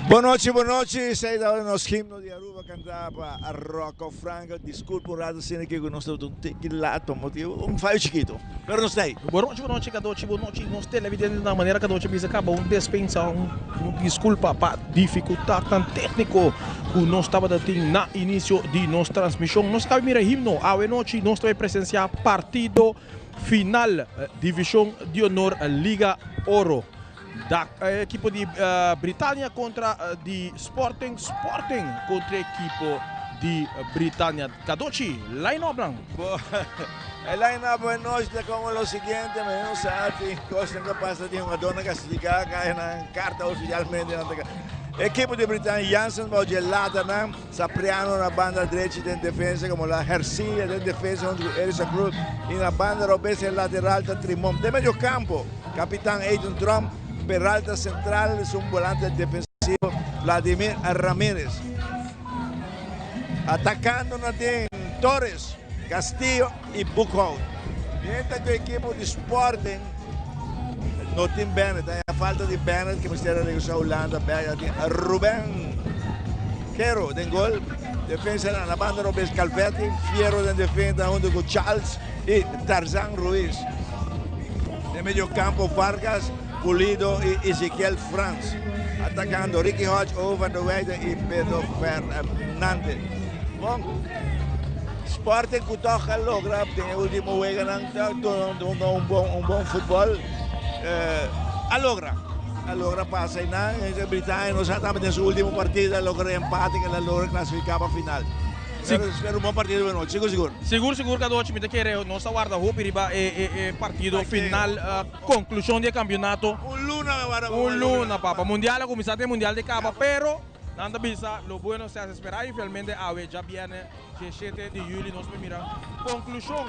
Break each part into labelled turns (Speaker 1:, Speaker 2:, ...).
Speaker 1: Bon nochi, bon nochi. Esey tabata nos himno di Aruba canta pa Rocco Franco. Disculpa un rato asina cu nos tabata un tiki laat pa motibo un fayo chikito. Pero nos ta ey.
Speaker 2: Bon nochi, bon nochi Cadochi, bon nochi nos televidentenan. Manera Cadochi a bisa caba un despensa, un disculpa pa dificultadnan tecnico cu nos tabata tin na inicio di nos transmision. Nos a caba mira himno. Awe nochi nos ta bay presencia partido final Division di Honor Liga Oro. Da ekipo di Britania kontra di Sporting, Sporting kontra ekipo di Britania. Kadochi, line up nan.
Speaker 1: E line up anochi ta como lo siguiente, mi no sa si cosnan ta pasa di hungadornan castiga caya nan carta oficialmente nan ta Ekipo di Britania, Jansen bao dje latanan, Sapriano na banda drechi den defensa como la Hercilia den defensa hunto cu Erisa Cruz y na banda robes e lateral ta Trimon. Den medio campo, Capitan Aiden Trump, Peralta central es un volante defensivo Vladimir Ramirez. Atacando na den Torres, Castillo y Boekhout. Mientras cu equipo di Sporting no tin Bennett, hay falta di Bennett que mester a regresa Hulanda bek. Tin Ruben Quero den gol. Defensa na banda robes Calvetti, Fierro den defensa hunto cu Charles y Tarzan Ruiz. Den medio campo Vargas, Pulido y Ezequiel Frans. Atacando Ricky Hodge, Owen van der Weijden y Pedro Fernandez. Bon, Sporting cu toch a logra den e ultimo weganan duna un bon, un bon futbol. A logra, a logra pasa y nan Britania no sa tambe den su ultimo partida a logra empate que a logra clasifica pa final. Pero un bon partido di nochi, sigur sigur.
Speaker 2: Sigur sigur Cadochi, mi ta kere nos ta warda hopi riba e partido final, conclusion di e campeonato.
Speaker 1: Un luna mi warda pa
Speaker 2: Un luna papa, mundial a cuminsa te mundial te caba, pero nan ta bisa lo bueno se hace esperar y finalmente awe djabierne 17 di juli nos por mira conclusion,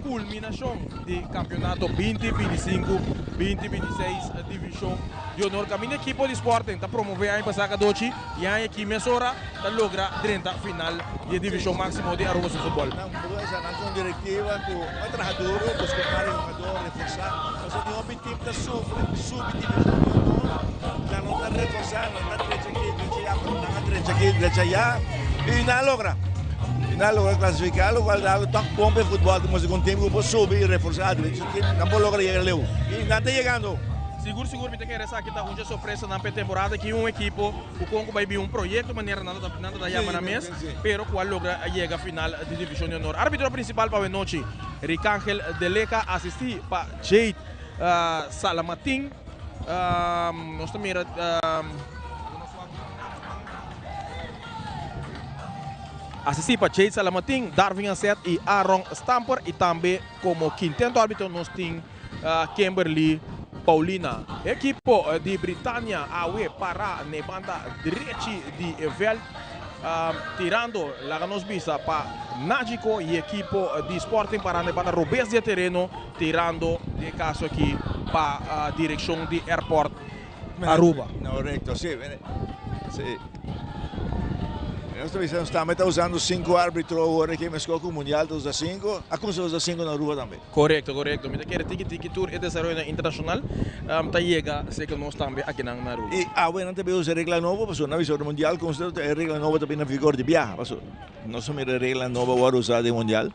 Speaker 2: culminacion di campeonato binti 25, 20 26 division di honor. Caminda ekipo di Sporting ta promove aña pasa Cadochi y aña aki mesora ta logra drenta final di e division maximo di Aruba su futbol.
Speaker 1: Nan por esa nan con directiva cu a traha duro, busca un par di jugador, reforsa. Pasobra tin hopi team ta sufri, subi division di honor, nan no ta reforsa, nan ta drecha aki, drecha allá, pero nan a drecha aki, drecha allá y nan a logra. Y nan a logra clasifica, lo cual ta algo toch bon pa e futbol, ta muestra cu un team cu por subi y reforsa, drecha su team, nan por logra yega leu. Y nan ta yegando.
Speaker 2: Sigur sigur mi ta kere esaki ta un dje sorpresanan pa e temporada aki un ekipo ku kon ku bai bin un proyekto manera nan ta nan ta yama nan mes pero ku a logra yega final di divishon di honor. Arbitro prinsipal pa awenochi Ricangel Deleca asisti pa Jade Salamatin. Nos ta mira. Asistí pa Jade Salamatin, Darvin Aset i Aaron Stamper i tambe komo kintento árbitro nos tin Kimberly Paulina. Ekipo di Britania awe para n'e banda drechi di e vèlt tirando laga nos bisa pa Nagico i ekipo di Sporting para n'e banda robes di e tereno tirando den e kaso aki pa direkshon di Airport Aruba.
Speaker 1: Correcto, si. Si. Nos ta bisa nos tambe ta usando cinco arbitro awor aki mesco cu mundial ta usa cinco, a cuminsa usa cinco na Aruba tambe.
Speaker 2: Correcto, correcto. Mi ta kere tiki tiki tur e desaroyonan internacional ta yega cerca nos tambe akinan na Aruba.
Speaker 1: Y awe nan ta bin usa regla nobo pasobra nan a bisa ora mundial cuminsa e regla nobo ta bin na vigor di biaha pasobra nos a mira e regla nobo awor usa den mundial.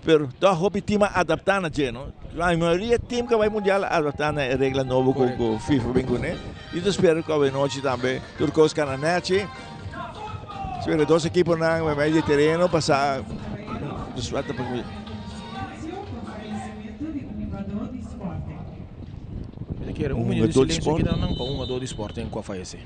Speaker 1: Pero tòg hopi tim a adaptá na dje, no? La mayoria tim ku a bai mundial a adaptá na e regla nobo ku ku FIFA bin kuné. I ta spera ku awenochi tambe tur kos kana nèchi. Spera dos ekiponan mei di tereno pasá
Speaker 2: Mi ta kere un minuto di silencio aki nan pa un hungador di Sporting ku a fayesé.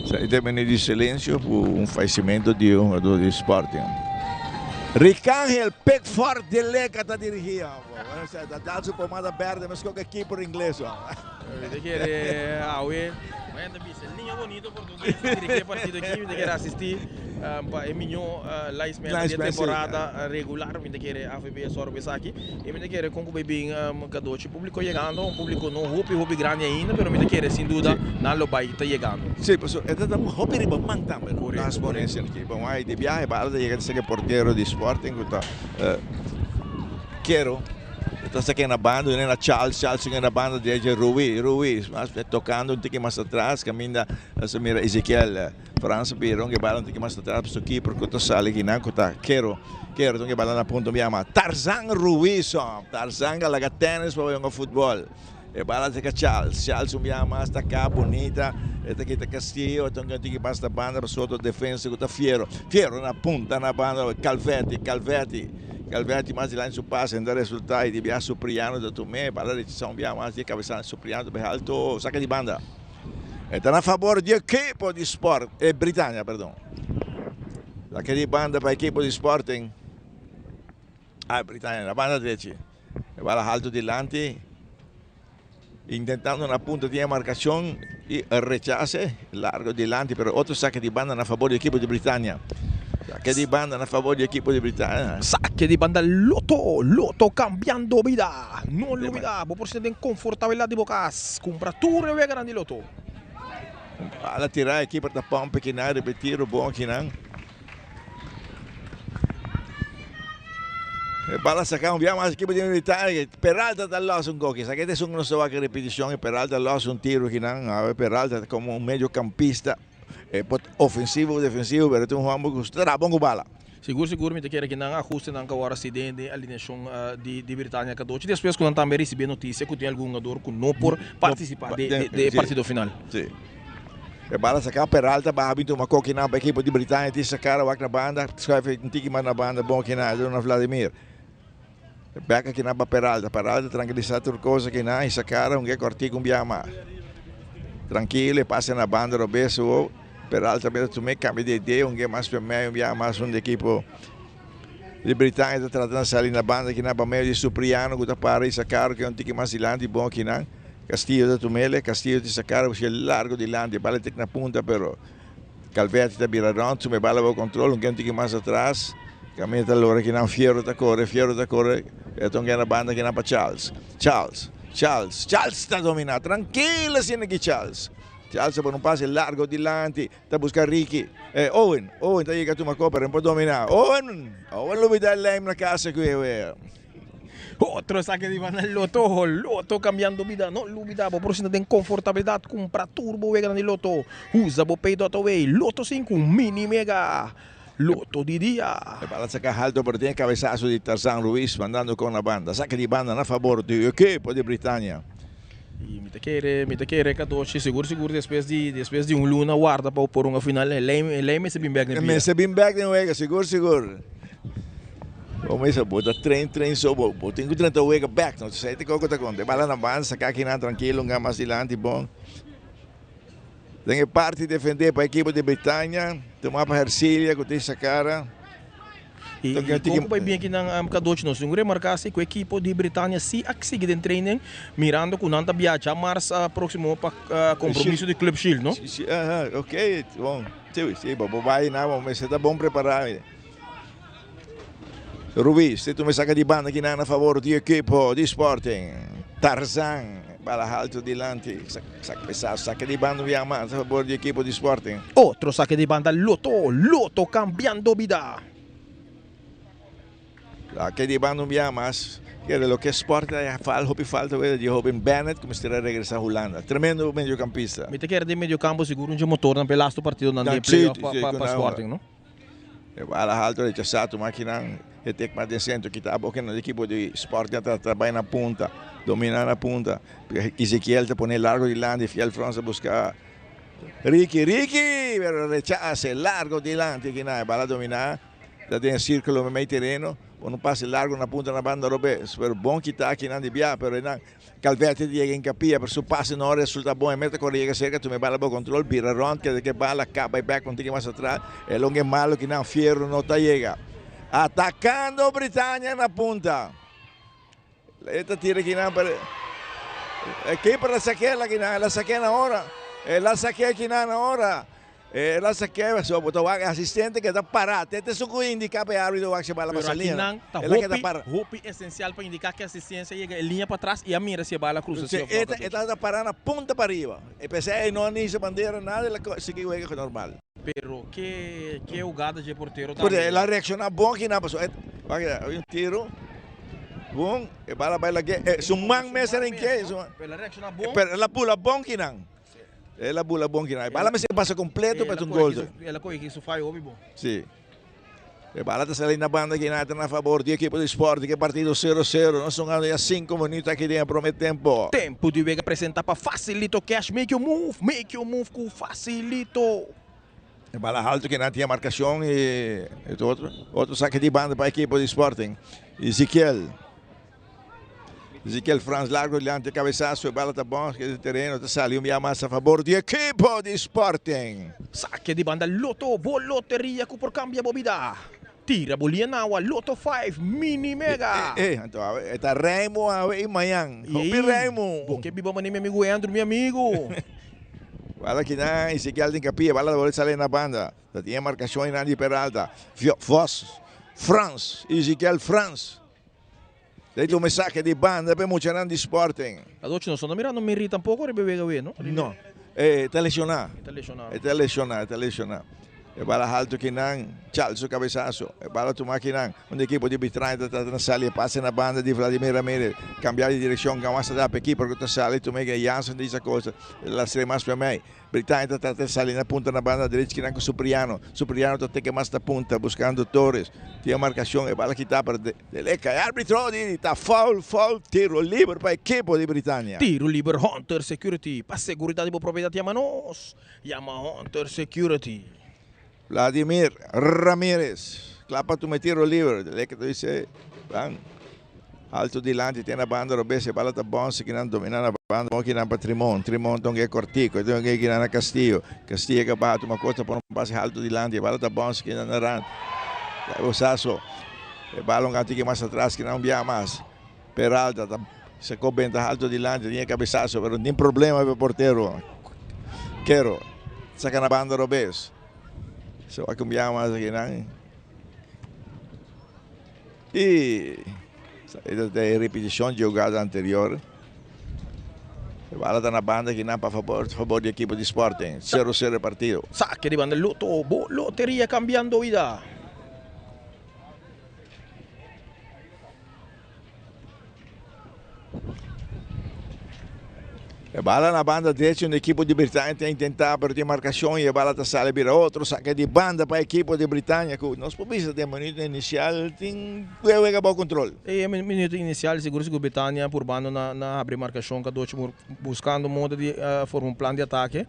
Speaker 1: Sa e minuut di silencio por un fallecimento di un jugador di Sporting. Ricangel Pickford de Leca ta dirigi. Ta dal su pomada berde mesco cu e keeper ingles.
Speaker 2: Mi ta kere awe mañana ta bisa liña bonito portugues ta dirigi e partido aki mi ta kere asisti pa e miño linesman di e temporada regular mi ta kere AVB a sòru pa esaki y mi ta kere kon ku bai bin kadochi publico yegando un publico no hopi hopi grandi ainda pero mi ta kere sin duda nan lo bai ta yegando.
Speaker 1: Si pasobra e ta ta un hopi riba man tambe no las ponencia aki bon ai di biahe bala ta yega ta saka e portero di Sporting ku ta Kero. E ta saki na banda, un na Charles, Charles un na banda derecha Rui, Rui mas tocando un tiki mas atras caminda nos a mira Ezekiel Frans a bira un ke bala un tiki mas atras pasobra keeper cu ta sali kinan cu ta Kero, Kero ta un ke bala na punto mi yama Tarzan Ruiz, Tarzan a laga tennis pa bay hunga futbol. E bala ta ka Charles, Charles un biaha mas ta ka bunita, e ta kita Castillo, e ta un tiki mas na banda pasobra otro defensa ku ta Fierro, Fierro na punta na banda Calvetti, Calvetti, Calvetti mas dilanti su pase no ta resulta y di biaha Supriano ta tum'e, bala rechasa un biaha mas di e kabesa Supriano ta bai alto, saka di banda. E ta na fabor di ekipo di Sport, e Britania perdon. Saka di banda pa ekipo di Sporting. Ah, Britania na banda drechi. E bala halto dilanti. Intentando na punta di e marcacion y rechace. Largo dilanti, pero otro saque di banda na favor di equipo di Britania. Saque di banda na favor di equipo di Britania.
Speaker 2: Saque di banda Lotto, Lotto cambiando bida. No lubida, bo por sinti den confortabel di bo cas. Cumpra tur e weganan di Lotto.
Speaker 1: Bala tira, equipo ta pompa kinan, repeti bon kinan. E bala saca un bia mas equipo di Militar. Peralta ta los un goki. Sa que es un no se wak repetición y Peralta los un tiro kinan. A ver Peralta como un mediocampista. Eh, pot ofensivo o defensivo, pero ta un homber cu tra bon cu bala.
Speaker 2: Sigur sigur mi ta kere ki nan ahustenan ku a wòrdu hasi den den alineashon di di Britania Kadochi despues ku nan tambe risibi e notisia ku tin algun hungador ku no por partisipá den den e partido final.
Speaker 1: Si. E bala saká Peralta baha bin tuma koki nan pa ekipo di Britania tin saká wak na banda schuif un tiki mas na banda bon kinan e duna Vladimir. Bek akinan pa Peralta Peralta trankilisá tur kos akinan i saká un ke kòrtiku un biaha mas. Trankilo e pasa na banda robes awo Peralta mira tum'é kambia di idea un ke mas pa medio un biaha mas un di ekipo di Britania ta trata na sali na banda akinan pa medio di Supriano ku ta para i saká ke un tiki mas dilanti bon akinan. Castillo ta tumele, Castillo tin sa cara busca largo dilanti, e bala tek na punta pero Calvetti ta bira rond, suma e bala bo control, un kenti mas atras, caminda ta lora kinan Fierro ta core, Fierro ta core, e ta un na banda kinan pa Charles, Charles, Charles, Charles ta domina, trankilo asina ki Charles, Charles ta pone un pase largo dilanti, ta busca Ricky, eh Owen, Owen ta yega tuma copa pero no por domina, Owen, Owen lo bida e lijm na casa cu e.
Speaker 2: Otro esaki di banda Lotto, Lotto cambiando bida, no lubida bo por sinta den confortabilidad cumpra tur bo weganan di Lotto, usa bo pay dot away, Lotto sinku, mini mega, Lotto di dia.
Speaker 1: E bala saca halto pero tin e cabesazo di Tarzan Ruiz mandando con na banda. Saca di banda na fabor di equipo di Britania.
Speaker 2: Y mi ta kere, mi ta kere Kadoshi sigur sigur despues di despues di un luna warda pa por hunga final e ley e ley mester bin bek den
Speaker 1: pia. Mester bin bek den wega sigur sigur. Bo mester bo ta train train so bo bo tin ku drenta wega bek no esei ta koko ta konta e bala na banda saka kinan trankilo un mas dilanti bon den e parti defende pa ekipo di Britania tuma pa Hercilia ku tin sakara.
Speaker 2: I kon ku bai bien ki nan kadochi nos tin ku remarká si ku ekipo di Britania si a sigui den training mirando ku nan ta biaha djamars próksimo pa kompromiso di Club Shield no.
Speaker 1: Si ok bon si bo por bai nan bo mester ta bon prepará. Ruiz te tuma e saka di banda kinan na favor di ekipo di Sporting. Tarzan bala haltu dilanti saka di banda un bia mas na favor di ekipo di Sporting.
Speaker 2: Otro sake di banda Loto, Loto cambiando bida.
Speaker 1: Sake di banda un bia mas. Kere loke Sporting a fal hopi falta weder di hoben Bennett ku mester a regresa Hulanda. Tremendo mediocampista.
Speaker 2: Mi ta kere den mediocampo sigur un dje motornan pa e lasto partidonan den playoff pa Sporting no.
Speaker 1: E bala haltu rechasá tuma kinan e tek mas den sentro kita abo kinan ekipo di Sporting ta trabay na punta dominá na punta Ezequiel ta pone largo dilanti Fiel Frans ta buska Ricky Ricky pero rechase largo dilanti kinan e bala dominá ta den e sirkulo meimei tereno pone un pase largo na punta na banda robes pero bon kita kinan di bia pero enan Calvete yega en capilla, pero su pase no resulta bon. E meta corre yega cerca, tuma e bala bo control, bira rond, keda ke bala, caba e back un tiki mas atras. E longe malo ki nan Fierro no ta yega. Atacando Britania na punta. E ta tira ki nan, pero e keeper la saque la ki nan, la saque na ora. E la saque ki nan na ora. E la saque, so bo ta wak e asistente keda para. Te te su ku indica pa e arbitro wak si e bala
Speaker 2: Pero
Speaker 1: pasa
Speaker 2: aki
Speaker 1: liña.
Speaker 2: nan ta
Speaker 1: E la keda
Speaker 2: hopi,
Speaker 1: para.
Speaker 2: hopi esencial pa indica cu asistencia yega e liña patras y a mira si e bala cruza
Speaker 1: Si
Speaker 2: si of no
Speaker 1: e ta,
Speaker 2: Caducci.
Speaker 1: e ta para na punta pariba. E p'esei e no a nisa bandera nada, el a sigui wega normal.
Speaker 2: Pero ke ke hugada dje portero
Speaker 1: Porque
Speaker 2: tambe.
Speaker 1: el a reacciona bon aki nan paso e wak un tiro bon e bala bai lag'e e su man mes a rinke su man
Speaker 2: Pero el a reacciona bon.
Speaker 1: pero el a bula bon aki nan. El a bula bon kinan. E bala mester pasa completo pa ta un gol.
Speaker 2: El a coge ki su fayo hopi bon.
Speaker 1: Si. E bala ta sali na banda kinan ta na favor di ekipo di Sporting. E partido sero sero. Nos hungando ya cinco minuut aki den e prome tempo.
Speaker 2: Tempo di wega presenta pa Facilito Cash. Make your move, make your move ku Facilito.
Speaker 1: E bala halto kinan tin e marcacion y otro otro saque di banda pa ekipo di Sporting. Ezequiel. Ezequiel Frans largo dilanti e cabesazo, e bala ta bon den tereno, ta sali un bia mas a favor di ekipo di Sporting.
Speaker 2: Sake di banda Lotto, bo loteria cu por cambia bo bida. Tira bo lia na awa Lotto 5 Mini Mega.
Speaker 1: E, e, anto awe e ta Raimo awe y mañan. Hopi Raimo.
Speaker 2: Bo ke biba mane mi amigo Andrew, mi amigo.
Speaker 1: Bala kinan Ezequiel tin capia, bala ta bolbe sali na banda. Ta tin e marcacion einan di Peralta. Vos, Frans, Ezequiel Frans. Dei tuma e sake di banda pa e muchanan di Sporting.
Speaker 2: Adochi nos no ta mirando Meri tampoco riba e wega awe, no?
Speaker 1: No, e ta lesioná.
Speaker 2: E ta lesioná.
Speaker 1: E ta lesioná, e ta lesioná. E bala haltu kinan, Charles su cabesazo. E bala tuma kinan, un ekipo di Bitraña ta trata na sali e pase na banda di Vladimir Ramirez. Cambia di direccion, Gamas ta dap e keeper cu ta sali, tuma e Jansen di Zacosa. Lastr'e mas pa mei. Britania ta trata di sali na punta na banda derecha kinan ku Supriano. Supriano ta teke mas na punta buskando Torres. Tin e markashon e bala kita pero Deleca e arbitro di ta foul foul tiro liber pa ekipo di Britania.
Speaker 2: Tiro liber Hunter Security pa seguridat di bo propiedat yama nos yama Hunter Security.
Speaker 1: Vladimir Ramirez kla pa tuma e tiro liber. Deleca ta bisa ban. Alto dilanti te na banda robes e bala ta bonse kinan domina na banda bon kinan pa Trimon Trimon ta un ge kortiko e ta un ge kinan na Castillo Castillo ka baha tuma kos ta pone un pase alto dilanti e bala ta bonse kinan na rand Osaso e bala un tiki mas atras kinan un bia mas Peralta ta sako benta alto dilanti tin e kabesaso pero tin problema pa e portero Kero saka na banda robes so wak un bia mas kinan. Y esta ta e repeticion dje hugada anterior. E bala ta na banda kinan pa favor favor di ekipo di Sporting. Sero sero e partido.
Speaker 2: Sake di banda Lotto, bo loteria cambiando vida.
Speaker 1: E bala na banda derecho un ekipo di Britania ta intenta pero tin marcacion y e bala ta sali bira otro saque di banda pa ekipo di Britania cu nos por bisa den minuto inicial tin wega bao control.
Speaker 2: E minuto inicial sigur sigur Britania purbando na na habri marcacion Cadochi buscando moda di forma un plan di atake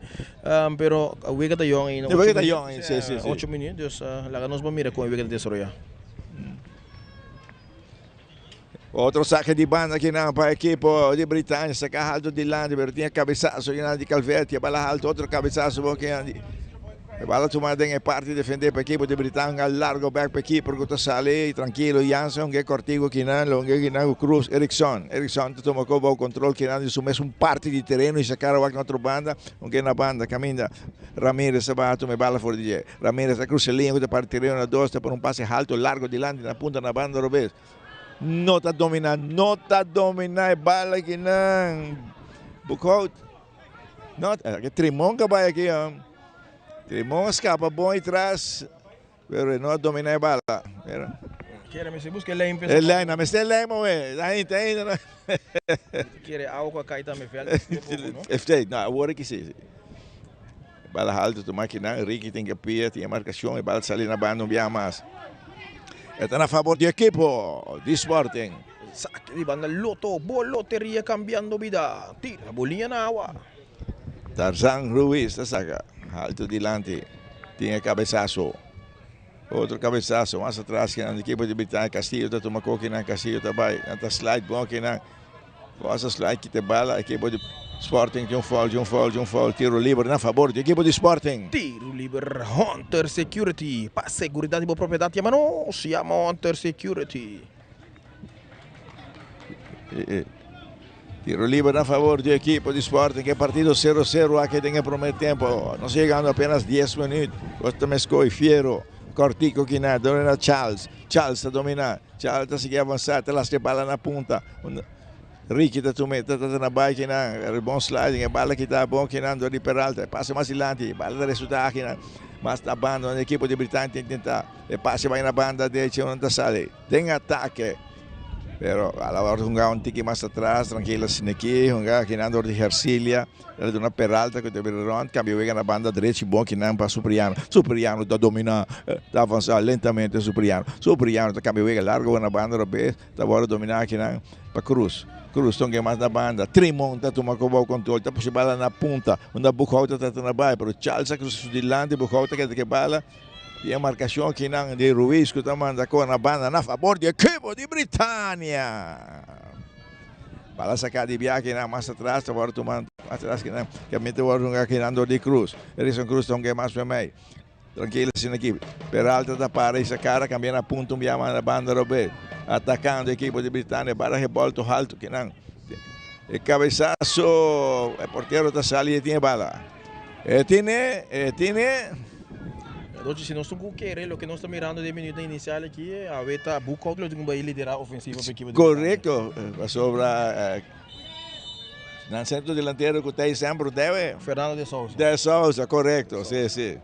Speaker 2: pero wega ta yong ainda
Speaker 1: Wega ta yong ainda si si si.
Speaker 2: Ocho minuut dus laga nos bo mira con e wega ta desaroya.
Speaker 1: Otro sake di banda akinan pa ekipo di Britania, saka halto dilanti pero tin e cabesazo akinan di Calvetti, e bala halto otro cabesazo bo akinan di e bala tuma den e parti defende pa ekipo di Britania largo bek pa ekipo cu ta sali trankilo Jansen hunga e cortigo akinan lo hunga akinan cu Cruz Eriksson, Eriksson ta tuma cu bou control akinan di su mesun parti di tereno y saca awak na otro banda hunga na banda caminda Ramirez ta baha tuma e bala for di dje Ramirez ta cruza e liña cu ta parti tereno na dos ta pone un pase halto largo dilanti na punta na banda robes. No ta domina, no ta domina e bala aki nan. Boekhout. No, eh, Trimon ka bai aki. Huh? Trimon a scapa bon y tras, pero no a domina e bala. Pero,
Speaker 2: Quiere me se busca el lijn.
Speaker 1: El lijn, na mester lijn moe. Ainda, ainda.
Speaker 2: Quiere agua cai tambe veld.
Speaker 1: Este, no, awor ki si. Bala haltu tuma akinan, Ricky tin ke pia, tin e markashon, e bal sali na banda un biaha mas. E ta na fabor di ekipo di Sporting.
Speaker 2: Sake di banda Lotto, bo loteria kambiando bida, tira bo liña na awa.
Speaker 1: Tarzan Ruiz ta saka haltu dilanti, tin e kabesaso. Otro kabesaso mas atras kinan di ekipo di Britania, Castillo ta tuma kokinan, Castillo ta bai, nan ta slide bon kinan. Cosa slide kita bala ekipo di Sporting tin un foul, tin un foul, tin un foul, tiro liber na fabor di ekipo di Sporting.
Speaker 2: Tiro liber Hunter Security pa seguridad di bo propiedad yama nos, yama Hunter Security.
Speaker 1: Tiro liber na fabor di ekipo di Sporting, e partido 0 cero aki den e prome tempo, nos yegando apenas 10 minuut, Costa Mescoy, Fiero, Cortico kina, done na Charles, Charles ta domina. Charles ta sigui avansá, ta lastra e bala na punta. Ricky ta tuma e, ta trata na bai kinan. Bon sliding, e bala kita bon kinan dor di Peralta. E pase mas dilanti, e bala ta resultá akinan. Mas na banda, e ekipo di Britania ta intentá. E pase bai na banda derecha, nan ta sali den atake. Pero bala wòrdu hungá un tiki mas atras, trankil asin'aki, hungá kinan dor di Hercilia. El a duna Peralta ku ta bira rònt, kambia wega na banda drechi bon kinan pa Supriano. Supriano ta dominá, ta avansá lentamente Supriano. Supriano ta kambia wega largo na banda robes, ta wòrdu dominá kinan pa Cruz. Cruz ta un mas na banda, Trimon ta tuma ku bou kontrol, ta pusha bala na punta, unda Boekhoudt ta trata na bai, pero Charles a krusa su dilanti, Boekhoudt ta keda ku e bala. Di e markashon kinan di Ruiz ku ta manda kor na banda na fabor di ekipo di Britania. Bala saká di biaha kinan mas atras ta wòrdu tuma mas atras kinan kaminda ta wòrdu hunga kinan dor di Cruz. Erison Cruz ta hunga e mas mei. Trankil asina aki. Peralta ta para i sa kara kambia na punta un biaha mas na banda robes. Atakando ekipo di Britania. Bala rebolto haltu kinan. E kabesaso e portero ta sali e tin e bala. E tine, e tine.
Speaker 2: Rochi, si nos tin kere loke nos ta mirando den minuutnan inicial aki, awe ta Boekhout lo tin ku bai lidera ofensiva pa ekipo di Britania.
Speaker 1: Korekto, pasobra nan sentro delantero ku ta ei semper debe.
Speaker 2: Fernando de Sousa.
Speaker 1: De Sousa, korekto, si, si.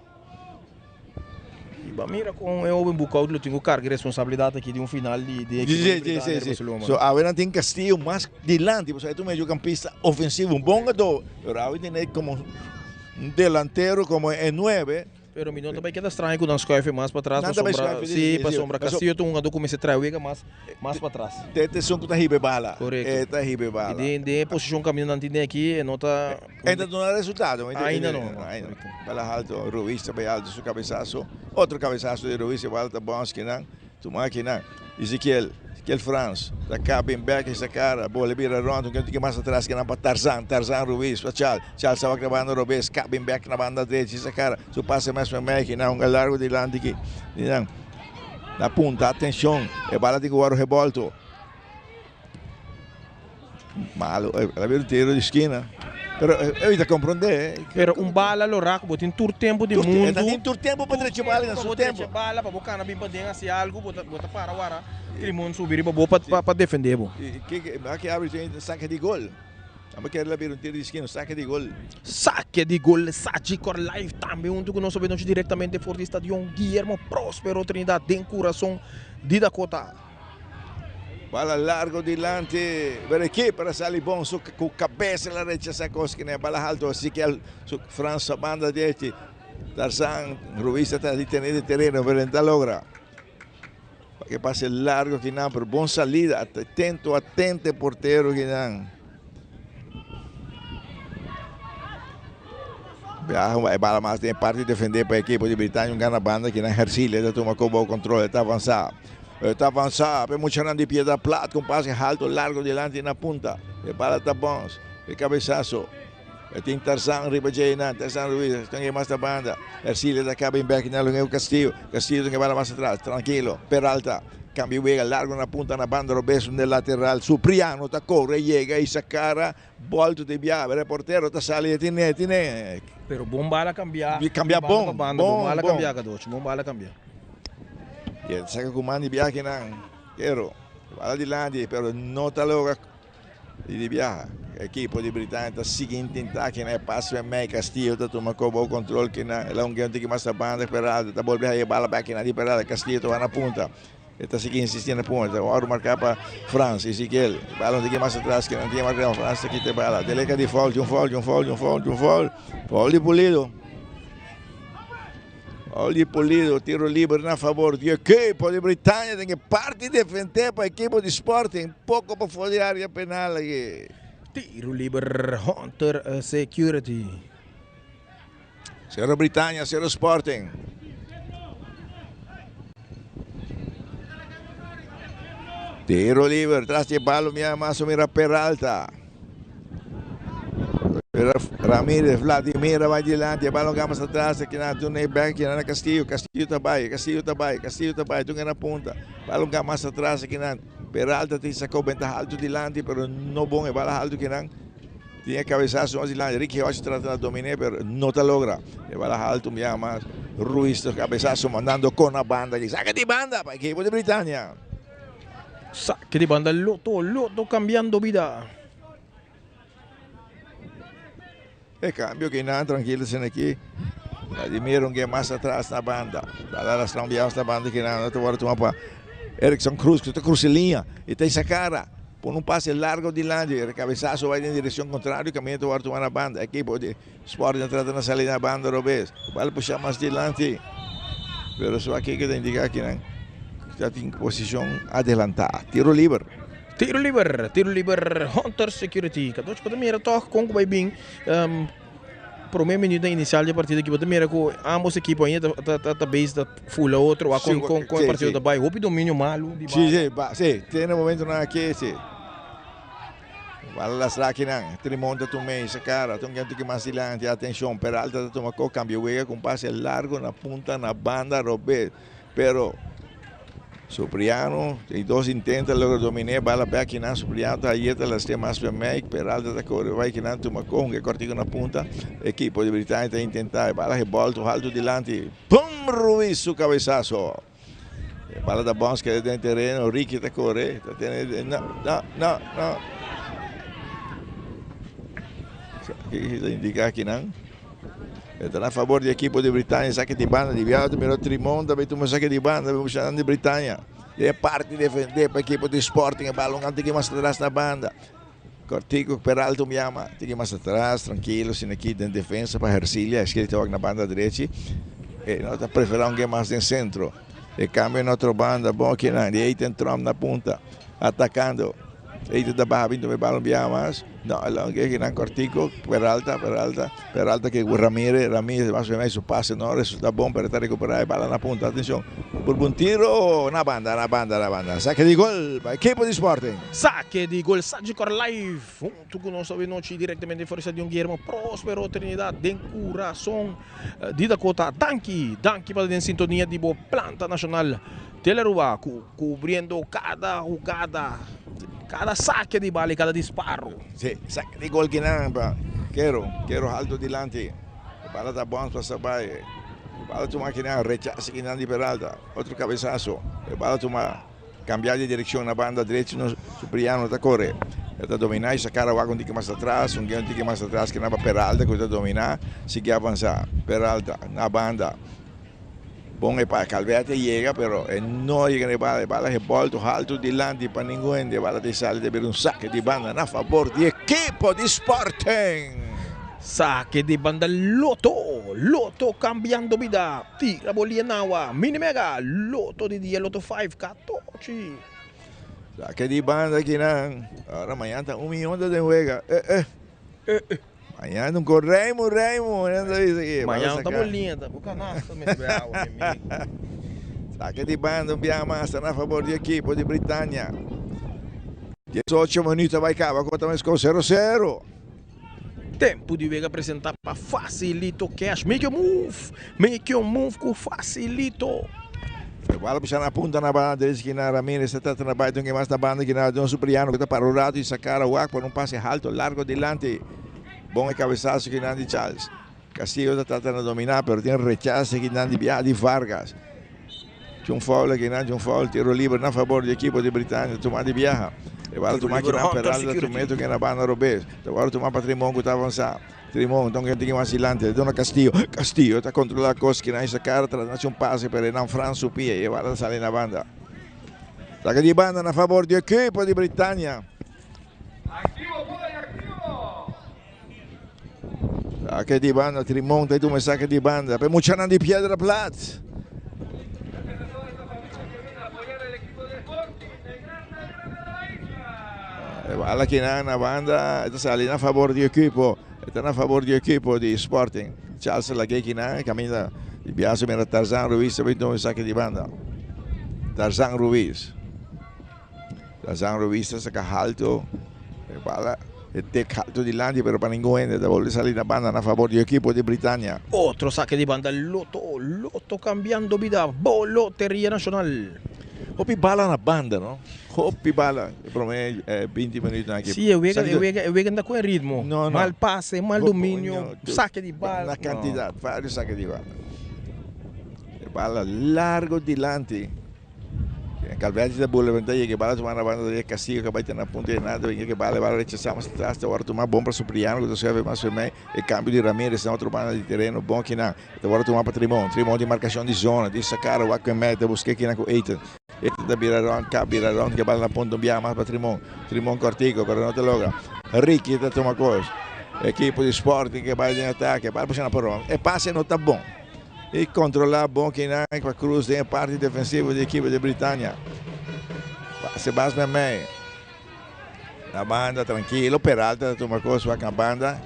Speaker 2: I bo a mira kon e hoben Boekhout lo tin ku karga e responsabilidat aki di un final di di ekipo di Britania riba su loma.
Speaker 1: So awe nan tin Castillo mas dilanti, pasobra e ta un mediocampista ofensivo, un bon gadó, pero awe tin komo un delantero komo e nuebe.
Speaker 2: Pero mi no ta bai keda straño ku nan schuif e mas patras pasobra si pasobra Castillo ta un hungadó ku mester trae wega mas mas patras.
Speaker 1: Te ta esun ku ta hiba e bala.
Speaker 2: Korekto.
Speaker 1: E ta hiba e bala.
Speaker 2: I den den e posishon kaminda nan tin den aki e no ta.
Speaker 1: E ta duna resultado.
Speaker 2: Ainda no.
Speaker 1: Ainda no. Bala halto Ruiz ta bai halto su kabesaso. Otro kabesaso di Ruiz e bala ta bòns kinan. Tuma kinan. Ezekiel. Ezekiel Frans ta kabin bek esta kara. Bola bira rònt un tiki mas atras kinan pa Tarzan. Tarzan Ruiz pa Charles. Charles ta wak na banda robes. Kabin bek na banda drechi esta kara. Su pase mes mei kinan hunga largo dilanti ki. Kinan na punta. Atenshon. E bala tin ku wòrdu rebolto. Malo. El a bira un tiro di skina. Pero e ta komprondé.
Speaker 2: Pero un bala lo rak bo tin tur tempu di mundu.
Speaker 1: E ta tin tur tempu pa drecha bala na su tempu.
Speaker 2: Pa bo drecha bala, pa bo kana bin paden hasi algu, bo ta bo ta para wara Trimon subi riba bo pa pa defendé bo.
Speaker 1: Kiko aki arbitro tin sake di gol. Abo kere la bira un tiro di skina, sake di gol.
Speaker 2: Sake di gol Sagicor Live tambe huntu ku nos obe nochi direktamente for di stadion Guillermo Prospero Trinidad den kurason di Dakota.
Speaker 1: Bala largo dilanti, pero e keeper a sali bon su cu cabeza el a rechasa cos kine bala alto así que el su Frans a banda derechi Tarzan Ruiz ta trata di tene de terreno pero no ta logra pa que pase largo kinan pero bon salida atento atento e portero kinan Biaha e bala mas den parti defende pa ekipo di Britania un gana banda kinan Hercilia ta tuma cu bo control e ta avansa. Ta avansa pa e muchanan di Piedra Plat ku un pase halto largo dilanti na punta. E bala ta bons. E kabesaso. E tin Tarzan riba dje einan. Tarzan Ruiz ta e mas na banda. Ercilia ta kaba in bek na Lungeu Castillo. Castillo ta e bala mas atras. Trankilo. Peralta kambia wega largo na punta na banda robes un de lateral. Supriano ta kore yega i sa kara bolto di bia. Reportero ta sali e tine tine.
Speaker 2: Pero bon bala kambia.
Speaker 1: Kambia bon.
Speaker 2: Bon
Speaker 1: bon.
Speaker 2: Bala kambia Kadochi. Bon bala kambia.
Speaker 1: I e saka ku man di biahenan. Pero bala dilanti pero no ta logra di biaha. Ekipo di Britania ta sigui intentá kina e pase pa Mei Castillo ta tuma ko bou kontrol kina el a un tiki mas na banda Peralta ta bolbe haña e bala bek kina di Peralta Castillo ta wak na punta e ta sigui insistí na punta wòrdu marká pa Frans Ezequiel e bala un tiki mas atras kina tin marká Frans ta kita e bala Deleca di foul tin un foul tin un foul tin un foul tin un foul foul di Pulido. Oli Pulido, tiro liber na favor di ekipo di Britania den e parti defende pa ekipo di Sporting, poko pafó di area penal aki.
Speaker 2: Tiro liber Hunter Security.
Speaker 1: Sero Britania, sero Sporting. Tiro liber, tras di e balo mira mas o mira Peralta. Ramirez, Vladimir a bai dilanti, e balon gama sa tras, e kina duna e bek, kina na Castillo, Castillo ta bai, Castillo ta bai, Castillo ta bai, dunga na punta, balon gama sa tras, e kina Peralta tin sacó benta halto dilanti, pero no bon, e bala halto kinan tin e cabezazo mas dilanti, Ricky Hodge trata na dominé, pero no ta logra, e bala halto un biaha mas, Ruiz ta cabezazo mandando con na banda, saca di banda pa equipo di Britania.
Speaker 2: Saque di banda Lotto, Lotto cambiando bida.
Speaker 1: E cambio que nan tranquilo sin aquí. Vladimir un mas atrás na banda. Bala rastra un bias na banda que nan ta word tuma pa Erickson Cruz que ta cruza linha y ta esa cara. Pone un pase largo dilanti, e cabezazo vai den direccion contrario, caminda ta word tuma na banda. Equipo di Sporting trata na sali na banda robes. Bala pusha mas dilanti. Pero so aki que ta indica que nan ta tin posicion adelanta. Tiro liber.
Speaker 2: Tiro liber, tiro liber, Hunter Security. Kadoch bo ta mira toch kon ku bai bin um, prome minuut inicial di partido aki bo ta mira ku ambos ekipo ainda ta ta ta bezig ta fula otro wak kon kon kon e partido ta bai. Hopi dominio malu di
Speaker 1: Si,
Speaker 2: bala.
Speaker 1: si, ba, si. Tiene momento nan aki, si. Bala las rakinan. Trimon ta tuma esa cara. Tun kento ki mas dilanti. Atencion, Peralta ta tuma ko cambio wega ku un pase largo na punta na banda robes. Pero Supriano tin dos intento logra dominé bala bek kinan Supriano ta hayeta las te mas pe Mike Peralta ta kore bai kinan tuma kon e kortico na punta ekipo di Britania ta intenta e bala gebolto halto dilanti pum Ruiz su cabezazo e bala ta bons keda den tereno Ricky ta kore ta tene no no no no aki ta indica kinan. E ta na fabor di ekipo di Britania, saki di banda di biaha ta mira Trimon ta bay tuma saki di banda bay busca nan di Britania. Den e parti defende pa ekipo di Sporting e balon a tiki mas atras na banda. Cortico Peralta un yama tiki mas atras trankilo asina aki den defensa pa Hercilia esaki ta wak na banda drechi e no ta prefera un mas den centro. E cambio na otro banda bon kinan di Ethan Trump na punta atacando. Eite ta baha bin tuma e balon biaha mas. No, el a ke nan kortiko. Peralta, Peralta, Peralta ke Ramirez, Ramirez mas o menos su pase no resulta bon, pero ta recupera e bala na punta. Atencion, por un tiro na banda, na banda, na banda. Saque di gol pa ekipo di Sporting.
Speaker 2: Saque di gol Sagicor Live hunto cu nos awe nochi directamente for Stadion Guillermo Prospero Trinidad den curason di Dakota. Danki, danki pa ta den sintonia di bo planta nacional Telearuba cu Cubriendo cada hugada, cada saque di bala y cada disparo.
Speaker 1: Si, saque di gol kinan pa Kero, Kero halto dilanti. E bala ta bons pa Sabay. E bala tuma kinan, rechace kinan di Peralta. Otro cabezazo. E bala tuma cambia di direccion na banda drechi, no Supriano ta core. E ta domina y saca awak un tiki mas atras, un un tiki mas atras kinan pa Peralta cu ta domina, sigui avansa. Peralta na banda. Bon e pa Calvete yega pero e no yega na e bala. E bala rebolto halto dilanti pa ningun hende. E bala ta sali ta bira un sake di banda na fabor di ekipo di Sporting.
Speaker 2: Sake di banda Lotto, Lotto cambiando bida, tira bolia na awa, Mini Mega, Lotto di dia Lotto 5, 14.
Speaker 1: Sake di banda kinan, ora mañan ta un miyon ta den wega, eh eh.
Speaker 2: Eh eh.
Speaker 1: Mañana un con Raymond, Raymond, mañana ta bisa aquí.
Speaker 2: Mañana ta bolinha, ta bo canasta mete be awa, mi amigo.
Speaker 1: Saque di banda un biaha mas ta na fabor di ekipo di Britannia. 18 minuut a bai caba cu ta mesco 0-0.
Speaker 2: Tempo di wega presenta pa Facilito Cash. Make your move, make your move cu Facilito.
Speaker 1: E bala bisa na punta na banda derecha ki na Ramirez ta trata na bai dunke mas na banda ki na Don Supriano ku ta para un rato i sacara wak pa un pase halto largo dilanti. Bon e cabezazo ki nan di Charles. Castillo ta trata na domina pero tin rechace ki nan di bia di Vargas. Tin un foul aki nan, tin un foul, tiro libre na fabor di ekipo di Britannia, tuma di biaha. E bala tuma ki nan Peralta tumeto ki na banda robes. Ta wòrdu tuma pa Trimon ku ta avansa. Trimon don ke tin mas dilanti, e duna Castillo. Castillo ta kontrola kos ki nan isa kara tras na un pase pero e nan Frans su pia i e bala ta sali na banda. Saka di banda na fabor di ekipo di Britannia. Sake di banda, Trimon ta tuma e sake di banda pa e muchanan di Piedra Plat. E bala kinan na banda, e ta sali na fabor di ekipo, e ta na fabor di ekipo di Sporting. Charles lag'é kinan, kaminda di biaso mira Tarzan Ruiz ta bin tuma e sake di banda. Tarzan Ruiz. Tarzan Ruiz ta saka halto e bala e tek halto dilanti pero pa ningun hende ta bolbe sali na banda na fabor di ekipo di Britannia.
Speaker 2: Otro sake di banda Lotto, Lotto cambiando bida, bo Loteria Nacional.
Speaker 1: Hopi bala na banda no, hopi bala e prome 20 minuutnan aki.
Speaker 2: Si e wega e wega e wega no ta cu e ritmo, mal pase, mal dominio, sake di bala.
Speaker 1: Na cantidad, varios sake di bala. E bala largo dilanti. Calverti ta bula benta yega e bala tuma na banda derecha Castillo ka bai ta na punta di nada yega e bala e bala rechasa mas atras ta wòrdu tuma bon pa Supriano ku ta swerve mas fermei e kambio di Ramirez na otro banda di tereno bon kinan e ta wòrdu tuma pa Trimon Trimon di markashon di zona di sakara wak ku e meta buska kinan ku Eitan Eitan ta bira rònt kap bira rònt ku e bala na punta un biaha mas pa Trimon Trimon kòrtiku pero no ta logra Ricky ta tuma kos ekipo di Sporting ke bai den atake bala pusha na Peron e pase no ta bon. E kontrolá bon kinan pa Cruz den e parti defensivo di ekipo di Britannia. Pase bas meimei. Na banda trankilo Peralta ta tuma kos wak na banda.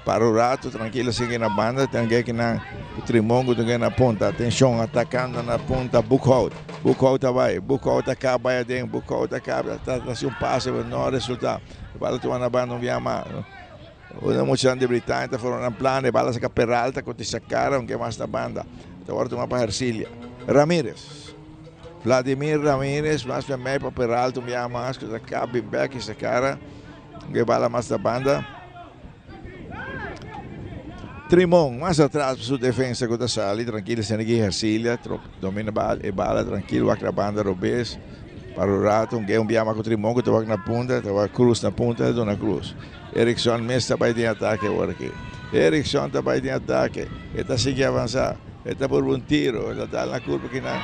Speaker 1: Para un rato trankilo sigui na banda ten ke kinan Trimon ku tin na punta. Atenshon atakando na punta Boekhout. Boekhout ta bai. Boekhout ta kaba bai aden. Boekhout ta kaba ta hasi un pase pero no a resultá. E bala tuma na banda un bia mas. Una muchanan di Britania ta forma nan plan, e bala saca Peralta cu Tissacara, aunke mas na banda. Ta worde tuma pa Hercilia. Ramirez. Vladimir Ramirez mas pa mei pa Peralta un biaha mas cu ta caba bin bek Tissacara, aunke bala mas na banda. Trimon mas atras pa su defensa cu ta sali trankil esena aki Hercilia domina e bala trankil wak na banda robes. Para un rato un un biaha mas cu Trimon cu ta wak na punta, ta wak Cruz na punta, ta duna Cruz. Eriksson mes ta bai den atake awor aki. Eriksson ta bai den atake. E ta sigui avansa. E ta purba un tiro. E ta dal na kurpa kinan.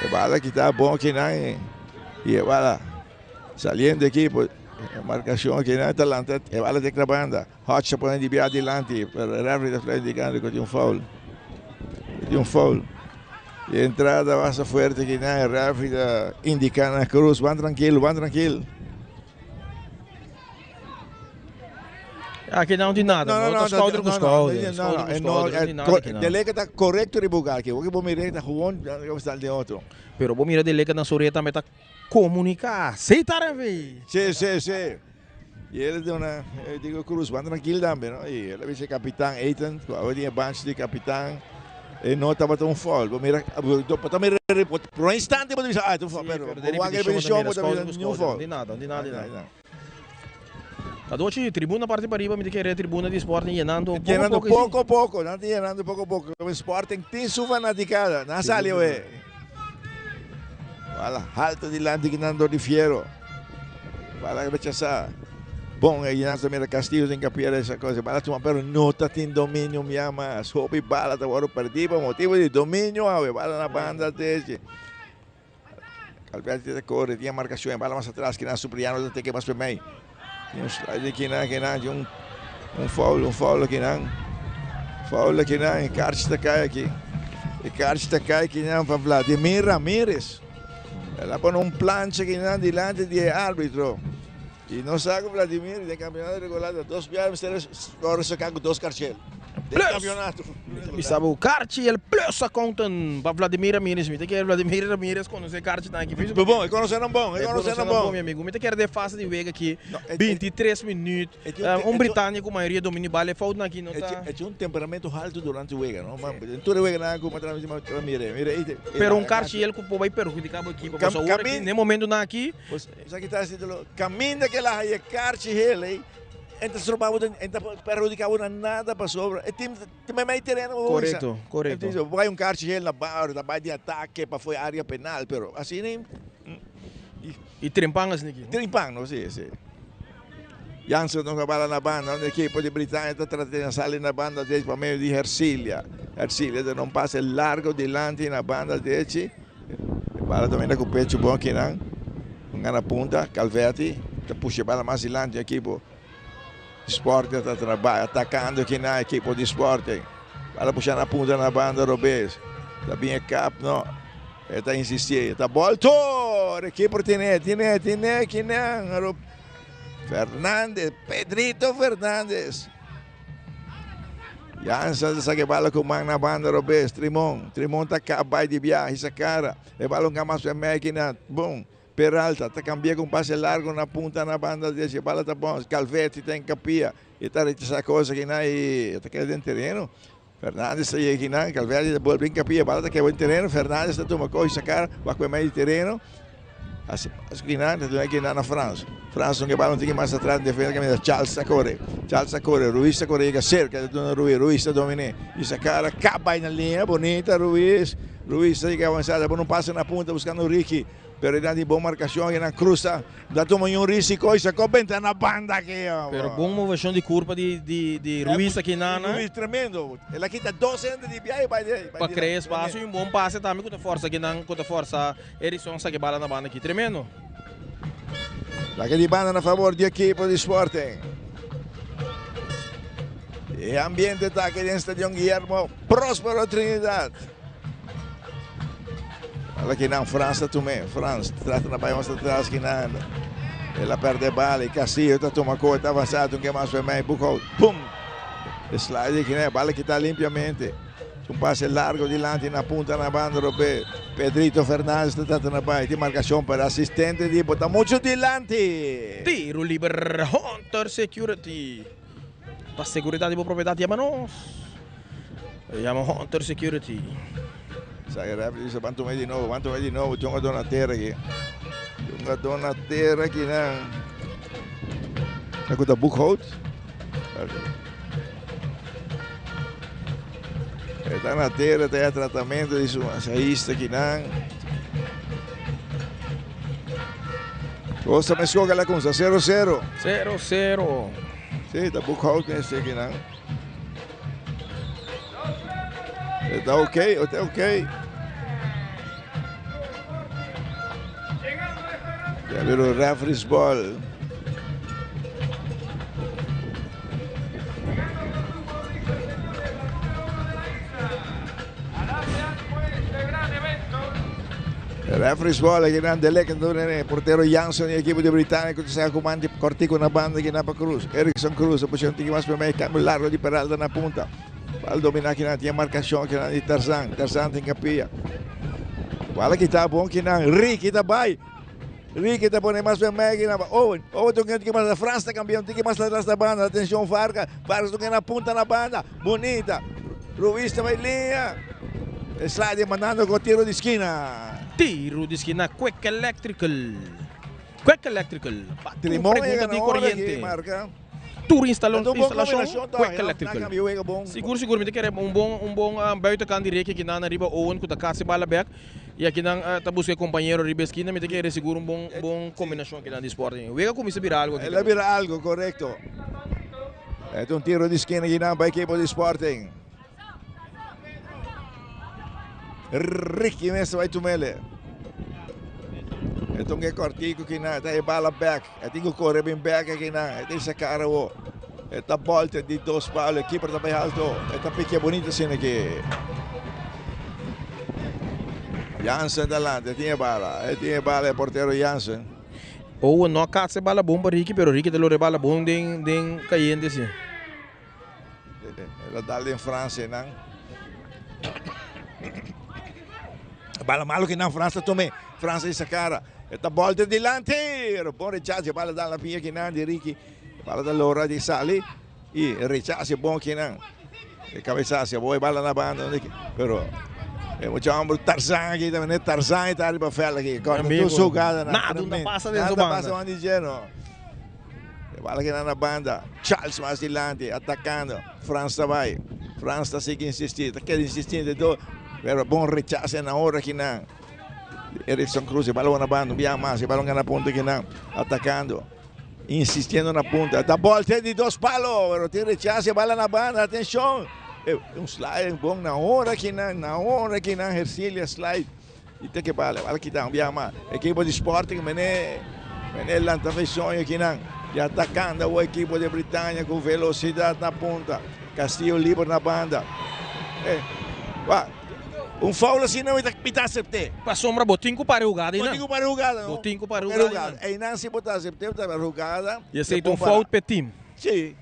Speaker 1: E bala kita bon kinan i e bala saliendo ekipo. E markashon kinan ta lanta e bala tek na banda. Hodge ta pone di bia dilanti pero e referee ta fla indikando ku tin un foul. Tin un foul. E entrada basta fuerte kinan e referee ta indika na Cruz ban trankil, ban trankil.
Speaker 2: Aki no tin nada, no, no, schouder ku schouder, schouder ku schouder, no tin nada aki nan.
Speaker 1: De Leca ta korekto riba hogar aki, wak bo mira ta gewoon ta den otro.
Speaker 2: Pero bo mira De Leca na su ret tambe ta komunika, si ta refi!
Speaker 1: Si, si, si. Y el duna, digo Cruz, ban trankil tambe, no? Y el a bisa kapitan Ethan, ku awe tin e banchi di kapitan, e no tabata un foul. Bo mira, bo ta mira por un instante bo ta bisa, ah, e ta un foul, pero bo wak e repetishon bo ta bisa niun foul.
Speaker 2: No tin nada, no tin nada, no tin nada. Cadochi, tribuna parti pariba, mi ta kere tribuna di Sporting yenando poco
Speaker 1: Yenando
Speaker 2: poco.
Speaker 1: poco poco, nan ta yenando poco poco. Sporting tin su fanaticada, nan sali awe. Bala halto dilanti ki nan dor di Fiero. Bala rechasa. Bon, e nan ta mira Castillo tin capiera esa cosa. Bala tuma pero no ta tin dominio mia mas. Hopi bala ta worde perdi pa motibo di dominio awe. Bala na banda derechi. Alberti ta corre, tin e marcacion, e bala mas atras, kinan Supriano ta teke mas pe mei. Tin un slide kinan, kinan, tin un, un foul, un foul kinan. Foul kinan, e kaartje ta kai aki. E kaartje ta kai kinan pa Vladimir Ramirez. El a pone un plancha kinan dilanti di e arbitro. Y no sa cu Vladimir den campeonato regular ta dos biaha mester ora saca cu dos carchel. Den
Speaker 2: Plus!
Speaker 1: campeonato.
Speaker 2: Bisa bo Karchi el plus accountant pa Vladimir Ramirez. Mi ta kere Vladimir Ramirez conoce Karchi tan aki.
Speaker 1: Bo bon, e conoce nan bon, e conoce nan bon.
Speaker 2: Mi amigo, mi ta kere den fase di wega aki, 23 minuut, un Britania cu mayoria domini bal, e foutnan aki no ta.
Speaker 1: E tin un temperamento halto durante wega, no? Den tur e weganan cu mi a mira, mira ei.
Speaker 2: Pero un Karchi el cu por bay perhudica bo ekipo, pasobra awor aki, den momentonan aki.
Speaker 1: Esaki ta haciendo caminda cu el a haya Karchi hel ei. En ta stroba bo, en ta perhudica bo na nada pasobra e team ta mei tereno bo
Speaker 2: bisa. Correcto, correcto.
Speaker 1: Bo bay un karchi hel na bar, ta bay den atake pa fo'i area penal, pero asina
Speaker 2: I trempan asina aki.
Speaker 1: Trempan no, si, si. Jansen ta bala na banda, un ekipo di Britania ta trata di sali na banda drechi pa medio di Hercilia. Hercilia ta da un pase largo dilanti na banda drechi. E bala ta mira ku pechu bon akinan. Un gana punta, Calvetti ta pusha e bala mas dilanti ekipo di Sporting ta trabaha atakando akinan ekipo di Sporting. Bala pusha na punta na banda robes. Ta bin e kap no. E ta insisti. Ta bolto! Ekipo tine, tine, tine akinan. Fernandez, Pedrito Fernandez. Jansen ta saka e bala ku man na banda robes. Trimon, Trimon ta kap bai di biaha hisa kara. E bala un mas pa mekina. Bon, Peralta ta kambia ku un pase largo na punta na banda derecha. E bala ta bon. Calvetti ta en kapia. E ta rechasa kos akinan i ta keda den tereno. Fernandez ta yega akinan. Calvetti ta bolbe en kapia. E bala ta keda den tereno. Fernandez ta tuma kos hisa kara. Wak pa mei di tereno. Hasi pas kinan, ta duna kinan na Frans. Frans nunca bala un tiki mas atras, defensa caminda Charles ta core. Charles ta core, Ruiz ta core yega cerca, ta duna Ruiz, Ruiz ta domine. Y sa cara caba na linea, bonita Ruiz. Ruiz ta yega avanzada, pone un pase na punta buscando Ricky. Pero e dan di bon marcacion, e nan cruza, da tuma un risico y sacó benta na banda aki.
Speaker 2: Pero bon movecion di curpa di di di Ruiz aki nan.
Speaker 1: Ruiz tremendo. El a kita dos hende di biahe bay di.
Speaker 2: Pa crea espacio y un bon pase tambe cu ta forza aki nan, cu ta forza. Erison saki bala na banda aki. Tremendo.
Speaker 1: Saque di banda na favor di equipo di Sporting. E ambiente ta aki den Stadion Guillermo Prospero Trinidad. Bala kinan Frans ta tume. Frans trata na bai mas atras kinan. El a perde bala y Castillo ta tuma ko ta avanzado un ke mas pa mei Boekhout. Pum! Slide kinan bala kita limpiamente. Un pase largo dilanti na punta na banda robe. Pedrito Fernandez ta trata na bai. Tin marcacion pero asistente di bo ta mucho dilanti.
Speaker 2: Tiro liber Hunter Security. Pa seguridad di bo propiedad yama nos. Yama Hunter Security.
Speaker 1: Sa e referee dice ban tuma di nobo, ban tuma di nobo. Tin un jugador na tera aki. Tin un jugador na tera aki nan. Sa cu ta Boekhout. E ta na tera ta ya tratamento di su masahista kinan. Cosa me escoge la kunsa 0-0.
Speaker 2: 0-0.
Speaker 1: Sí, ta boekhoud mester kinan. Está ok, está ok. Ya vieron referee's ball. Referee's ball aquí nan Delek en portero Jansen y equipo de Británico que se comando cortico na banda aquí na pa Cruz. Erickson Cruz, posición tiki más primer cambio largo di Peralta na punta. Bal domina aquí na tiene marcación aquí na di Tarzan. Tarzan tin capilla. Bala kita bon kinan Ricky ta bay. Ricky ta pone mas vermelho na Owen. Owen toca un tiki mas Frans ta cambia un tiki mas atrás na banda. Atención Vargas. Vargas toca na punta na banda. Bonita. Ruiz ta bay linha. Slide mandando con tiro di esquina.
Speaker 2: Tiro di esquina Quick Electrical. Quick Electrical. Pa tur pregunta di corriente. Tur instalacion Quick Electrical. Sigur sigur mi ta kere un bon un bon buitenkant di Ricky kinan riba Owen ku ta kasi bala bek y akinan ta buska e compañero riba eskina mi ta kere sigur un bon bon combinacion akinan di Sporting. Wega cuminsa bira algo aki.
Speaker 1: El a bira algo corecto. E ta un tiro di skina kinan pa ekipo di Sporting. Ricky mes ta bai tumele. E ta un ke cortico kinan ta e bala bek. E tin ku kore bin bek akinan. E ta isa kara awo. E ta bolte di dos palo. E keeper ta bai alto. E ta pikia bonito asina aki. Jansen delante. E tin e bala. E tin e bala e portero Jansen.
Speaker 2: Owen no a katsa e bala bon pa Ricky, pero Ricky ta lora e bala bon den den kayente si.
Speaker 1: El a dal den Francia nan. Bala malo que nan França tome. França e cara. Esta bola dilanti. Bon rechace. Bala da la pia que nan di Ricky. Bala da Lora di sali. E rechace bon que nan. E cabezazo. Boy bala na banda. Pero e mucha hombre Tarzan aqui também. Tarzan está ali para fela aqui. Corta tu jogada.
Speaker 2: Nada, não passa dentro
Speaker 1: Nada passa onde lleno. Bala que na banda. Charles mais dilante, atacando. França vai. França sigue insistindo. Quer insistindo. Pero bom rechace na hora que não. Erickson Cruz, balão na banda, via mais, balão na ponta que não. Atacando. Insistindo na punta. Da bola de dois palos, pero tem rechace, bala na banda, atenção. Um slide bom na hora que não, na hora que não, Hercília slide. E tem que bala, bala que dá um via mais. Equipo de Sporting, mene, mene lanta sonho aqui não. E atacando o equipo de Britânia com velocidade na ponta. Castillo livre na banda. É. Um foul assim não está acepté.
Speaker 2: Pa sombra, botinho para jogada,
Speaker 1: não? Botinho para jogada, não?
Speaker 2: Botinho para jogada.
Speaker 1: E Nancy botar acepté para jogada.
Speaker 2: E aceita um foul para time.
Speaker 1: Sim.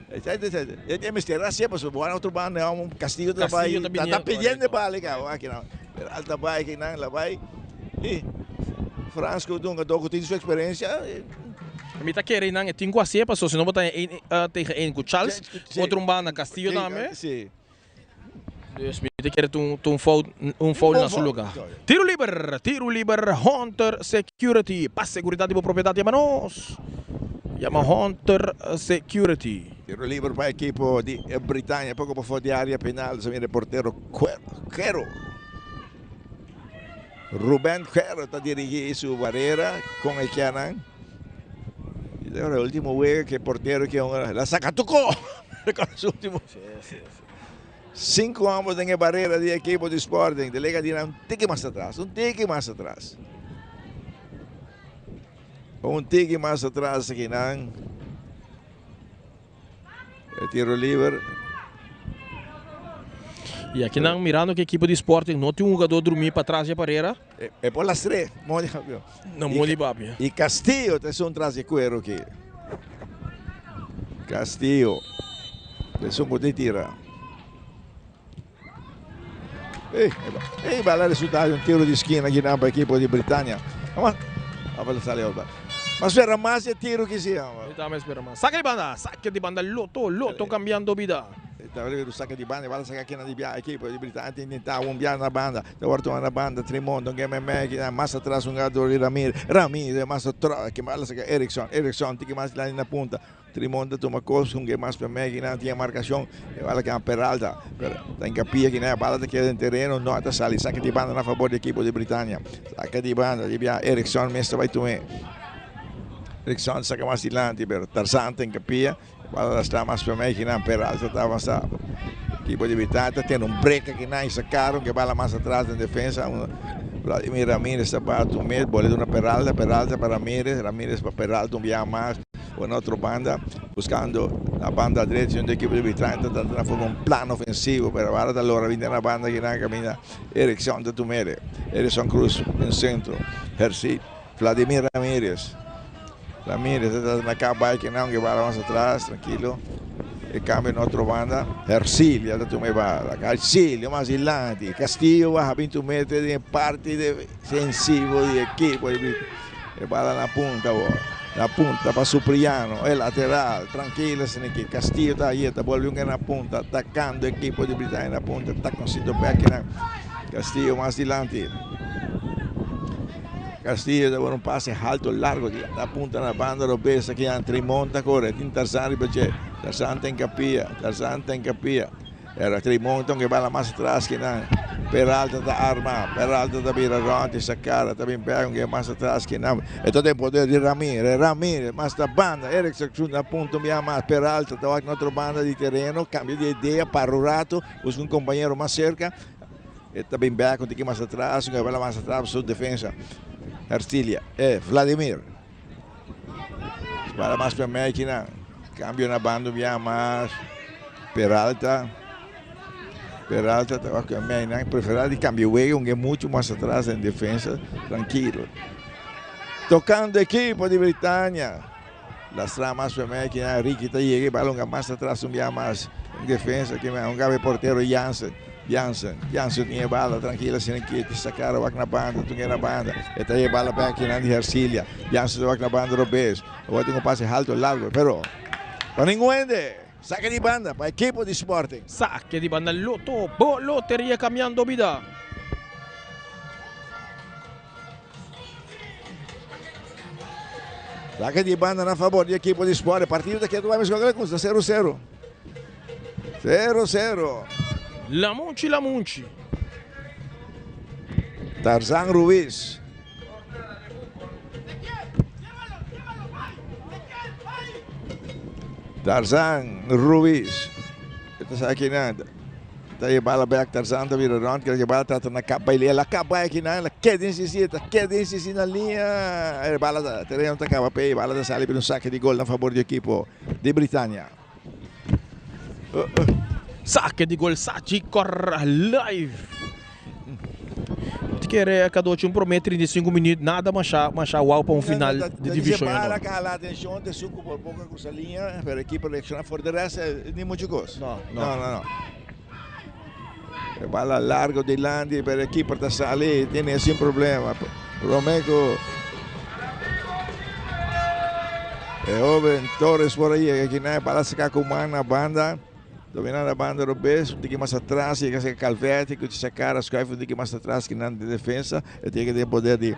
Speaker 1: E mister assim, pues bueno, outro bando, um Castillo também. Está pedindo bala, cara. Aqui não. Alta vai aqui não, lá vai. E Francisco Dunga, dogo tem sua experiência.
Speaker 2: Mi ta kere nan e tin cu haci paso si no bo ta een tegen een cu Charles, otro un banda Castillo tambe.
Speaker 1: Si.
Speaker 2: Dus mi ta kere ta un fout un foul na su lugar. Tiro liber, tiro liber Hunter Security. Pa seguridad di bo propiedad yama nos. Yama Hunter Security.
Speaker 1: Tiro liber pa ekipo di Britania, poco pafo di area penal, sa mira portero Quero. Ruben Quero ta dirigi su barrera con e kianan. Y ahora el último juego que portero que la saca tocó. Su último. Cinco ambos en barrera de equipo de Sporting. Delega de un tique más atrás, un tique más atrás. Un tique más atrás aquí, nan. El tiro libre.
Speaker 2: Y aki nan mirando cu e ekipo di Sporting no tin un hungador drumi patras di barera.
Speaker 1: E por las tres.
Speaker 2: No, moli papi.
Speaker 1: Y Castillo, es un tras de cuero aquí. Castillo. Es un de tira. E, e va a risultare un tiro di schiena aqui na equipe di Britannia. Ma, ma spera mais é tiro que sia.
Speaker 2: Tambe spera mas. Saque di banda, saque di banda, Lotto, Lotto cambiando bida.
Speaker 1: Avrebbe un sacco di bande, va a sacar aqui na equipe di Britannia, tentava un na banda, da na banda, Trimondo, un game mais atrás um jogador di Ramírez, Ramírez, mais atrás, que mais saca Erickson, Erickson, tem que mais lá na punta. Trimonte toma cosas, un que más per me, que não tinha marcação, e bala que é Peralta, pero tem capia que a bala te queda em terreno, não está sali, saca de banda na favor do equipo de Britânia. Saca de banda, de Erickson, mestre vai tomar. Erickson saca mais dilante, pero Tarzan tem capia, bala está mais per me, que não Peralta está avançado. Equipo de Britânia tem um break aqui na sacaram que bala mais atrás em defesa. Um, Vladimir Ramírez está para Tumé, bola de una Peralta, Peralta para Ramírez, Ramírez para Peralta, un viaje más en otra banda, buscando la banda derecha un equipo de Britânia, tratando de formar un plan ofensivo, pero ahora allora viene la banda que nada camina Erickson de Tumere, Erickson Cruz en centro, Hercid, Vladimir Ramírez, Ramírez está en la capa que no, que va más atrás, tranquilo. El cambio en otra banda, Hercilia de Tumere va, Hercilio más adelante, Castillo baja 20 metros de parte defensivo de equipo, e va la punta, la punta para Supriano, el lateral, tranquilo, que Castillo está ahí, está vuelve en la punta, atacando el equipo de Britânia en la punta, está con Cito Castillo más adelante. Castillo da un passe alto, largo, la punta na banda, lo pesa che Trimonta corre, tin Tarzan perché Tarzan in capia, Tarzan in capia. Era Trimonta che va mais atrás que não. Peralta da arma, Peralta da vira avanti, sacara, também pega que mais atrás que não. E todo o poder de Ramírez, Ramírez, mais da banda, Erickson na punta, via mais Peralta, está na outra banda de terreno, cambio de ideia para o rato, busca um companheiro mais cerca. E também pega um pouquinho mais atrás, que vai mais atrás, sua defesa. Artilia, é Vladimir. Para mais para a máquina, cambio na banda, via mais Peralta. Peralta estaba con preferir de cambio juego, aunque mucho más atrás en defensa, tranquilo. Tocando equipo de Britânia. Las tramas para máquina, Ricky está llega, balón más atrás, un día más en defensa, que un gabe portero Jansen. Jansen, Jansen tin e bala trankil asina aki, ta saca wak na banda, tun na banda, e ta e bala bek akinan di Hercilia. Jansen ta wak na banda robes, awor tin un pase halto largo, pero pa ningun hende. Saque di banda pa ekipo di Sporting.
Speaker 2: Saque di banda Lotto, bo loteria cambiando bida.
Speaker 1: Saque di banda na favor di ekipo di Sporting. Partido ta keda bai mescla con 0-0. 0-0.
Speaker 2: Lamunchi, Lamunchi.
Speaker 1: Tarzan Ruiz. Tarzan Ruiz. Esta sa aki nan. Ta e bala back Tarzan ta bira rond. Kaya bala trata na kap baile. La kap bai aki nan. La keda insisi. Ta keda insisi na linha. E bala ta terreno ta kaba pe. Bala ta sali per un saque di gol na favor di equipo di Britannia.
Speaker 2: Saque di gol Sagicor live. Ti kere Cadochi un prome 35 minuut nada masha masha wow pa un final di division
Speaker 1: ya no. Para la atención de su por poco cruza línea, pero equipo reacciona for de rest ni mucho cos.
Speaker 2: No,
Speaker 1: no. No, no, no. E bala largo dilanti, pero equipo ta sali, tiene sin problema. Romeo E joven Torres por ahí, que aquí bala saca con na banda. Domina na banda robes, un tiki mas atras, yega serka Calverti ku sa kara skuif un tiki mas atras ki nan di defensa, e tin ke poder di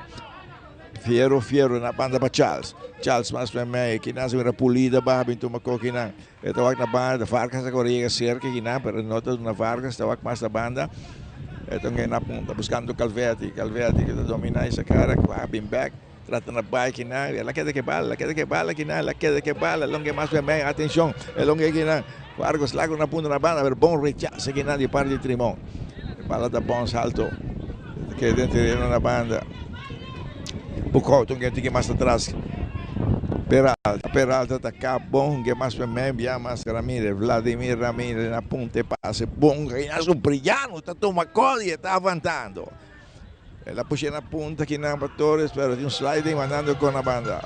Speaker 1: Fierro, Fierro na banda pa Charles, Charles mas pa mei, kinan sa mira Pulida baha bin tuma ko kinan, e ta wak na banda, Vargas a kore yega serka kinan, pero no ta duna Vargas, ta wak mas na banda, e ta na punta buskando Calverti, Calverti ku ta domina i sa kara, baha bin bek. Trata na bai kinan, el a keda ke bala, el a keda ke bala kinan, el a keda ke bala, el longe mas mei, atencion, el longe kinan, Vargas lago na punta na banda, pero bon rechace kinan di parti di Trimon. E bala ta bon salto, keda den tereno na banda. Boekhout un tiki mas atras. Peralta, Peralta ta kap bon, ke mas mei, bia mas Ramirez, Vladimir Ramirez na punta e pase bon, Reinazo Brillano ta tuma kodi e ta avantando. El a pusha na punta kinan pa Torres pero tin un sliding mandando con na banda.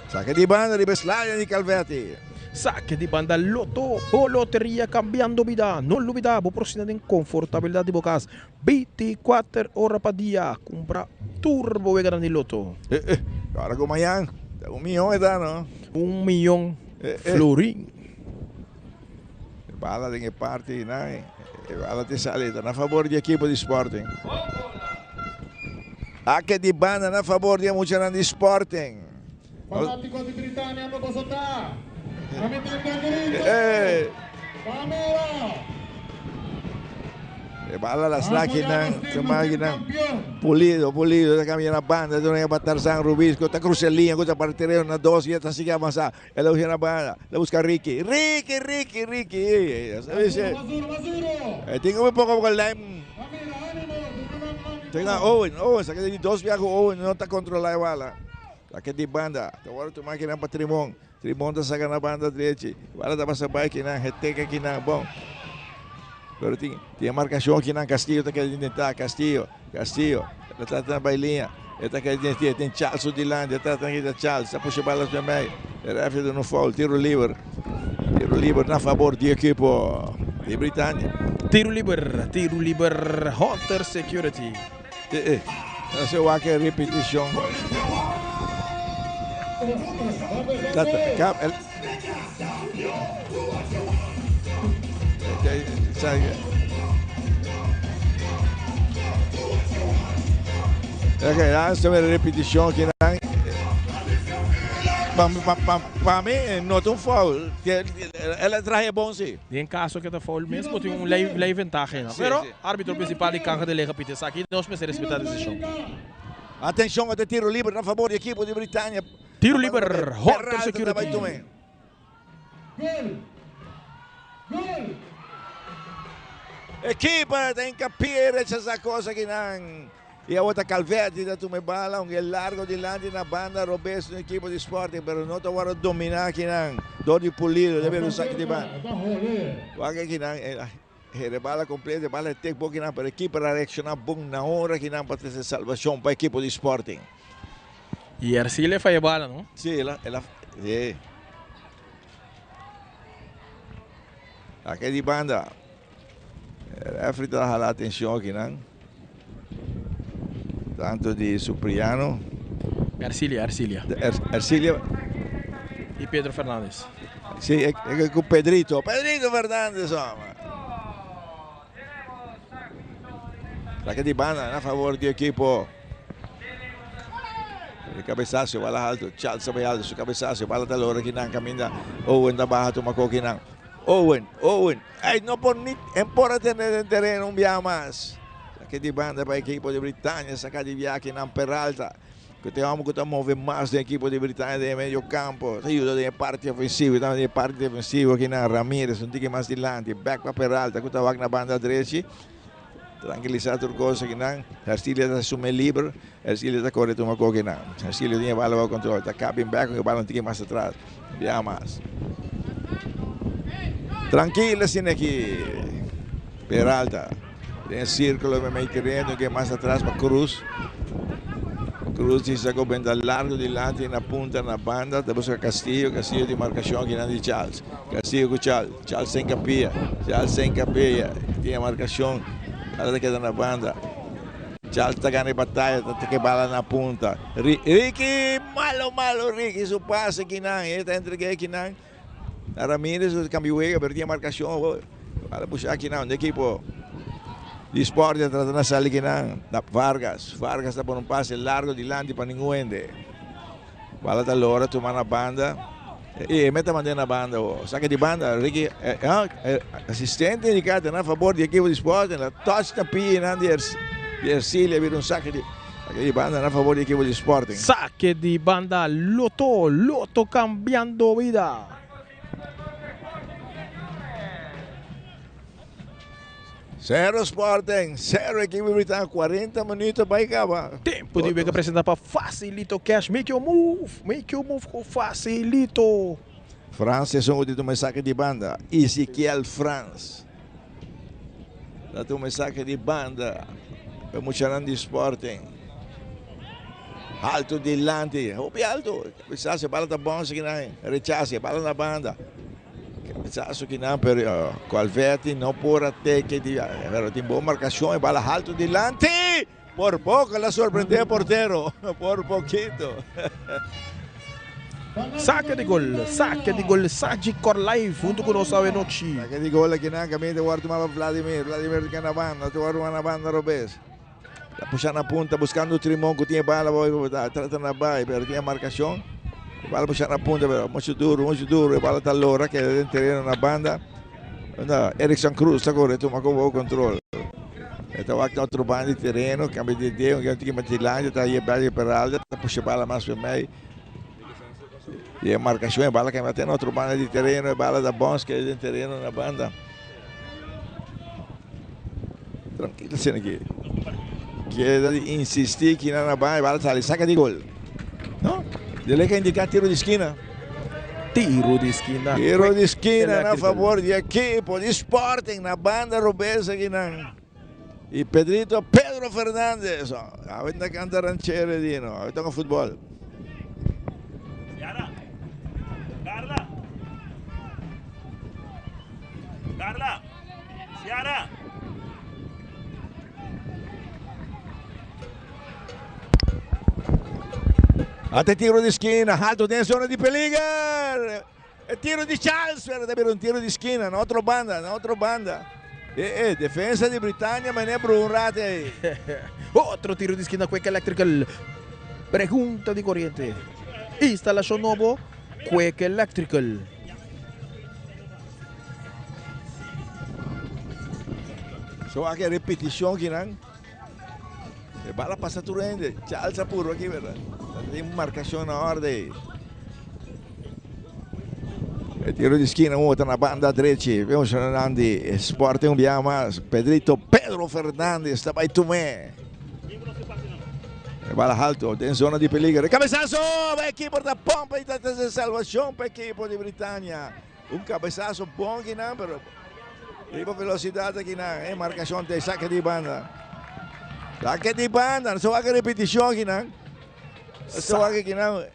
Speaker 1: Saque di banda riba e sliding di Calvetti.
Speaker 2: Saque di banda Lotto bo loteria cambiando bida. No lubida bo por sinta den confortabilidad di bo cas 24 ora pa dia. Cumpra tur bo weganan di Lotto.
Speaker 1: Eh eh, ora cu mañan ta un miyon e ta no?
Speaker 2: Un miyon florin.
Speaker 1: E bala den e parti nan, e bala te sali, ta na fabor di ekipo di Sporting. Ake di banda na fabor di e muchanan di Sporting.
Speaker 3: Fanatico di Britania no boso ta. Ami tin den grito. Pamela.
Speaker 1: E bala las lakinan, kinan. Pulido, Pulido, ta cambia na banda, ta pa Tarzan Rubisco, ta cruza linea, ta para terreno na dos, y ta sigue avanza. El a usa na banda, el a busca Ricky. Ricky, Ricky, Ricky. E tin un poco con lem. Tenga Owen, Owen, sa di dos viaje Owen no ta controla e bala. Saque di banda, ta word tuma kinan pa Trimon. Trimon ta saca na banda drechi. Bala ta pasa bai kinan, Heteka kinan, bon. Pero tin, tin marcacion kinan, Castillo ta keda intenta, Castillo. Castillo, el a trata na bai liña, e ta kai den stia, tin Charles su dilanti, e trata na kita Charles, ta pusha balas pa mei, e ref ta duna un foul, tiro liber, tiro liber na fabor di ekipo di Britania.
Speaker 2: Tiro liber, tiro liber, Hunter Security.
Speaker 1: Eh, eh, ta se wak e repeticion. Tata, kap, el. Ok, dan se repeticion aki nan. Pa, pa, pa, pa mi no ta un foul. El a trahe bon si.
Speaker 2: Den caso que ta foul mes, bo tin un ley, ley ventaja no. Pero arbitro principal di Canja de Lega pita esaki, nos mester respeta decision.
Speaker 1: Atencion, e tiro liber na favor di equipo di Britania.
Speaker 2: Tiro liber, Hunter Security.
Speaker 3: Gol! Gol!
Speaker 1: Ekipa ta hincapié rechasa cosa kinan. Y awor ta Calverti ta tuma e bala, aunke largo dilanti na banda robes un ekipo di Sporting, pero no ta worde domina kinan door di Pulido, debe un saque di banda. Wak kinan, e bala completo, e bala tek bo kinan, pero ekipa a reacciona bon na ora kinan pa trece salvacion pa ekipo di Sporting.
Speaker 2: Y Ercile falla bala, no?
Speaker 1: Sí, el a, el a, sí. Saque di banda. Referee ta hala atencion aki nan. Tanto di Supriano.
Speaker 2: Ercilia, Ercilia.
Speaker 1: Ercilia.
Speaker 2: Y Pedro Fernandez.
Speaker 1: Si, e cu Pedrito. Pedrito Fernandez, hombre. Saque di banda na favor di equipo. E cabezazo, bala alto. Charles ta alto, su cabezazo. Bala ta lora kinan caminda. Owen ta baha tuma ko kinan. Owen, Owen. Ay, no por ni en por tener en terreno un biaha mas. Saque di banda pa equipo di Britannia. Saca di biaha kinan Peralta. Cu te homber cu ta move mas den equipo di Britannia den medio campo. Ta yuda den e parti ofensivo y tambe den e parti defensivo kinan Ramirez un tiki mas dilanti. Back pa Peralta cu ta wak na banda drechi. Tranquilisa tur cosa kinan. Hercilia ta sum'e liber. Hercilia ta kore tuma ko kinan. Hercilia tin e bala bajo control. Ta kabin bek e bala un tiki mas atras. Bia mas. Trankil asina aki. Peralta den e circulo meimei tereno ke mas atras pa Cruz. Cruz di sa ku benta largo dilanti na punta na banda. Ta buska Castillo. Castillo tin marcacion kinan di Charles. Castillo ku Charles. Charles sen kapia. Charles sen kapia. Tin e marcacion. Bala ta keda na banda. Charles ta gana e bataya. Ta teke bala na punta. Ricky! Malo malo Ricky su pase kinan. E ta entrega kinan. Na Ramirez ta cambia wega pero tin e marcacion. Bala busha kinan. Un ekipo di Sporting ta trata na sali kinan. Na Vargas. Vargas ta pone un pase largo dilanti pa ningun hende. Bala ta lora tuma na banda. E e meta manda na banda o saca di banda. Ricky eh, eh, asistente indica ta na favor di equipo di Sporting. La touch na pie nan di di Ercilia bira un saque di saque di banda na favor di equipo di Sporting.
Speaker 2: Saque di banda Lotto, Lotto cambiando vida.
Speaker 1: Zero Sporting, zero equipo Britannia, 40 minuut bay caba.
Speaker 2: Tempo di wega presenta pa Facilito Cash. Make your move, make your move cu Facilito.
Speaker 1: Frans esun cu tin tuma e sake di banda. Ezekiel Frans ta tuma e sake di banda pa e muchanan di Sporting. Alto dilanti, hopi alto. Cabezazo, e bala ta bounce kinan, rechaza, e bala na banda. Cabezazo kinan, pero Calvetti no por a teke di, pero tin bon marcacion, e bala alto dilanti. Por poco la sorprende e portero, por poquito.
Speaker 2: Saque di gol, saque di gol, Sagicor Life hunto cu nos awe nochi.
Speaker 1: Saque di gol akinan, caminda worde tuma pa Vladimir, Vladimir ta na banda, ta worde tuma na banda robes. Ta pusha na punta buscando Trimon cu tin e bala ta trata na bay pero tin e marcacion. E bala pusha na punta pero mucho duro, mucho duro. E bala ta lora keda den tereno na banda. Unda Erickson Cruz ta core tuma con bo control. E ta wak na otro banda di tereno, cambia di idea, un tiki mas dilanti ta yeba di Peralta, ta pusha bala mas pa mei. Y e marcacion e bala cambia te na otro banda di tereno, e bala ta bons keda den tereno na banda. Tranquilo asina aki. Keda di insisti ki nan a bai, bala sali saca di gol. No, dele ka indica tiro di skina.
Speaker 2: Tiro di skina.
Speaker 1: Tiro di skina na favor di equipo di Sporting na banda robes aki nan. Y Pedrito Pedro Fernandez. Awe ta canta ranchero dino. Awe toca futbol.
Speaker 4: Ciara. Carla. Carla. Ciara.
Speaker 1: Ate tiro di esquina, alto den zona di peliger. E tiro di Charles, pero ta bira un tiro di esquina, na otro banda, na otro banda. E, e, defensa di Britannia, meneer Bruun rate ahí.
Speaker 2: Otro tiro di esquina, Quick Electrical. Pregunta di corriente. Instalacion nobo, Quick Electrical.
Speaker 1: So aki repeticion kinan. E bala pasa tur hende. Charles a puro aki, verdad? Tin marcacion na orde. E tiro di esquina un na banda drechi. Vemos Nandi Sporting un biaha mas. Pedrito Pedro Fernandez ta bai tumé. E bala alto den zona di peligro. E cabezazo! Pa equipo ta pompa y ta trece salvacion pa equipo di Britannia. Un cabezazo bon kinan, pero riba velocidad akinan. E marcacion te saque di banda. Saque di banda. So wak repeticion kinan. So wak kinan.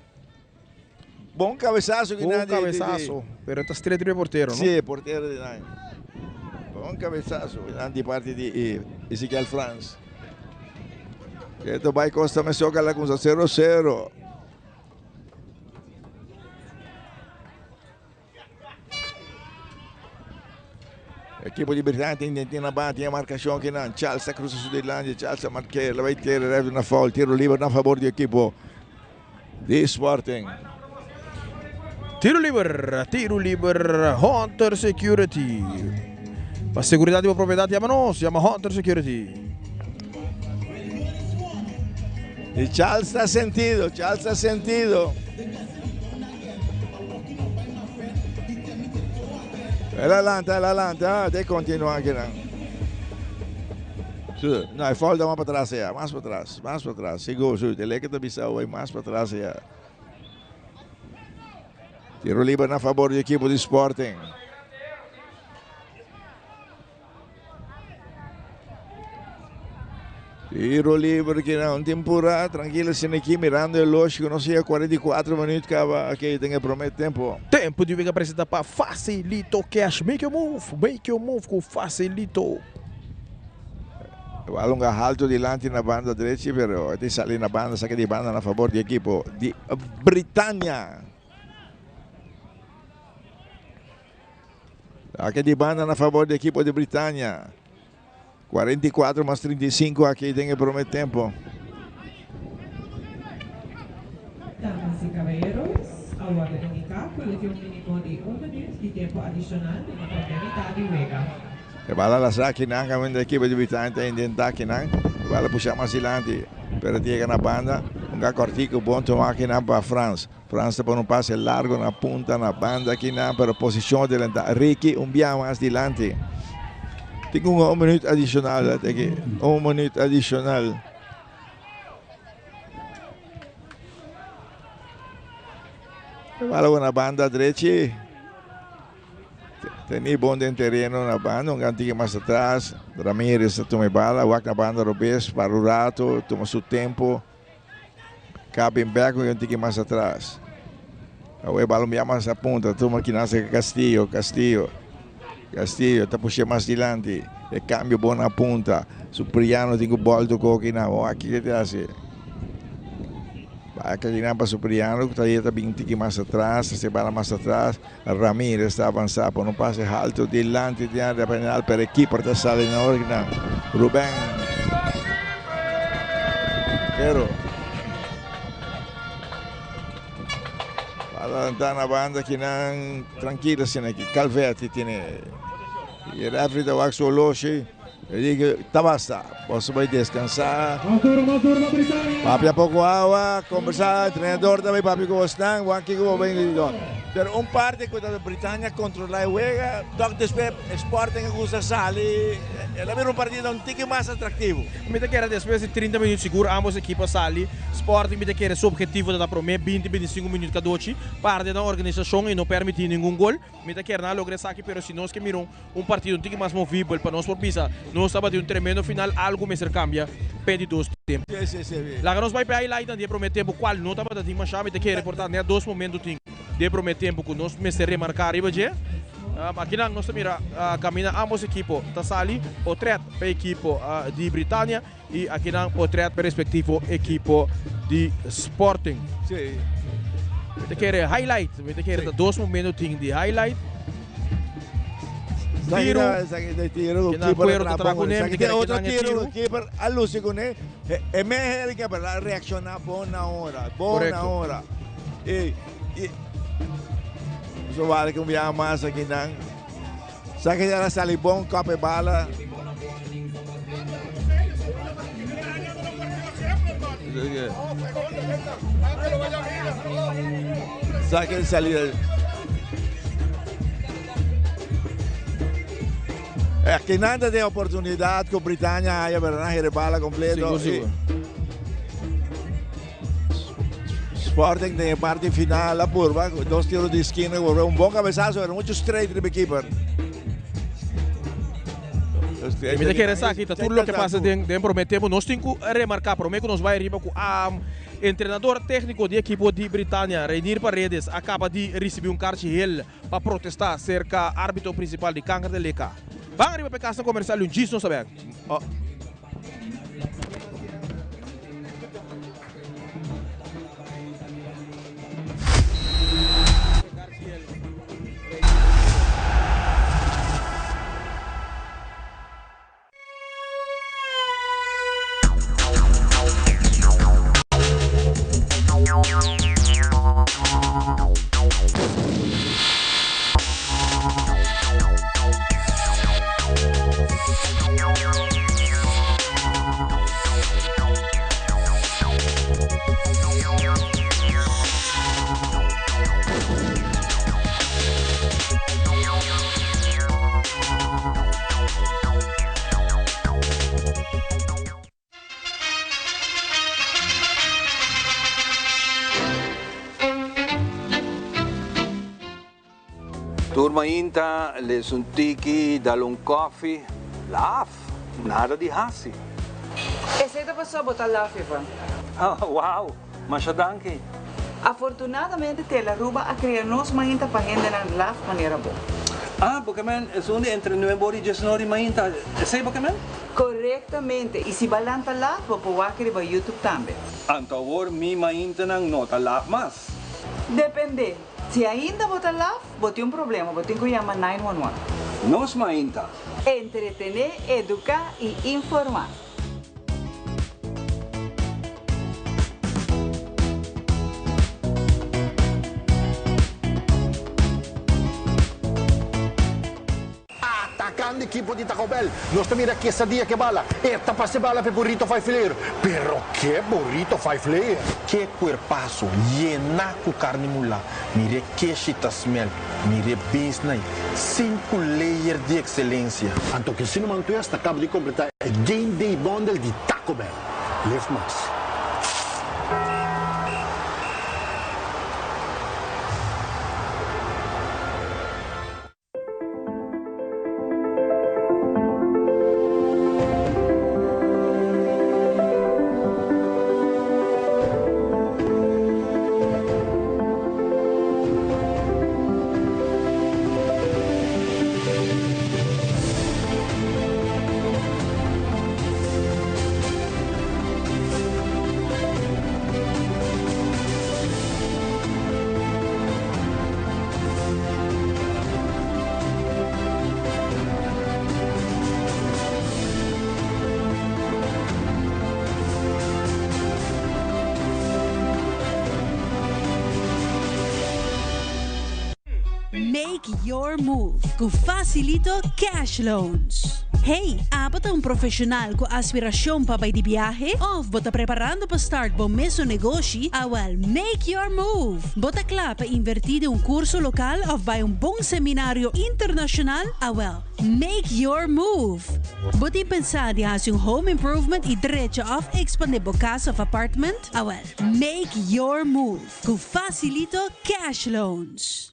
Speaker 1: Bon cabezazo kinan.
Speaker 2: Bon cabezazo. Pero ta straight riba portero, no?
Speaker 1: Sí, portero di nan. Un cabezazo di parti di Ezequiel Frans. Esto bai costa Mesoca la con 0-0. Equipo di Britania tin tin na bate e marcacion aki nan. Charles a cruza su dilanti, Charles a marke, la bay tira, ref na foul, tiro liber na favor di equipo di Sporting.
Speaker 2: Tiro liber, tiro liber, Hunter Security. Pa seguridad di bo propiedad yama nos, yama Hunter Security.
Speaker 1: Y Charles ta sentido, Charles ta sentido. El a lanta, el a lanta, te continua akinan. Sí, no, e falta mas patras ya, mas patras, mas patras. Sigur, sí, te leke ta bisa hoy mas patras ya. Tiro libre na favor di equipo di Sporting. Tiro libre que na un tempura tranquilo sin aquí mirando el lógico no sea 44 minutos caba aquí den el primer tempo.
Speaker 2: Tempo di wega presenta pa Facilito Cash. Make your move, make your move ku Facilito.
Speaker 1: Balón alto dilanti na banda derecha, pero te sale na banda, saque di banda na favor di equipo di Britannia. Saque di banda na favor di equipo di Britannia. 44 mas 35 aki den e prome tempo.
Speaker 5: Damas y caballeros, a wordo indica cu lo tin un minimo di un minuut di tempo adicional den e prome mitad di wega.
Speaker 1: E bala la sa kinan caminda equipo di Britannia ta intenta kinan. E bala pusha mas dilanti, pero ta yega na banda. Un ga cortico bon tuma kinan pa Frans. Frans ta pone un pase largo na punta na banda kinan, pero posicion adelanta. Ricky un bia mas dilanti. Tin un minuut adicional aki. Un minuut adicional. E bala na banda drechi. Teni bon den tereno na banda, un gantigue mas atras. Ramirez ta tuma e bala, wak na banda robes, para un rato, tuma su tempo. Cabin back un gantigue mas atras. Awe e bala un bia mas a punta, tuma kinan cerca Castillo, Castillo. Castillo ta pushe mas dilanti. E cambio bon na punta. Supriano tin cu bol tocó kinan. Wak kico ta haci? Baka kinan pa Supriano cu ta yeta bin tiki mas atras, ta haci bala mas atras. Ramirez ta avansa por un pase halto dilanti di area penal pero e keeper ta sali na ora Ruben Pero para lanta na banda kinan trankilo asina aki Calvetti tene y referee ta wak su oloshi. E di ku ta basta, boso bai deskansá. Papia poko awa, kombersá, entrenador ta bai papia ku bosnan, wak kiko bo bai di don. Pero un parti ku ta Britania kontrolá e wega, tok despues Sporting a kusa sali, el a bira un partido un tiki mas atraktivo.
Speaker 2: Mi ta kere despues di 30 minuut sigur ambos ekipo a sali. Sporting mi ta kere su objetivo ta ta prome 20, 25 minuut kadochi parti nan organisashon i no permití ningun gol. Mi ta kier nan a logra esaki pero si nos ke mira un partido un tiki mas movibel pa nos por bisa nos tabatin un tremendo final algo mester cambia p'e di dos tempo. Laga nos bai p'e highlightnan di e prome tempo cual no tabata tin masha mi ta kere por ta net dos momento tin di e prome tempo cu nos mester remarca riba dje. Akinan nos ta mira caminda ambos ekipo ta sali potret p'e ekipo di Britania y akinan potret p'e respectivo ekipo di Sporting. Mi ta kere highlight, mi ta kere ta dos momento tin di highlight.
Speaker 1: Tiro, kinan
Speaker 2: cuero ta traha kuné, mi ta kere
Speaker 1: kinan e tiro. Keeper a luci kuné, e mehel keeper a reacciona bon na ora, bon na ora. E, e, so wale ku un biaha mas akinan. Sa ke a sali bon kop e bala. Sa ke sali. Aki nan ta den oportunidad ku Britania haya pero nan hera e bala completo.
Speaker 2: Sigur, sigur.
Speaker 1: Sporting den e parti final a purba dos tiro di esquina volve un bon cabezazo pero mucho straight riba e keeper.
Speaker 2: Mi ta kere sa aki ta tur loke pasa den den prome tempo. Nos tin ku remarka prome ku nos bai riba ku entrenador tekniko di ekipo di Britania, Reinier Paredes, a kaba di risibi un karchi hel pa protesta serka arbitro prinsipal di Kanker de Leka. Ban ariba pa e kasnan komersial un djis nos ta bek. Oh.
Speaker 6: Tur mainta les un tiki, dal un koffie, laf, nada di hasi.
Speaker 7: Esei ta pasobra bo ta laf, Ivan.
Speaker 6: Wow, masha danki.
Speaker 7: Afortunadamente Telaruba a crea nos mainta pa hendenan laf manera bo.
Speaker 6: Ah, bo ke men esun di entre nuebe ora y diesnor di mainta, esey bo ke men?
Speaker 7: Corectamente, y si ba lanta laf bo por wak riba YouTube tambe.
Speaker 6: Anto awor mi maintanan no ta laf mas.
Speaker 7: Depende, si ainda bo ta laf, bo tin un problema, bo tin cu yama 911.
Speaker 6: Nos mainta.
Speaker 7: Entretene, educa y informa.
Speaker 8: Atacando equipo di Taco Bell. Nos ta mira quesadilla ke bala. E ta pasa e bala pa e burrito five layer. Pero ke burrito five layer?
Speaker 9: Ke cuerpazo, yena cu carni mula. Mire keshi ta smell. Mire beans nai. Cinco layer di excelencia.
Speaker 8: Anto Casino Mantues ta caba di completa e Game Day Bundle di Taco Bell. Live mas.
Speaker 10: Make your move ku Facilito Cash Loans. Hey, abo ta un profesional ku aspiracion pa bai di biahe? Of bo ta preparando pa start bo mesun negoshi? Awel, make your move! Bo ta kla pa inverti den un curso local of bai un bon seminario internacional? Awel, make your move! Bo tin pensa di haci un home improvement y drecha of expande bo cas of apartment? Awel, make your move cu Facilito Cash Loans!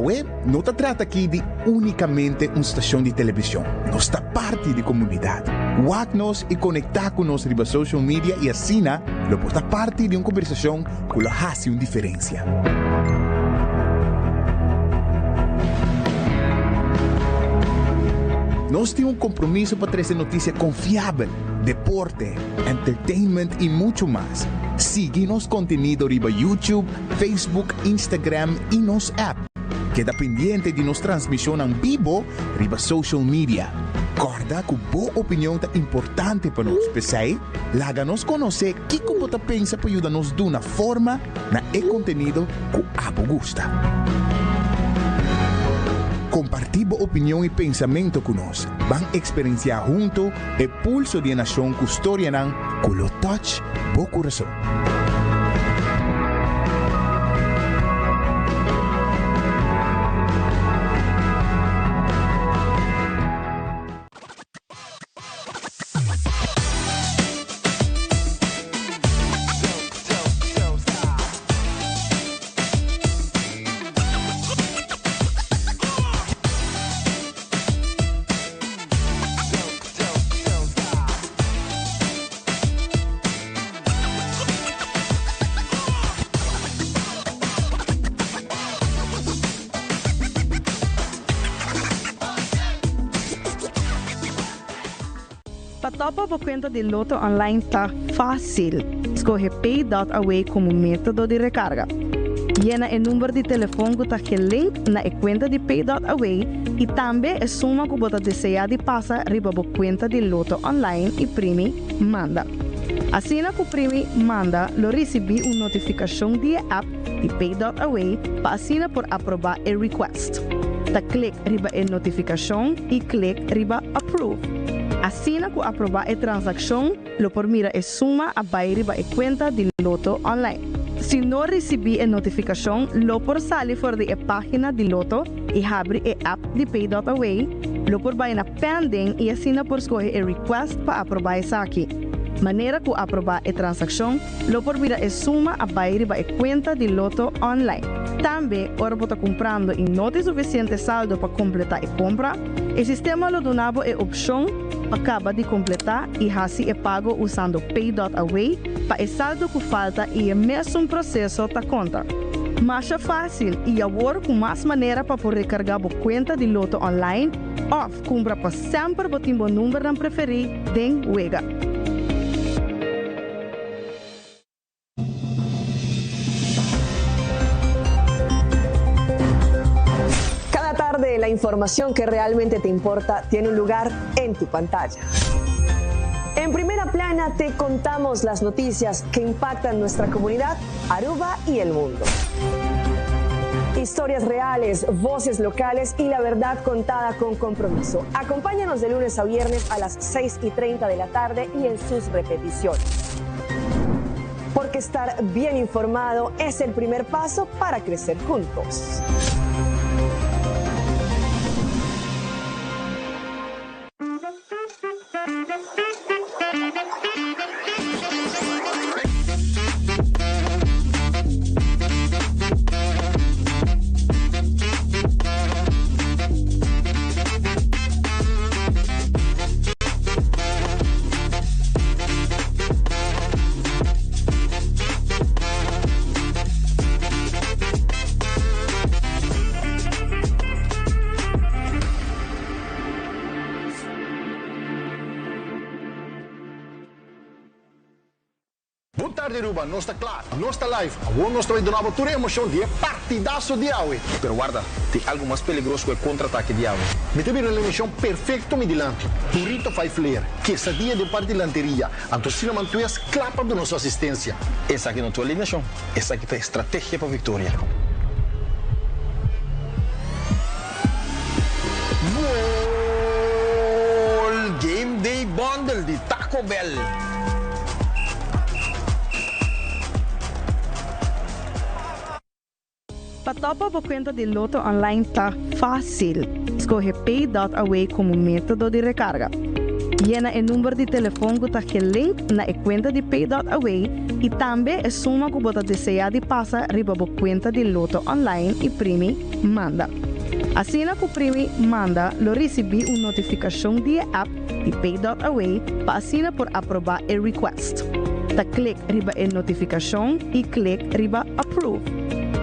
Speaker 11: Awe no ta trata aki di únikamente un stashon di televishon, nos ta parti di komunidat. Wak nos i konektá ku nos riba social media i asina lo por ta parti di un kombersashon ku lo hasi un diferensia. Nos tin un kompromiso pa trese notisia konfiabel, deporte, entertainment i muchu mas. Sigui nos kontenido riba YouTube, Facebook, Instagram i nos app. Keda pendiente di nos transmishonnan bibo riba social media. Kòrda ku bo opinion ta importante pa nos, p'esei laga nos konosé kiko bo ta pensa pa yuda nos duna forma na e kontenido ku abo gusta. Kompartí bo opinion i pensamentu ku nos. Ban eksperensiá huntu e pulso di e nashon ku storianan ku lo touch bo kurason.
Speaker 12: Pa topa bo kuenta di Lotto Online ta fásil. Skohe Pay dot Away komo método di rekarga. Yena e number di telefon ku ta gelink na e kuenta di Pay dot Away i tambe e suma ku bo ta deseá di pasa riba bo kuenta di Lotto Online i primi Manda. Asina ku primi Manda lo risibí un notifikashon di e app di Pay dot Away pa asina por aprobá e request. Ta klik riba e notifikashon i klik riba Approve. Asina ku aprobá e transakshon lo por mira e suma a bai riba e kuenta di Lotto Online. Si no risibí e notifikashon lo por sali for di e página di Lotto i habri e app di Pay dot Away, lo por bai na Pending i asina por skohe e request pa aprobá esaki. Manera ku aprobá e transakshon, lo por mira e suma a bai riba e kuenta di Lotto Online. Tambe, ora bo ta kumprando i no tin sufisiente saldo pa kompletá e kompra, e sistema lo duna bo e opshon pa kaba di kompletá i hasi e pago usando Pay dot Away pa e saldo ku falta i e mesun proseso ta konta. Masha fásil i awor ku mas manera pa por rekargá bo kuenta di Lotto Online òf kumpra pa semper bo tin bo numbernan preferí den wega.
Speaker 13: Cada tarde la información que realmente te importa tiene un lugar en tu pantalla. En primera plana te contamos las noticias que impactan nuestra comunidad, Aruba y el mundo. Historias reales, voces locales y la verdad contada con compromiso. Acompáñanos de lunes a viernes a las 6 y 30 de la tarde y en sus repeticiones. Porque estar bien informado es el primer paso para crecer juntos.
Speaker 8: Bon tardi Aruba, nos ta kla, nos ta live, awor nos ta bai duna bo tur e emocion di e partidazo di awe.
Speaker 9: Pero warda, tin algo mas peligroso ku e kontra-atake di awe.
Speaker 8: Mi ta bira un emocion perfecto mi dilanti, Burrito Five Layer, quesadilla den parti dilanteria, anto Cinnamon Twist kla pa duna su asistencia.
Speaker 9: Esaki no ta un alineacion, esaki ta e strategia pa victoria. Gol! Game Day Bundle di Taco Bell!
Speaker 12: Pa topa bo kuenta di Lotto Online ta fásil. Skohe Pay dot Away komo método di rekarga. Yena e number di telefon ku ta gelink na e kuenta di Pay.Away i tambe e suma ku bo ta deseá di pasa riba bo kuenta di Lotto Online i primi Manda. Asina ku primi Manda lo risibí un notifikashon di e app di Pay.Away pa asina por aprobá e request. Ta klik riba e notifikashon i klik riba Approve.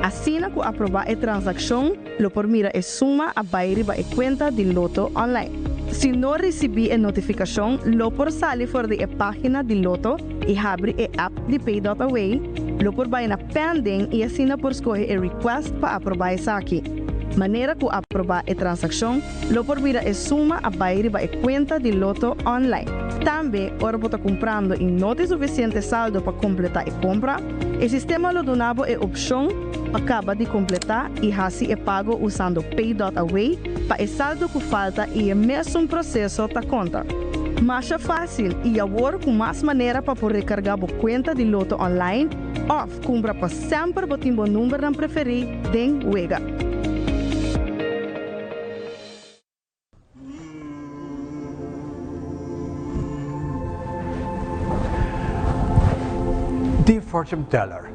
Speaker 12: Asina ku aprobá e transakshon, Lo por mira e suma a bai riba e kuenta di Lotto online. Si no risibí e notifikashon, lo por sali for di e página di Lotto i habri e app di Pay.Away, lo por bai na Pending i asina por skohe e request pa aprobá esaki. Manera ku aprobá e transakshon, lo por mira e suma a bai riba e kuenta di Lotto online. Tambe, ora bo ta kumprando i no tin sufisiente saldo pa kompletá e kompra, e sistema lo duna bo e opshon pa kaba di kompletá i hasi e pago usando Pay.Away pa e saldo ku falta i e mesun proseso ta konta. Masha fásil i awor ku mas manera pa por rekargá bo kuenta di Lotto online òf kumpra pa semper bo tin bo numbernan preferí den wega.
Speaker 6: Dear fortune teller,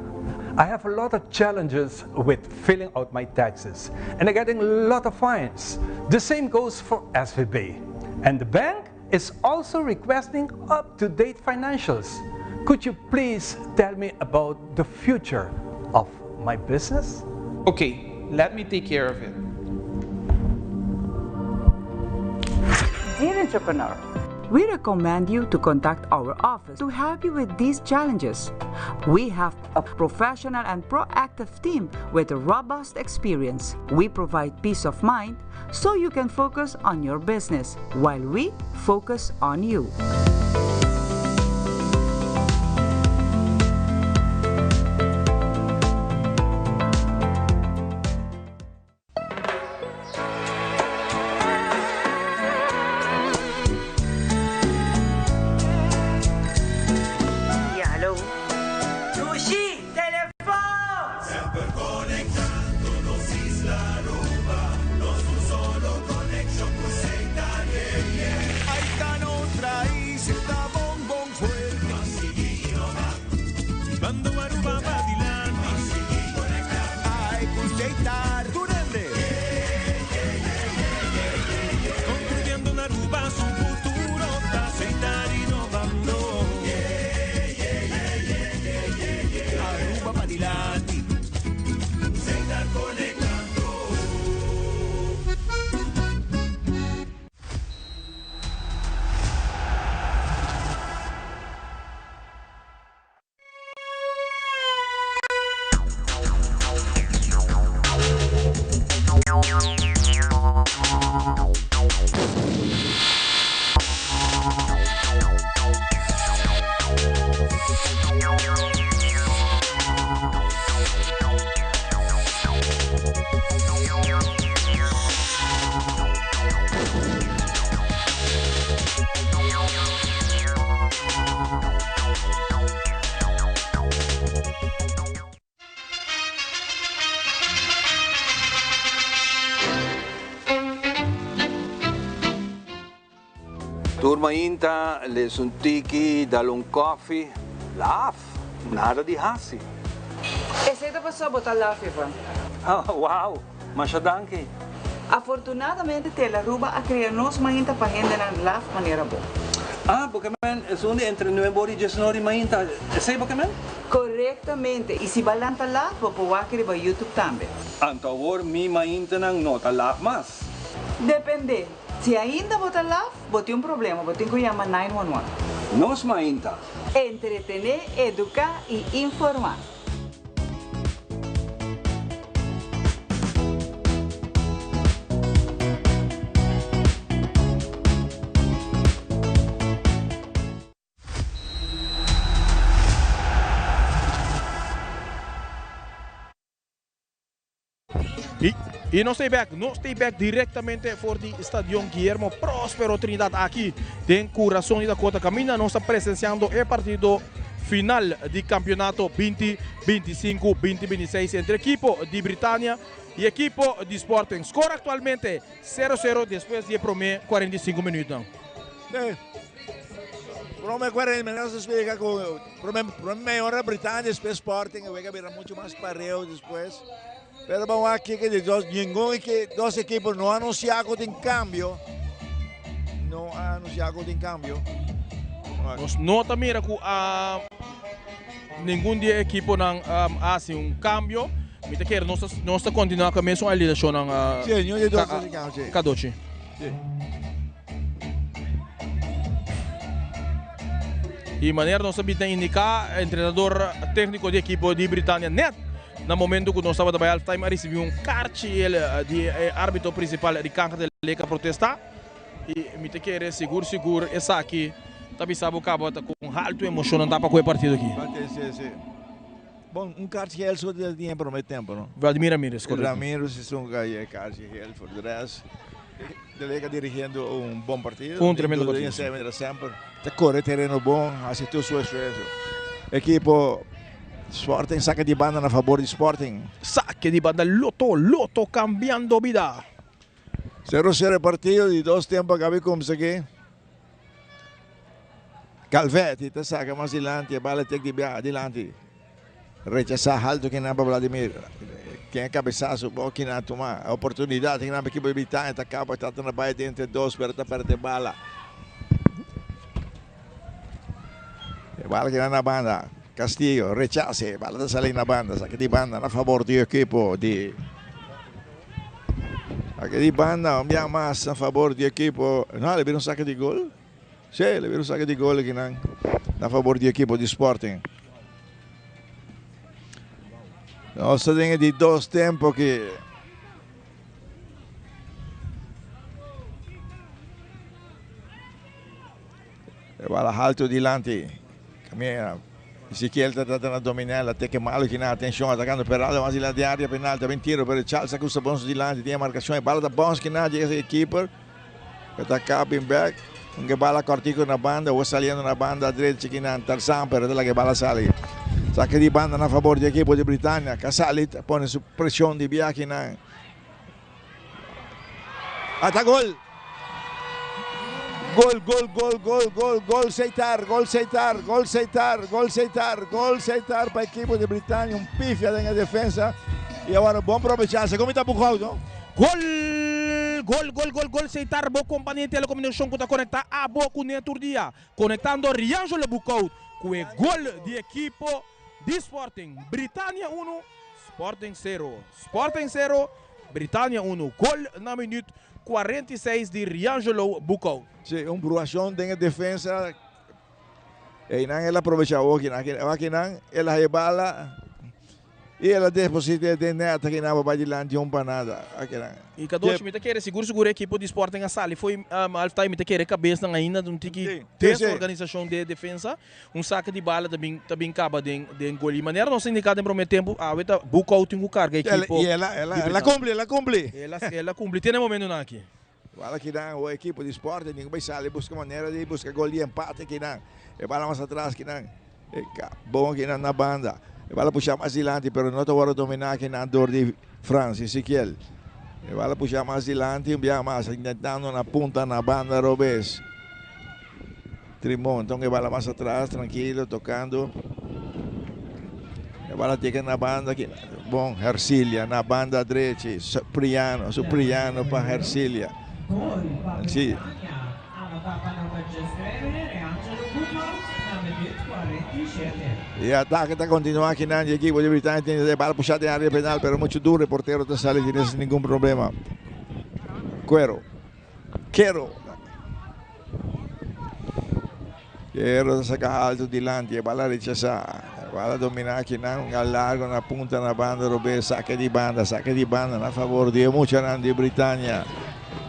Speaker 6: I have a lot of challenges with filling out my taxes and I'm getting a lot of fines. The same goes for SVB. And the bank is also requesting up-to-date financials. Could you please tell me about the future of my business?
Speaker 14: Okay, let me take care of it.
Speaker 7: Dear entrepreneur, we recommend you to contact our office to help you with these challenges. We have a professional and proactive team with a robust experience. We provide peace of mind so you can focus on your business while we focus on you.
Speaker 15: Ja, hallo. Dushi, telefon!
Speaker 16: Semper conectando nos isla Aruba, nos un solo conexion cu Setar, yeah, yeah. Ahí ta nos raiz, ta bon bon fuerte. Ban sigui innova, bando Aruba pa dilanti. Ban sigui conecta, ay cu Setar. Tur hende.
Speaker 17: Construyendo un Aruba su futuro ta Setar innovando.
Speaker 16: Aruba pa dilanti. Setar conectando.
Speaker 6: Tur mainta les un tiki, dal un koffie, laf, nada di hasi.
Speaker 7: Esey ta pasobra bo ta laf, Ivan.
Speaker 6: Wow, masha danki.
Speaker 7: Afortunadamente Telaruba a crea nos mainta pa hendenan laf manera bo.
Speaker 6: Ah, bo ke men esun di entre nuebe ora y diesnor di mainta, esey bo ke men?
Speaker 7: Corectamente, y si ba lanta laf bo por wak riba YouTube tambe.
Speaker 6: Anto awor mi maintanan no ta laf mas.
Speaker 7: Depende, si ainda bo ta laf, bo tin un problema, bo tin cu yama 911.
Speaker 6: Nos mainta.
Speaker 7: Entretene, educa y informa.
Speaker 2: Y, y nos ta back, nos ta back directamente for di Stadion Guillermo Prospero Trinidad aki den Curazon di Dakota. Caminda nos ta presenciando e partido final di campeonato 2025-2026 entre equipo di Britannia y equipo di Sporting. Score actualmente 0-0 despues di e prome 45 minuut.
Speaker 1: Sí. Prome 40 minutos a explica cu prome prome media hora Britania despues Sporting e wega bira mucho mas pareu despues. Pero ban wak kiko di dos ningun eki dos ekipo no a anuncia cu tin cambio. No a anuncia cu tin cambio.
Speaker 2: Nos no ta mira cu a ningun di e ekiponan a haci un cambio. Mi ta kere nos ta nos ta continua cu e mesun alineacionnan
Speaker 1: Si, ningun di dos a haci cambio, si.
Speaker 2: Cadochi.
Speaker 1: Si.
Speaker 2: Y manera nos a bita indica, entrenador tecnico di ekipo di Britania net na momento cu nos tabata bay half time a ricibi un carchi el di e arbitro principal Ricardo de Leca protesta y mi ta kere sigur sigur esaki ta bisa bo caba ta con halto emocionnan ta pa cu e partido aki.
Speaker 1: Si, si. Bon, un carchi geel so di tin e prome tempo, no?
Speaker 2: Vladimir Ramirez, correcto.
Speaker 1: Ramirez es un carchi geel for de rest. De Lega dirigiendo un bon partido.
Speaker 2: Un tremendo partido.
Speaker 1: Semper ta corre terreno bon, haci tur su esfuerzo. Equipo Sporting saca di banda na favor di Sporting.
Speaker 2: Saque di banda Lotto, Lotto cambiando bida.
Speaker 1: 0-0 e partido di dos tempo a caba di cuminsa aki. Calvetti ta saca mas dilanti, e bala tek di bia dilanti. Rechasa halto kinan pa Vladimir. Ken a cabesazo bo kinan a tuma oportunidad kinan pa equipo di Britania ta caba ta na bay den entre dos pero ta perde bala. E bala kinan na banda. Castillo rechase, bala ta sali na banda, saca di banda na favor di equipo di Saca di banda un bia mas na favor di equipo. No, le bira un saca di gol. Sí, le bira un saca di gol kinan na favor di equipo di Sporting. Nos ta den e di dos tempo ki E bala halto dilanti. Camina. Ezequiel ta trata na domina el ateke malo kina atencion atacando Peralta mas dilanti den area penal ta bin tiro pero Charles a cruza bons dilanti tin e marcacion e bala ta bons kina llega e keeper que ta acá bin back un que bala cortico na banda o saliendo na banda derecha kina Tarzan pero ta la que bala sali saque di banda na favor di equipo di Britania Casali pone su presion di bia kina Ata gol! Gol, gol, gol, gol, gol, gol Seitar, gol Seitar, gol Seitar, gol Seitar, gol Seitar pa equipo di Britania, un pifia den e defensa y awor bon probecha. Segun mi ta Boekhoudt, no?
Speaker 2: Gol! Gol, gol, gol, gol Seitar, bo kompania di telekomunikashon ku ta konektá abo ku ne tur dia. Konektando Riangelo Boekhoudt ku e gol di ekipo di Sporting. Britania unu, Sporting sero. Sporting sero, Britania unu. Gol na minuut 46 di Riangelo Boekhoudt.
Speaker 1: Si, un bruacion den e defensa. Einan el a probecha awor akinan el a haya bala. Y el a deposita den net aki nan pa bai dilanti un pa nada. Aki nan.
Speaker 2: Y Kadoshi, mi ta kere sigur sigur e ekipo di Sporting a sali fo'i half time, mi ta kere kabesnan ainda un tiki desorganisacion den e defensa. Un saka di bala ta bin ta bin kaba den den gol. Y manera nos a indica den prome tempo, awe ta Boekhoudt tin ku karga e ekipo.
Speaker 1: Y el a el a el a cumpli, el a cumpli.
Speaker 2: El a el a cumpli te na e momentonan aki.
Speaker 1: Bala kinan o ekipo di Sporting tin ku bai sali buska manera di buska gol di empate kinan. E bala mas atras kinan. E bon kinan na banda. E bala pusha mas dilanti pero no ta wòrdu dominá kinan dor di Frans Ezequiel. E bala pusha mas dilanti un biaha mas intentando na punta na banda robes. Trimon enton e bala mas atras trankilo tokando. E bala teka na banda kinan. Bon Hercilia na banda drechi. Supriano, Supriano pa Hercilia. Si. E atake ta continua akinan di ekipo di Britania tin e bala pusha den area penal pero mucho duro e portero ta sali sin ese ningun problema. Cuero. Quero. Quero ta saca alto dilanti e bala rechasa. E bala domina akinan un gal largo na punta na banda robes saque di banda saque di banda na favor di e muchanan di Britania.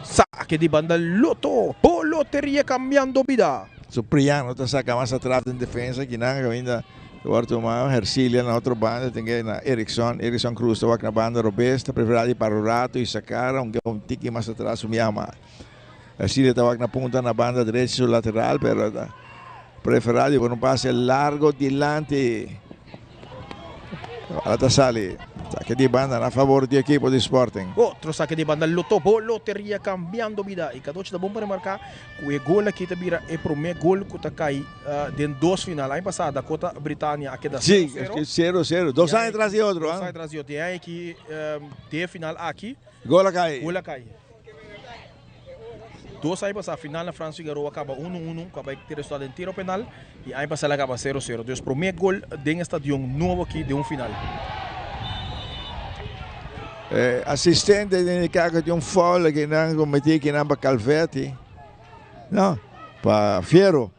Speaker 2: Saque di banda Lotto bo loteria cambiando bida.
Speaker 1: Supriano ta saca mas atras den defensa kinan caminda ta worde tuma Hercilia na otro banda tin ke na Erickson, Erickson Cruz ta wak na banda robes ta prefera di para un rato y sacar aunke un tiki mas atras su miama. Hercilia ta wak na punta na banda derecha su lateral pero ta prefera di pone un pase largo dilanti. Bala ta sali. Sake di banda na favor di ekipo di Sporting.
Speaker 2: Otro sake di banda Lotto bo loteria cambiando bida. Y Cadochi ta bon pa remarca cu e gol aki ta bira e prome gol cu ta cay den dos final. Aña pasa Dakota Britannia a keda
Speaker 1: Sí,
Speaker 2: sero sero.
Speaker 1: sero sero. Dos aña tras di otro.
Speaker 2: Dos aña tras di otro. Y e aña aki den e final aki.
Speaker 1: Gol a cay.
Speaker 2: Gol a cay. Dos aña pasa final na Frans Figaroa caba uno uno cu a bay te resultado den tiro penal y aña pasa el a caba sero sero. Dus prome gol den e stadion nobo aki den un final.
Speaker 1: E asistente ta indica cu tin un foul aki nan cometi aki nan pa Calvetti. No, pa Fierro.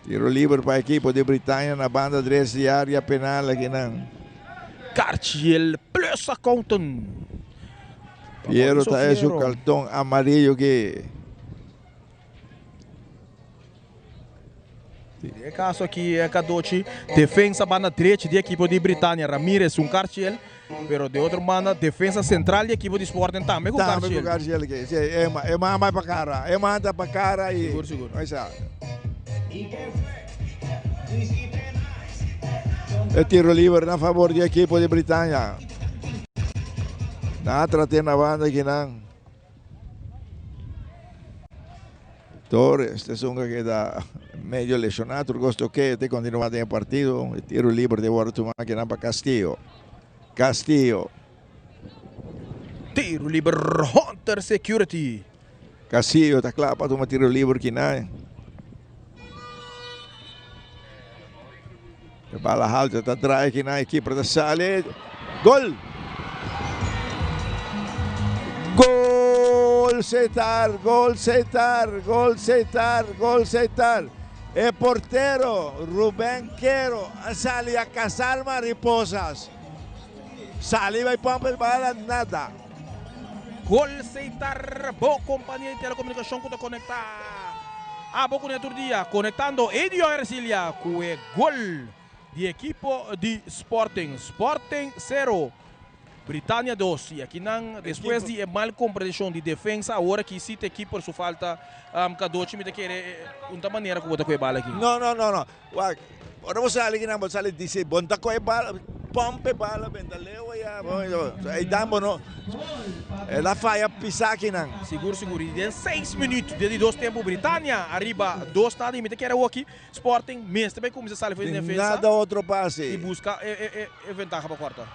Speaker 1: Tiro liber pa ekipo di Britannia na banda drechi di area penal aki nan.
Speaker 2: Carchiel plus accountant.
Speaker 1: Fierro ta e su carton amarillo ki.
Speaker 2: Den e caso aki e Cadochi, defensa banda drechi di ekipo di Britannia, Ramirez un carchiel, pero de otro banda defensa central di ekipo di Sporting tambe cu
Speaker 1: Tambe
Speaker 2: carchiel.
Speaker 1: cu carchiel aki. Si, e ma, e man bai pa cara, e man ta pa cara y
Speaker 2: Sigur, sigur.
Speaker 1: Ahí está. E tiro liber na favor di ekipo di Britannia. Nan a trate na banda aki nan. Torres ta esun cu keda medio lesiona, tur cos ta ok, ta continua den e partido. E tiro liber ta wordo tuma akinan pa Castillo. Castillo.
Speaker 2: Tiro liber Hunter Security.
Speaker 1: Castillo ta cla pa tuma tiro liber kinan. E bala halto ta draai kinan, e keeper ta sali. Gol! Gol Setar, gol Setar, gol Setar, gol Setar. E portero Ruben Quero a sali a cazar mariposas. Sali bay pump e bala, nada.
Speaker 2: Gol Setar, bo compania di telecomunicacion cu ta conecta abo cu ne tur dia, conectando Edio Ercilia cu e gol di ekipo di Sporting. Sporting sero, Britannia dos. Y aki nan despues di e mal comprension di defensa awor aki si ta ekipo su falta Cadochi mi ta kere un ta manera cu bo ta cu e bala aki.
Speaker 1: No, no, no, no. Wak, ora bo sali kinan bo sali dici bo no ta coge bala, pump e bala benta leu aya, ey dan bo no, el a faya pisa kinan.
Speaker 2: Sigur sigur y den seis minuut den di dos tempo Britannia ariba dos nada y mi ta kere awoki Sporting mester bay cuminsa sali for di defensa
Speaker 1: Nada otro pase.
Speaker 2: y busca e ventaha pa corta.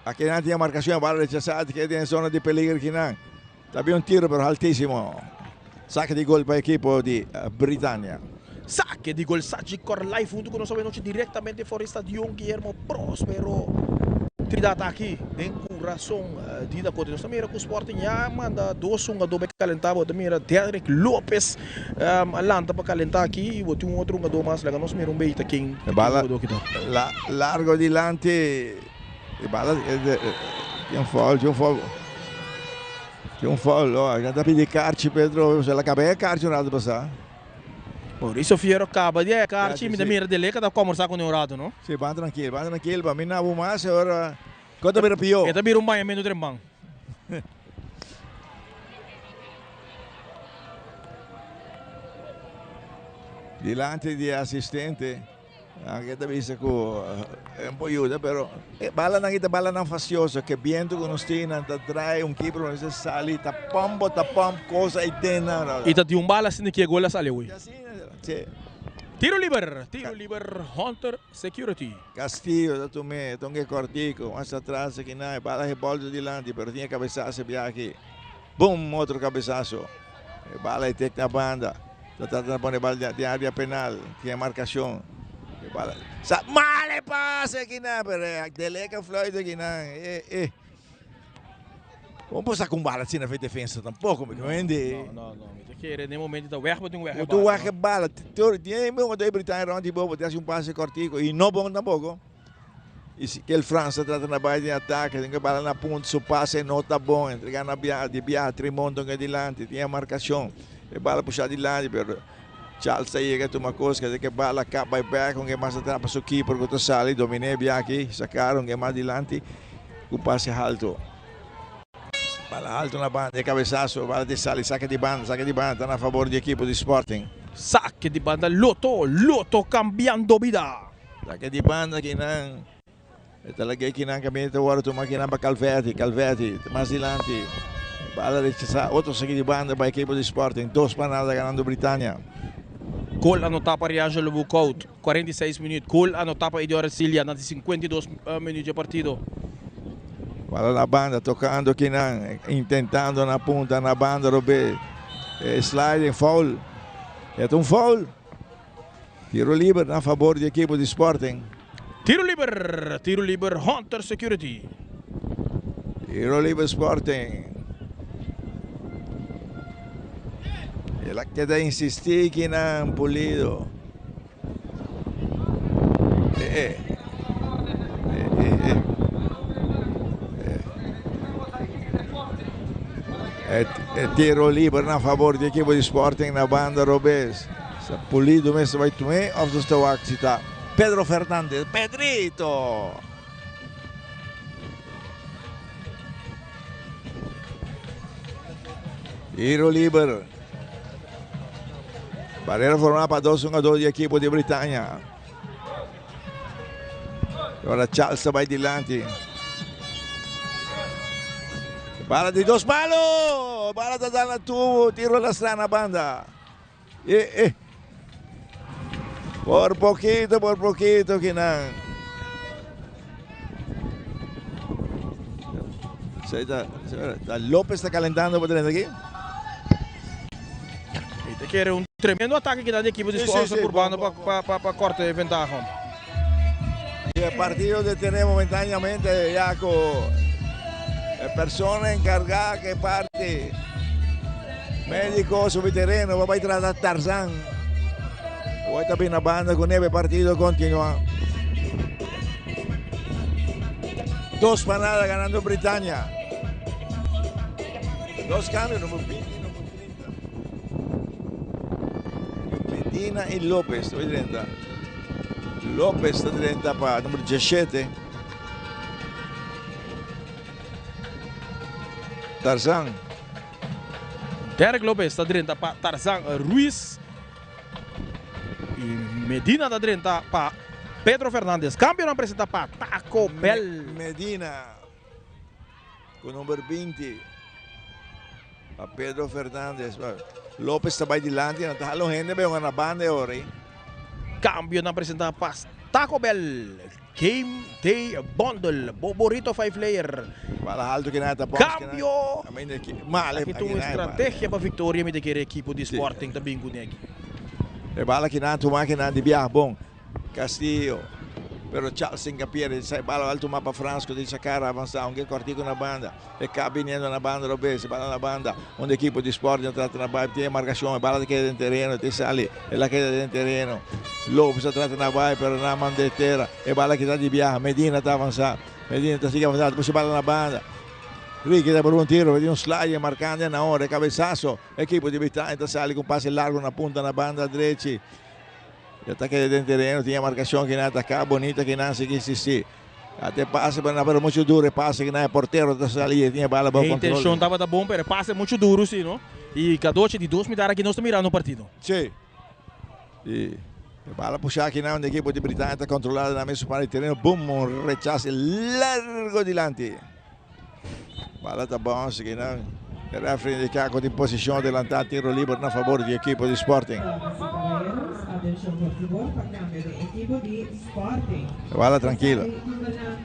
Speaker 1: Akinan tin e marcacion, bala rechasa, ta keda den zona di peliger kinan. Ta bin un tiro pero haltisimo. Sake di gol pa ekipo di Britannia.
Speaker 2: Sake di gol Sachi Corlay huntu ku nos awe nochi direktamente for Stadion Guillermo Prospero Trinidad aki den kurason di Dakota. Nos ta mira ku Sporting ya manda dos hungadó bai kalentá. Bo ta mira Derrick Lopez a lanta pa kalentá aki i bo tin un otro hungadó mas. Laga nos mira un bei ta ken
Speaker 1: E bala
Speaker 2: hungadó ki ta.
Speaker 1: Largo dilanti. E bala tin un foul, tin un foul. Tin un foul, oh, nan ta pidi karchi Pedro, se la kaba e karchi un rato pasá.
Speaker 2: Mauricio Fierro kaba di e karchi, mi ta mira de leka ta kombersá ku ne un rato, no?
Speaker 1: Si, ban trankil, ban trankil, pa mi na bo mas e ora ku ta bira pió.
Speaker 2: E ta bira un bañamentu tremban.
Speaker 1: Dilanti di e asistente. Anke ta bisa ku e por yuda pero e balanan ta balanan fastioso ke bientu ku nos tin nan ta draai un keeper mester sali ta pump bo ta pump kos ay den nan.
Speaker 2: I ta di un bala asina ki e gol a sali awe.
Speaker 1: Si.
Speaker 2: Tiro liber, tiro liber Hunter Security.
Speaker 1: Castillo ta tum'é, ta un ke kòrtiku, mas atras aki nan e bala he bòlta dilanti pero tin e kabesaso bia aki. Bum! Otro kabesaso. E bala e tek na banda. Ta trata na pone bala den area penal. Tin e marcacion. E bala sa mal e pase akinan pero e Deleka fluit akinan. E e. Como por saca un bala asina fe defensa tampoco mi comprende.
Speaker 2: No no no mi ta kere den momento ta weg bo tin weg e
Speaker 1: bala. Bo tin weg e bala. Tin e momento e Britania rond di bo bo tin haci un pase cortico y no bon tampoco. Y si kel Frans ta trata na bai den atake, tin ke bala na punta, su pase no ta bon, entrega na bia, di biaha Tremont donke dilanti, tin e marcacion, e bala pusha dilanti, pero Charles ta yega tuma cos, kende ke bala kap bai bek, un ke mas atrapa su keeper ku ta sali, domine e bia aki, sacar un ke mas dilanti, ku pase halto. Bala halto na banda, e cabesazo, bala ta sali, sake di banda, sake di banda, ta na favor di ekipo di Sporting.
Speaker 2: Sake di banda, Lotto, Lotto cambiando bida.
Speaker 1: Sake di banda kinan. E ta laga ekinan kaminda ta wòrdu tuma kinan pa Calvetti. Calvetti mas dilanti. Bala rechasá. Otro saki di banda pa ekipo di Sporting. Dos pa nada ganando Britannia.
Speaker 2: Gol anotá pa Riangelo Boekhoudt, 46 minuut. Gol anotá pa Edior Ercilia na di 52 minuut dje partido.
Speaker 1: Bala na banda tocando kinan. Intentando na punta na banda robé. Sliding foul. E ta un foul. Tiro liber na fabor di ekipo di Sporting.
Speaker 2: Tiro liber, tiro liber Hunter Security.
Speaker 1: Tiro liber Sporting. El a keda insisti kinan Pulido. Eh, eh. Eh, eh, eh. Eh. E tiro liber na fabor di ekipo di Sporting na banda robes. Sa Pulido mester bai tum'é of nos ta wak si ta Pedro Fernandez. Pedrito! Tiro liber. Barrera formá pa dos hungador di ekipo di Britannia. Ora Charles ta bai dilanti. Bala di dos palo! Bala ta dal na tubo. Tiro lastra na banda. Eh, eh. Por poquito, por poquito kinan. Ta, ta Lopez ta calentando por dentro aki.
Speaker 2: Y ta kere un tremendo ataque kinan di equipo di Sport purbando pa pa pa pa corta e ventaha.
Speaker 1: Y e partido detene momentáneamente ya cu e persona encarga cu e parti medico subi tereno pa bay trata Tarzan. Hoy ta bin na banda cu nebe partido continua. Dos pa nada ganando Britannia. Dos cambio, numero 20 y numero 30. Medina y Lopez, 30. Lopez ta drenta pa numero 17. Tarzan.
Speaker 2: Derek Lopez ta drenta pa Tarzan Ruiz. Y Medina ta drenta pa Pedro Fernandez. Cambionan presenta pa Taco Bell.
Speaker 1: Medina cu number 20. Pa Pedro Fernandez. Lopez ta bay dilanti. Nan ta hala un hende bay hunga na banda e ora ey.
Speaker 2: Cambio nan presenta pa Taco Bell. Game Day Bundle. Bo burrito five layer.
Speaker 1: Bala halto ki nan ta box.
Speaker 2: Cambio. Aki ta un estrategia pa victoria mi ta kere ekipo di Sporting ta bin cune aki.
Speaker 1: E bala ki nan tuma ki nan di biaha bon. Castillo, pero Charles Hincapié sa e bala al tuma pa Fransco di Chacara avansa aunke cortico na banda e ka biniendo na banda robes e bala na banda unda ekipo di Sporting a trata na bai tin e marcacion e bala ta keda den tereno te sali el a keda den tereno Lopes a trata na bai pero nan manda e tera e bala kita di biaha Medina ta avansa Medina ta sigui avansa ta pushi bala na banda Ricky ta por un tiro tin un slide marcando na ora e cabezazo ekipo di Britannia ta sali cu un pase largo na punta na banda drechi. Ya ta keda den tereno, tin e marcacion kinan ataca bonita kinan sigui insisti. A te pase pero na pero mucho duro e pase kinan e portero ta sali e tin e bala bao
Speaker 2: E
Speaker 1: control.
Speaker 2: intencion tabata bon pero e pase mucho duro si no. Y Cadochi di dos mitar aki nos ta mirando partido.
Speaker 1: Si. Y e bala pusha kinan unda ekipo di Britania ta controla den nan mesun parti di tereno boom un rechase largo dilanti. Bala ta bounce kinan. E referee indica cu tin posicion adelanta tiro liber na fabor di ekipo di Sporting. Bala trankilo.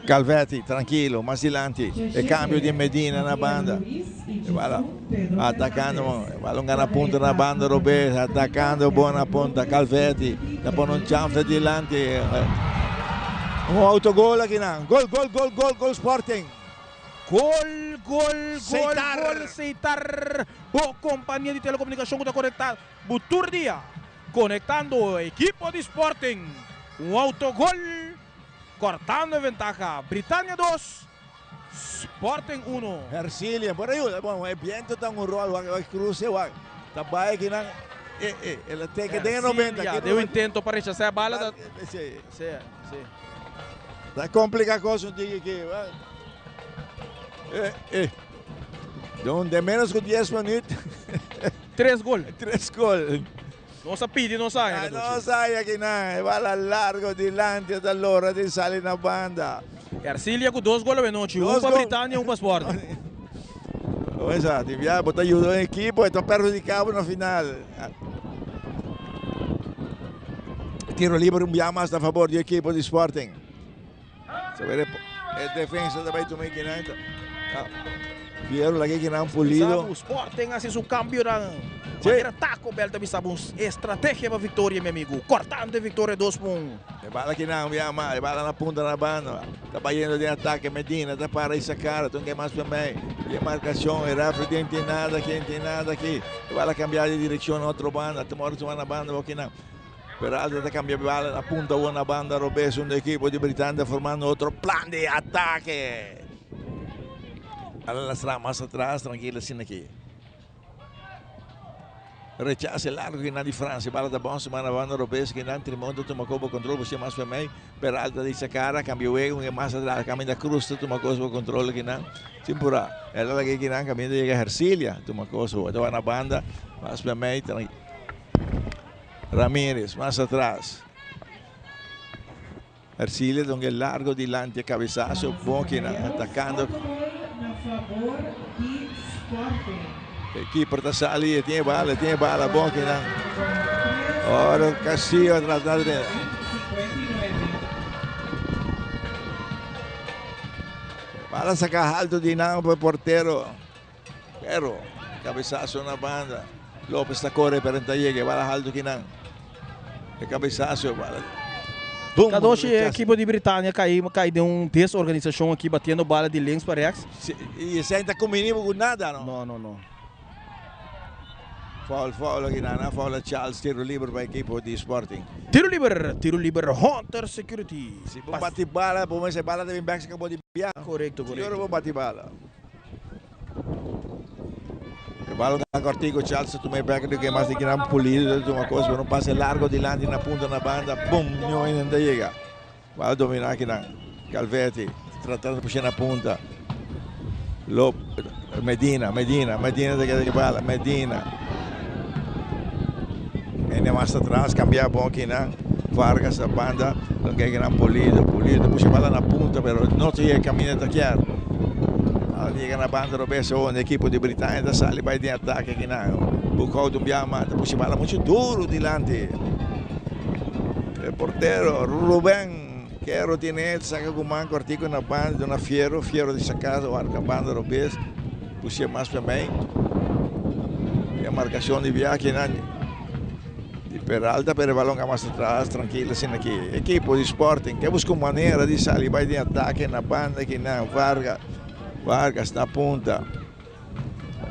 Speaker 1: Calvetti trankilo mas dilanti. E cambio di Medina na banda. E bala atacando. E bala un gana punta na banda robes. Atacando bon na punta. Calvetti ta pone un chanfle dilanti. Un autogol akinan. Gol gol gol gol gol Sporting.
Speaker 2: Gol, gol, gol, gol, Seitar! Bo kompania di telekomunikashon ku ta konektá bo tur dia. Konektando ekipo di Sporting. Un autogol kòrtando e ventaha. Britania dos, Sporting uno.
Speaker 1: Hercilia por ayuda. Bon, e biento ta un ròl. Wak, wak kruse, wak. Ta bai akinan. E, e, el a teke den e noventa.
Speaker 2: Hercilia den un intento pa rechasá e bala. Ta,
Speaker 1: Sí.
Speaker 2: sí, sí.
Speaker 1: Ta kompliká kos un tiki aki. Eh, eh. Don de menos ku 10 minuut.
Speaker 2: Tres gol.
Speaker 1: Tres gol.
Speaker 2: Nos a pidi, nos a haña.
Speaker 1: Nos a haña kinan. E bala largo dilanti ta lora di sali na banda.
Speaker 2: Ercilia ku dos gol awenochi, un pa Britania un pa Sporting.
Speaker 1: Oesa, tin bia bo ta yuda un ekipo e ta perhudiká bo na final. Tiro liber un bia mas na fabor di e ekipo di Sporting. Saber e defensa ta bai tuma e kinan. Fierro laga e kinan pulido.
Speaker 2: Sporting hasi su kambionan. Manera Taco Bell ta bisa bo un estrategia pa victoria mi amigo. Cortante victoria 2-1.
Speaker 1: E bala kinan bia mas, e bala na punta na banda. Ta bayendo den atake Medina ta para y sacara. Tun ke mas pa mei. E marcacion, e referee tin tin nada aki, tin nada aki. E bala cambia di direccion na otro banda. Tuma ora tuma na banda bo kinan. Peralta ta cambia bala na punta awor na banda robes un ekipo di Britania ta formando otro plan di atake. Ala lastra mas atras tranquilo asina aki. Rechace largo kinan di Francia bala ta bounce mas na banda robes kinan Trimon ta tuma kobo control bosia mas pa mei Peralta di sacara cambia wega un mas atras caminda Cruz ta tuma cos bo control kinan sin pura el a laga kinan caminda yega Hercilia tuma cos bo ta na banda mas pa mei. Ramirez mas atras. Ercilia ta un ke largo dilanti e cabezazo bon kinan atacando. E keeper ta sali e tin e bala, e tin e bala bon kinan. Ora Castillo a trata de Bala saca alto di nan pa e portero. Pero, cabezazo na banda. Lopez ta core pero ta yega. E bala alto kinan. E cabezazo, e bala. Boom!
Speaker 2: Kadoshi e ekipo di Britania kai kai den un desorganisacion aki batiendo bala di links pa rechts.
Speaker 1: Si, y esei ta combini cu nada, no?
Speaker 2: No, no, no.
Speaker 1: Foul, foul aki nan. A foul a Charles. Tiro liber pa ekipo di Sporting.
Speaker 2: Tiro liber, tiro liber Hunter Security.
Speaker 1: Si bo bati bala, bo mester bala ta bin bek si ka bo di bia.
Speaker 2: Correcto,
Speaker 1: Si ora
Speaker 2: correcto.
Speaker 1: bo bati bala. E bala ta cortico, Charles ta tuma e bek di mas di kinan pulido ta tuma cos pero un pase largo dilanti na punta na banda bum niun hende ta yega. Bala domina kinan Calvetti tratando di pushe na punta Lop Medina Medina Medina ta keda ki bala Medina Hende mas atras cambia bon kinan Vargas na banda lo ke kinan pulido pulido ta pushe bala na punta pero no ta yega caminda ta kier. Al yega na banda robes awor e ekipo di Britania ta sali bai den atake akinan. Boekhoudt un biaha mas ta pushi bala muchu duru dilanti. E portero Ruben Quero tine el saka ku man kortiko na banda duna Fierro, Fierro di saka warka banda robes pushi mas pa mei. E markashon di biaha akinan. Di Peralta pero e balon a mas atras trankil asina aki. Ekipo di Sporting ke buska un manera di sali bai den atake na banda kinan Varga Vargas na punta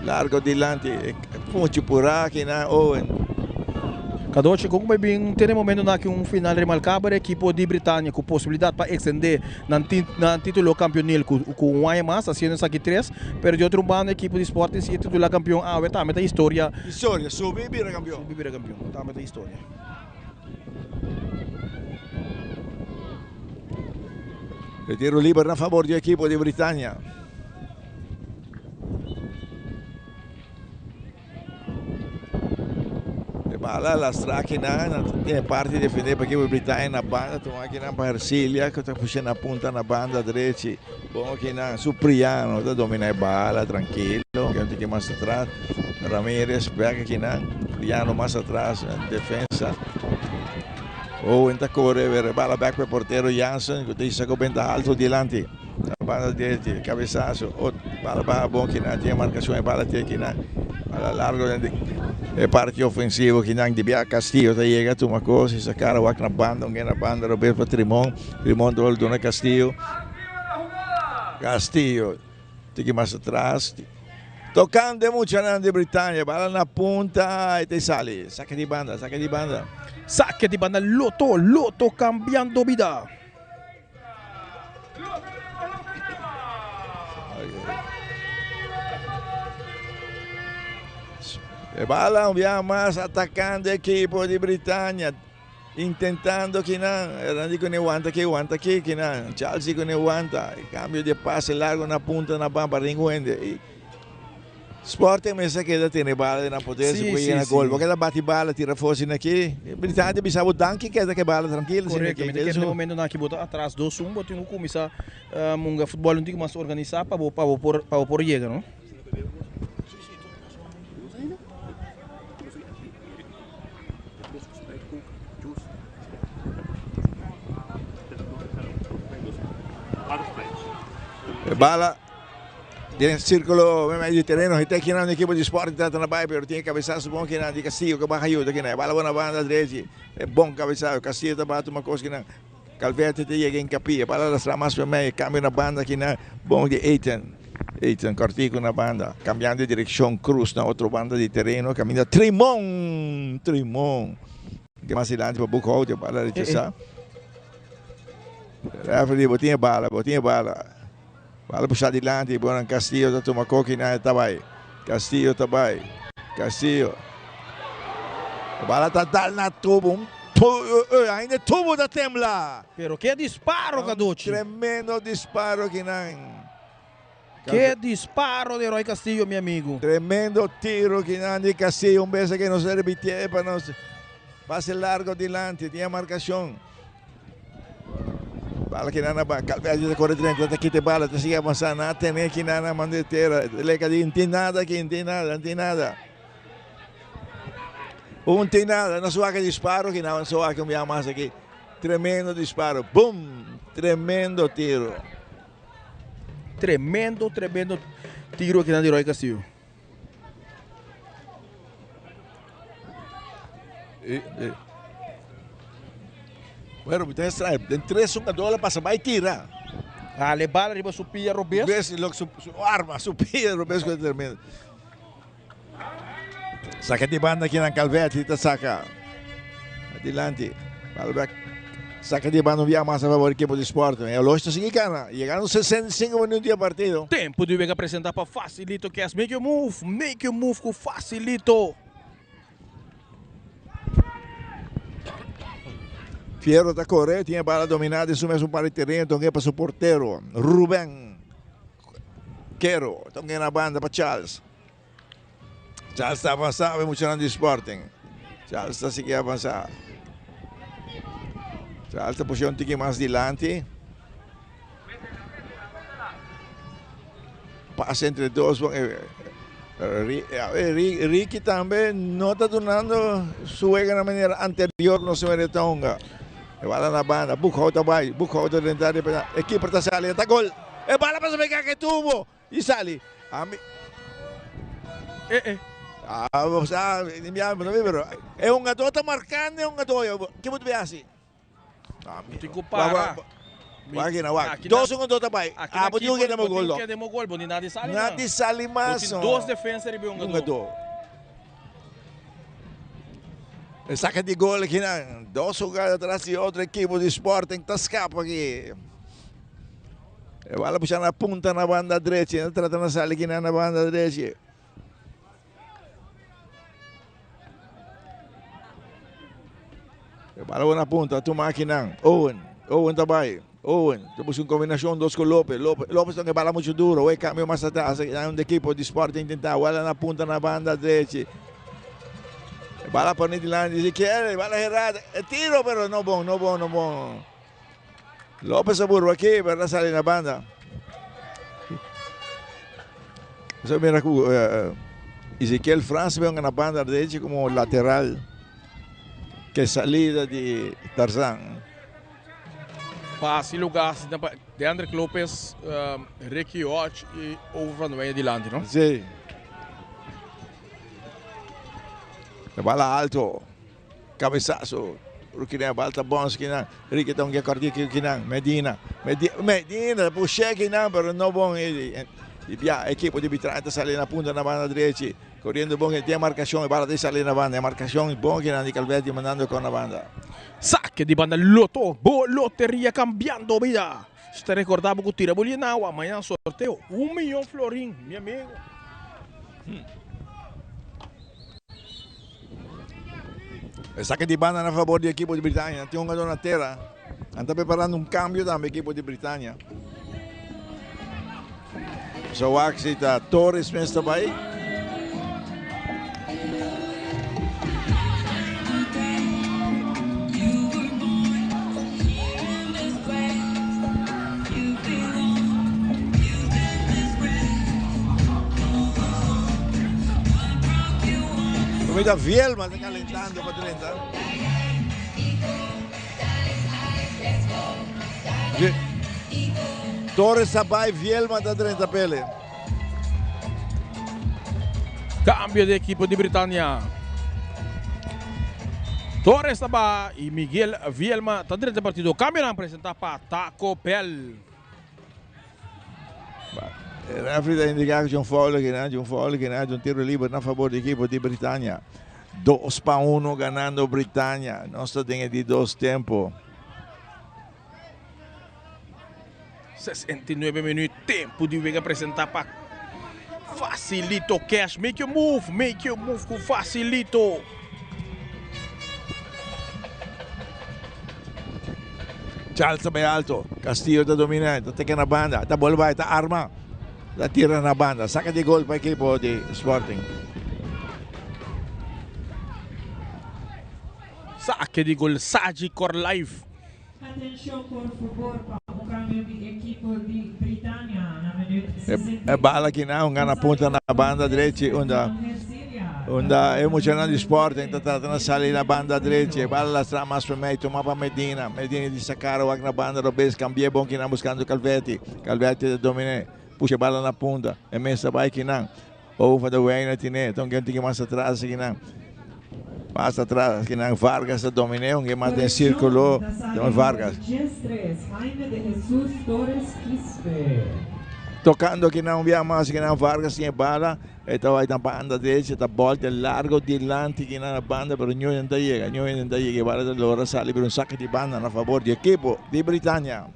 Speaker 1: largo dilanti muchu pura kinan Owen.
Speaker 2: Kadochi kon bai bin tene momentonan aki un final remarkabel ekipo di Britania ku posibilidat pa ekstende nan nan titulo kampionil ku ku un aña mas hasiendo esaki tres pero di otro banda ekipo di Sporting si e titula kampion awe tambe ta historia.
Speaker 1: Historia, subi y bira campeon.
Speaker 2: Subi y bira campeon, tambe ta historia.
Speaker 1: E tiro liber na favor di ekipo di Britania. E bala lastra akinan, tin e parti defende pa ekipo di Britania na banda, tuma akinan pa Hercilia ku ta pusha na punta na banda drechi. Bon akinan, Supriano ta domina e bala trankilo, ke un tiki mas atras, Ramirez bek akinan, Supriano mas atras defensa. Owen ta kore, e bala bek pa e portero Jansen ku ta hisa ku benta alto dilanti. Na banda drechi, cabezazo, ot, bala baha bon kinan, tin e marcacion e bala te kinan, bala largo den e parti ofensivo kinan di bia Castillo ta yega tuma cos y saca wak na banda, un na banda robes pa Trimon, Trimon ta wòrdu duna Castillo, Castillo tiki mas atras, tocando e muchanan di Britania, bala na punta y ta sali, saca di banda, saca di banda.
Speaker 2: Saca di banda Lotto, Lotto cambiando bida.
Speaker 1: E bala un biaha mas atacando equipo di Britania. Intentando kinan. Randy con e wanta aki, wanta aki kinan. Chelsea con e wanta. Cambio di pase largo na punta na bamba ringo hende. Sporting mester keda tene bala den nan poder si por yena gol. Bo keda bati bala tira afó asina aki. Britania ta bisa bo danki keda ke bala trankil asina
Speaker 2: Korekto,
Speaker 1: aki.
Speaker 2: mi ta kere den momentonan aki bo ta atras 2-1 bo tin ku kuminsá hunga futbòl un tiki mas organisá pa bo pa bo por pa bo por yega no.
Speaker 1: E bala den círculo medio di terreno. Hita aquí un equipo di Sporting trata na bai, pero tiene cabezazo bon kinan di Castillo que baja ayuda kinan. E bala bona banda drechi. E bon cabezazo. Castillo ta bate uma cosa kinan. Calvete te llega en capilla. Bala lastra mas pa medio. Cambio na banda kinan. Bon di Ethan. Ethan cortico na banda. Cambiando di direccion. Cruz na otro banda di terreno. Caminda Trimon. Trimon. Ke mas dilanti pa Boekhout. E bala rechazá. Referee, bo tin e bala, bo tin e bala. Bala pusha dilanti, bonan Castillo ta tuma koki nan e ta bai. Castillo ta bai. Castillo. Bala ta dal na tubo. Un ainda e tubo ta tembla.
Speaker 2: Pero ke disparo Cadochi.
Speaker 1: Tremendo disparo kinan.
Speaker 2: Ke disparo di Roy Castillo mi amigo.
Speaker 1: Tremendo tiro kinan di Castillo. Un bes aki nos a repitié pa nos pase largo dilanti. Tin e marcacion. Bala kinan na ba. Calverde ta kore drenta, ta kita e bala, ta sigui avansa. Na tene kinan na man di tera. Leka di, no tin nada aki, no tin nada, no tin nada. Un tin nada. Nos wak e disparo kinan, nos wak un bia mas aki. Tremendo disparo. Boom! Tremendo tiro.
Speaker 2: Tremendo, tremendo tiro kinan di Roy Castillo.
Speaker 1: Bueno, mi ta extraño. Den tres jugador la pasa bay tira.
Speaker 2: Dale bala riba su pia robes.
Speaker 1: Ves lo su, su arma, su pia robes con tremendo. Saca di banda aquí na Calvetti ta saca. Adelante. Balbek saca di banda un via más a favor equipo di Sporting. E Aloy ta sigui gana. Llegando 65 minutos di partido.
Speaker 2: Tempo di wega presenta pa Facilito Cash. Make your move, make your move ku Facilito.
Speaker 1: Fierro ta corre, tiene bala dominada den su mesun par di terreno, tonge pa su portero, Ruben Quero, tonge na banda pa Charles. Charles ta avansa, e muchanan di Sporting. Charles ta sigui avansa. Charles ta pusha un tiki mas dilanti. Pase entre dos. Ricky tambe no ta dunando su wega na manera anterior no se merece hunga. E bala na banda, Boekhoudt ta bai, Boekhoudt ta drenta riba na, e keeper ta sali, ta gol. E bala pasa pega ke tubo y sali. Ami
Speaker 2: Eh eh.
Speaker 1: Ah, bo sa, pero e hungador ta marcando e hungador, ke bo ta bay haci?
Speaker 2: Tin ku para.
Speaker 1: Wak na wak. Dos segundo ta bai. Ah, bo tin ku keda mo gol.
Speaker 2: Bo tin ku keda mo gol. Bo tin nadi sali.
Speaker 1: Nadi sali mas.
Speaker 2: Bo tin dos defensa riba e hungador.
Speaker 1: E saca di gol aki nan. Dos jugada tras di otro ekipo di Sporting ta scapa aki. E bala pusha na punta na banda drechi. Na trata na sali aki nan na banda drechi. E bala na punta, tuma akinan. Owen, Owen ta bai. Owen, ta busca un combinacion dos cu Lopez. Lopez, Lopez ta bala mucho duro. Oe cambio mas atrás. Akinan un equipo di Sporting intenta. Wala na punta na banda drechi. E bala pone dilanti. Ezequiel, bala herrada. E tiro, pero no bon, no bon, no bon. Lopez a burba aki, pero ta sali na banda. So mira ku uh, Ezequiel Frans venga na banda derecha como lateral que salida di Tarzan.
Speaker 2: Pase lugar pa Dendrick Lopez, um, Ricky Hodge y Over van Wijnen dilanti, no?
Speaker 1: Sí. De bala alto. Cabezazo. Rukinan bal ta bons kinan. Ricky ta un ke corti kinan. Medina. Medina. Medina. Pushe kinan pero no bon. Y bia equipo di Bitrán ta sali na punta na banda drechi. Corriendo bon. Tiene marcación. E bala ta sali na banda. Marcación bon kinan di Calvetti mandando con na banda.
Speaker 2: Saque di banda Lotto. Bo loteria cambiando vida. Si ta recorda bo cu tira bo lienawa. Mañana sorteo. 1 millon florin mi amigo.
Speaker 1: E saque di banda na favor di equipo di Britania. Tin un jugador na tera. Nan ta preparando un cambio tambe equipo di Britania. So wak si ta Torres mes ta bai. Mira Vielma ta calentando pa drenta. Torres ta bay, Vielma ta drenta pele.
Speaker 2: Cambio di equipo di Britannia. Torres ta baha y Miguel Vielma ta drenta partido. Cambionan presenta pa Taco Bell.
Speaker 1: E referee ta indica cu un foul aki nan, un foul aki nan, un tiro liber na favor di equipo di Britannia. 2-1 ganando Britannia. Nos ta den e di dos tempo.
Speaker 2: 69 minuut tempo di wega presenta pa Facilito Cash. Make your move, make your move cu Facilito.
Speaker 1: Charles ta bay alto. Castillo ta domina, ta teke na banda, ta bolbe bay, ta arma, ta tira na banda. Saca di gol pa equipo di Sporting.
Speaker 2: Saque di gol Sagicor Life.
Speaker 5: Atencion por fabor pa un cambio di equipo di Britannia na minuut
Speaker 1: E bala aki nan un gana punta na banda drechi unda unda e muchanan di Sporting ta trata na sali na banda drechi. E bala lastra mas pa mei tuma pa Medina. Medina di sacar wak na banda robes cambia bon kinan buscando Calvetti. Calvetti ta domine pusha e bala na punta e mes ta bai kinan. Owen van der Wijnen tine, ta un gen tiki mas atras akinan. Mas atras akinan Vargas ta dominé, un gen mas den sirkulo ta Vargas. Tokando akinan un bia mas akinan Vargas tin e bala, e ta bai na banda derecha, ta bòlta largo dilanti akinan na banda pero Nguyen ta yega, Nguyen ta yega e bala ta logra sali pero un saka di banda na fabor di ekipo di Britania.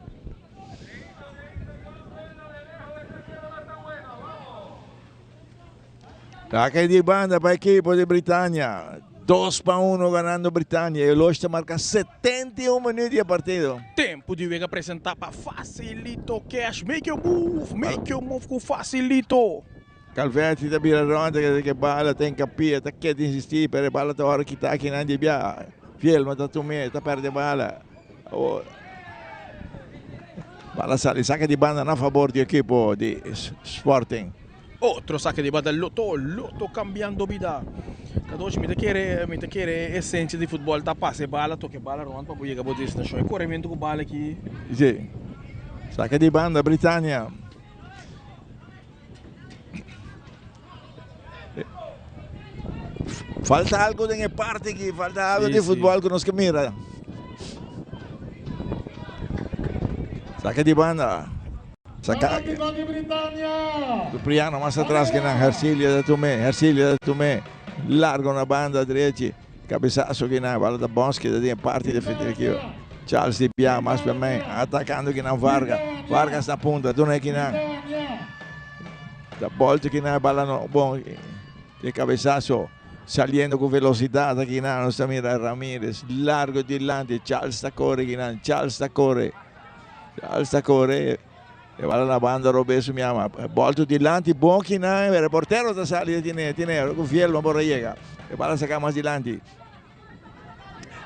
Speaker 1: Saca di banda pa equipo di Britannia. 2-1 ganando Britannia. E Losh ta marca 71 minuut di e partido.
Speaker 2: Tempo di wega presenta pa Facilito Cash. Make your move, make your move cu Facilito.
Speaker 1: Calvetti ta bira rond, ta ke bala ta encapia, ta keda insisti, pero e bala ta ora kita akinan di bia. Fielma ta tum'é, ta perde bala. Bala sali, saca di banda na favor di equipo di Sporting.
Speaker 2: Otro saque di banda, Lotto, Lotto cambiando bida. Kadoshi, mi ta kere, mi ta kere esencia di futbol ta pasa e bala, toca e bala rond pa bo yega bo destinacion. E coremento cu bala aki.
Speaker 1: Si. Saca di banda, Britannia. Falta algo den e parti aki, falta algo di futbol ku nos ke mira. Saka di banda. Saka. Cipriano mas atras ke nan Hercilia ta tum'é, Hercilia ta tum'é. Largo na banda drechi. Cabezazo ki nan bala ta Bonsky ta den e parti defensivo. Charles di bia mas pa mei atacando ki nan Vargas. Vargas na punta duna ki nan. Ta bolto ki nan bala no bon e cabezazo saliendo cu velocidad aki nan nos ta mira Ramirez largo dilanti Charles ta core ki nan Charles ta core Charles ta core. E bala na banda robes mi ama. Bolto dilanti bon kinan pero e portero ta sali tine tine cu Vielma por a yega. E bala saca mas dilanti.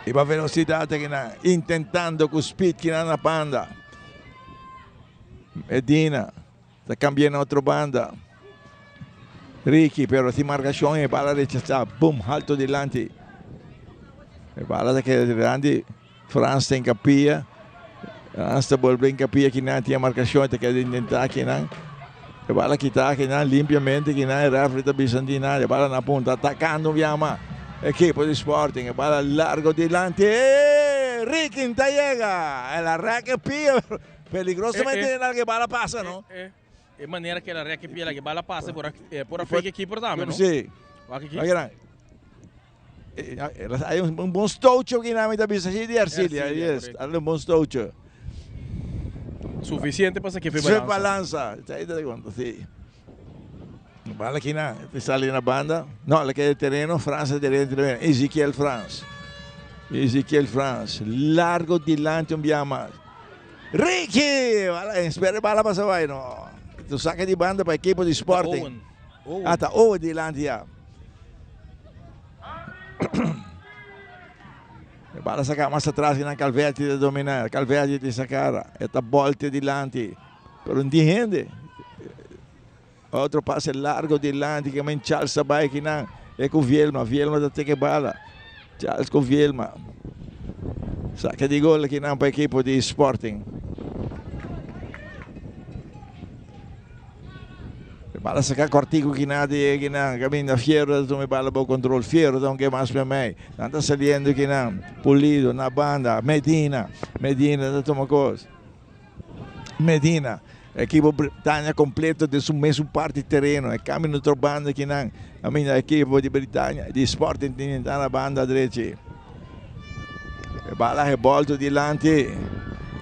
Speaker 1: Riba velocidad kinan intentando cu speed kinan na banda. Medina ta cambia na otro banda. Ricky pero sin marcacion e bala rechaza boom alto dilanti. E bala ta keda dilanti. Frans ta enkapia. Frans ta bolbe enkapia kinan tin e markashon ta keda intentá kinan. E bala kita kinan limpiamente kinan e refri ta bisa di nan e bala na punta atakando un biaha ekipo di Sporting e bala largo dilanti e Ricky ta yega el a rek e pia peligrosamente e bala pasa no.
Speaker 2: E manera ku el a rek e pia la e bala pasa por a fake e keeper tambe no.
Speaker 1: Si.
Speaker 2: Wak aki.
Speaker 1: Hay un bon stootje aki na mi ta bisa si di Ercilia. Yes, hay un bon stootje.
Speaker 2: Suficiente pa saque fe balanza.
Speaker 1: Fe balanza. Ahí te cuento, sí. Bala aquí na, te sale na banda. No, le queda el terreno, Frans terreno, terreno. Ezequiel Frans. Ezequiel Frans. Largo dilante un bia mas. Ricky! Bala, espera bala pasa vai, no. Tu saca di banda pa equipo di Sporting.
Speaker 2: Owen. Owen.
Speaker 1: Ah, ta Owen dilante ya. E bala saca mas atras kinan Calverti ta domina. Calverti ta sacara. E ta bolte dilanti. Pero no tin hende. Otro pase largo dilanti ke men Charles ta bai kinan. E ku Vielma, Vielma ta teke bala. Charles ku Vielma. Sake di gol akinan pa ekipo di Sporting. E bala saka kòrtiku kinan di e kinan. Kaminda Fierro ta tuma e bala bou kontrol. Fierro ta un ke mas mei. Nan ta saliendo kinan. Pulido na banda. Medina. Medina ta tuma kos. Medina. Ekipo Britania kompleto den su mesun parti tereno. E kambio na otro banda kinan. Kaminda ekipo di Britania di Sporting tin ta na banda drechi. E bala rebolto dilanti.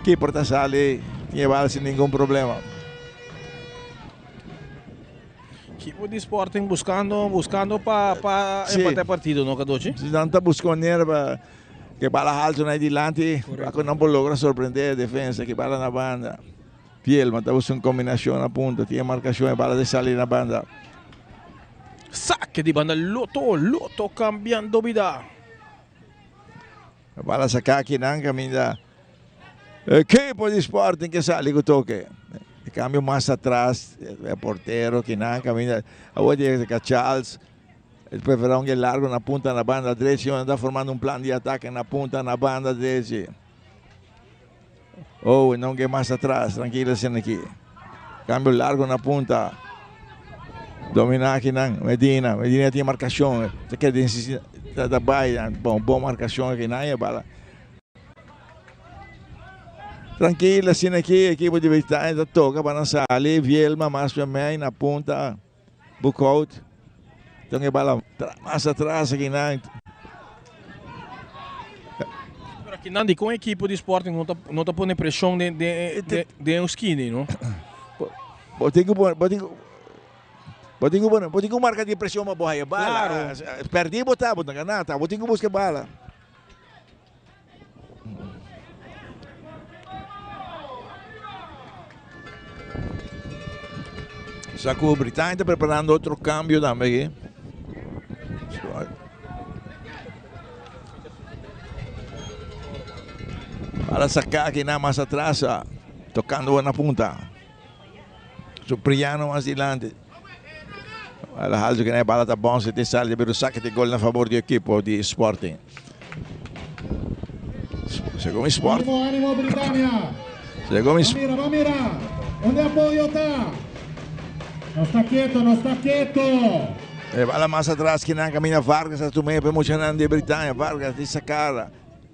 Speaker 1: Keeper ta sali. Tin e bala sin ningun problema.
Speaker 2: Ekipo di Sporting buscando, buscando pa pa
Speaker 1: Sí.
Speaker 2: empata e partido, no Cadochi?
Speaker 1: Si nan ta busca manera pa ke bala halto na dilanti, pa ku nan por logra sorprende e defensa, ke bala na banda. Fielma ta busca un combinacion na punta, tin e marcacion, e bala ta sali na banda.
Speaker 2: Saque di banda Lotto, Lotto cambiando bida.
Speaker 1: E bala saca aki nan caminda equipo di Sporting ke sali ku toke. E cambio mas atras, e portero kinan caminda awor di ka Charles. El prefera un largo na punta na banda drechi, unda ta formando un plan di atake na punta na banda drechi. Oh, no ke mas atras, tranquilo asina aki. Cambio largo na punta. Domina akinan, Medina, Medina tin marcacion, ta keda insisti, ta ta bai, bon, bon marcacion akinan e bala. Tranquilo asina aki, equipo di Britania ta toca pa nan sali, Vielma mas pa mei na punta. Boekhout. Dan e bala mas atras akinan.
Speaker 2: Pero akinan di kon ekipo di Sporting no ta no ta pone preshon den den den den un skini no.
Speaker 1: Bo tin ku pone bo tin ku bo tin ku pone bo tin ku marka di preshon pa bo haya bala.
Speaker 2: Claro.
Speaker 1: Perdi bo ta bo ta gana ta bo tin ku buska e bala. Sa ku Britania ta preparando otro cambio tambe aki. Para saca aki na mas atras, tocando na punta. Supriano mas dilanti. Bala halto que bala ta bon, se te sale, pero saque de gol na favor di equipo di Sporting. Segun Sport.
Speaker 3: Ánimo, ánimo, Britania.
Speaker 1: Segun
Speaker 3: Va mira, va mira. Unda apoyo ta? No sta keto, no sta keto.
Speaker 1: E bala mas atras que nan camina Vargas a tumé pe muchanan di Britania. Vargas di sacara.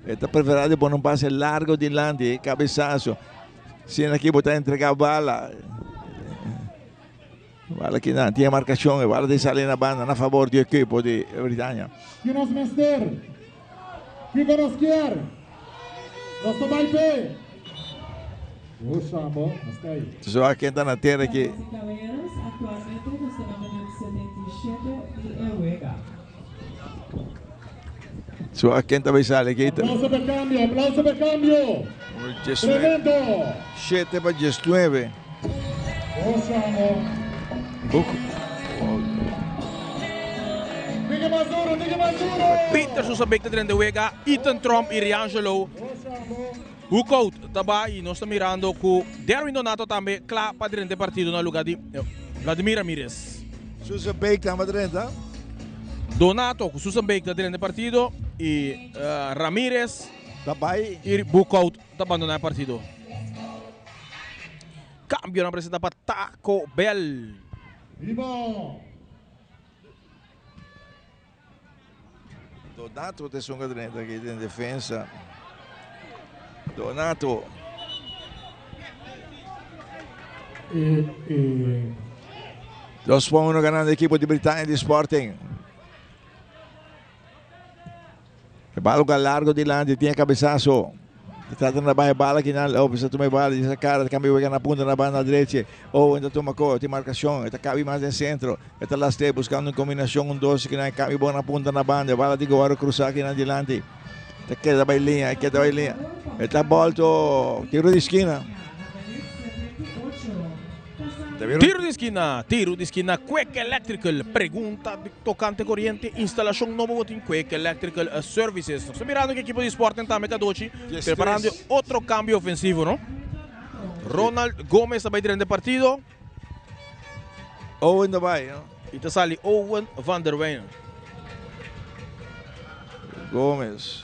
Speaker 1: E ta prefera di pone un pase largo dilanti, cabezazo. Sina aki bo ta entrega bala. Bala aki nan tin e marcacion, e bala ta sali na banda na favor di ekipo di Britania.
Speaker 3: Ki nos mester? Kiko nos kier? Nos ta bai p'e. Usha bo, nos ta ei.
Speaker 1: So a ken ta na tera aki.
Speaker 5: Damas y caballeros, actualmente nos ta na minuut 77 di e wega.
Speaker 1: So a ken ta bai sali aki.
Speaker 3: Aplauso p'e cambio, aplauso p'e cambio. Tremendo!
Speaker 1: Shete pa diesnuebe.
Speaker 3: Usha bo.
Speaker 1: Boek.
Speaker 3: Tiki mas duro, tiki mas duro!
Speaker 2: Peter Sousa Beek ta drenta wega, Ethan Tromp y Riangelo Hookout ta bai y nos ta mirando cu Derwin Donato tambe cla pa drenta e partido na lugar di Vladimir Ramirez.
Speaker 1: Sousa Beek tambe drenta.
Speaker 2: Donato cu Sousa Beek ta drenta e partido y Ramirez
Speaker 1: Ta bai.
Speaker 2: y Boekhout ta bandona e partido. Cambionan presenta pa Taco Bell.
Speaker 3: Vivo!
Speaker 1: Donato ta esun ku drenta aki den defensa. Donato. Dos pa uno ganando ekipo di Britania di Sporting. E bala lugar largo dilanti, tin e cabezazo. Ta trata na baha e bala aki nan, Lopez ta tuma e bala, di sa cara, ta cambia wega na punta na banda drechi. Owen ta tuma ko, tin marcacion, e ta cabi mas den centro. E ta laste buscando un combinacion, un dos aki nan, cambia bon na punta na banda. E bala tin cu worde cruza aki nan dilanti. Ta keda bay liña, e keda bay liña. E ta bolto, tiro di skina.
Speaker 2: Tiro di skina, tiro di skina Quick Electrical pregunta tocante coriente instalacion nobo bo tin Quick Electrical Services. Nos ta mirando cu ekipo di Sporting tambe Cadochi preparando otro cambio ofensivo no. Ronald Gomez ta bay drenta e partido.
Speaker 1: Owen ta bay no.
Speaker 2: Y ta sali Owen van der Wijnen.
Speaker 1: Gomez.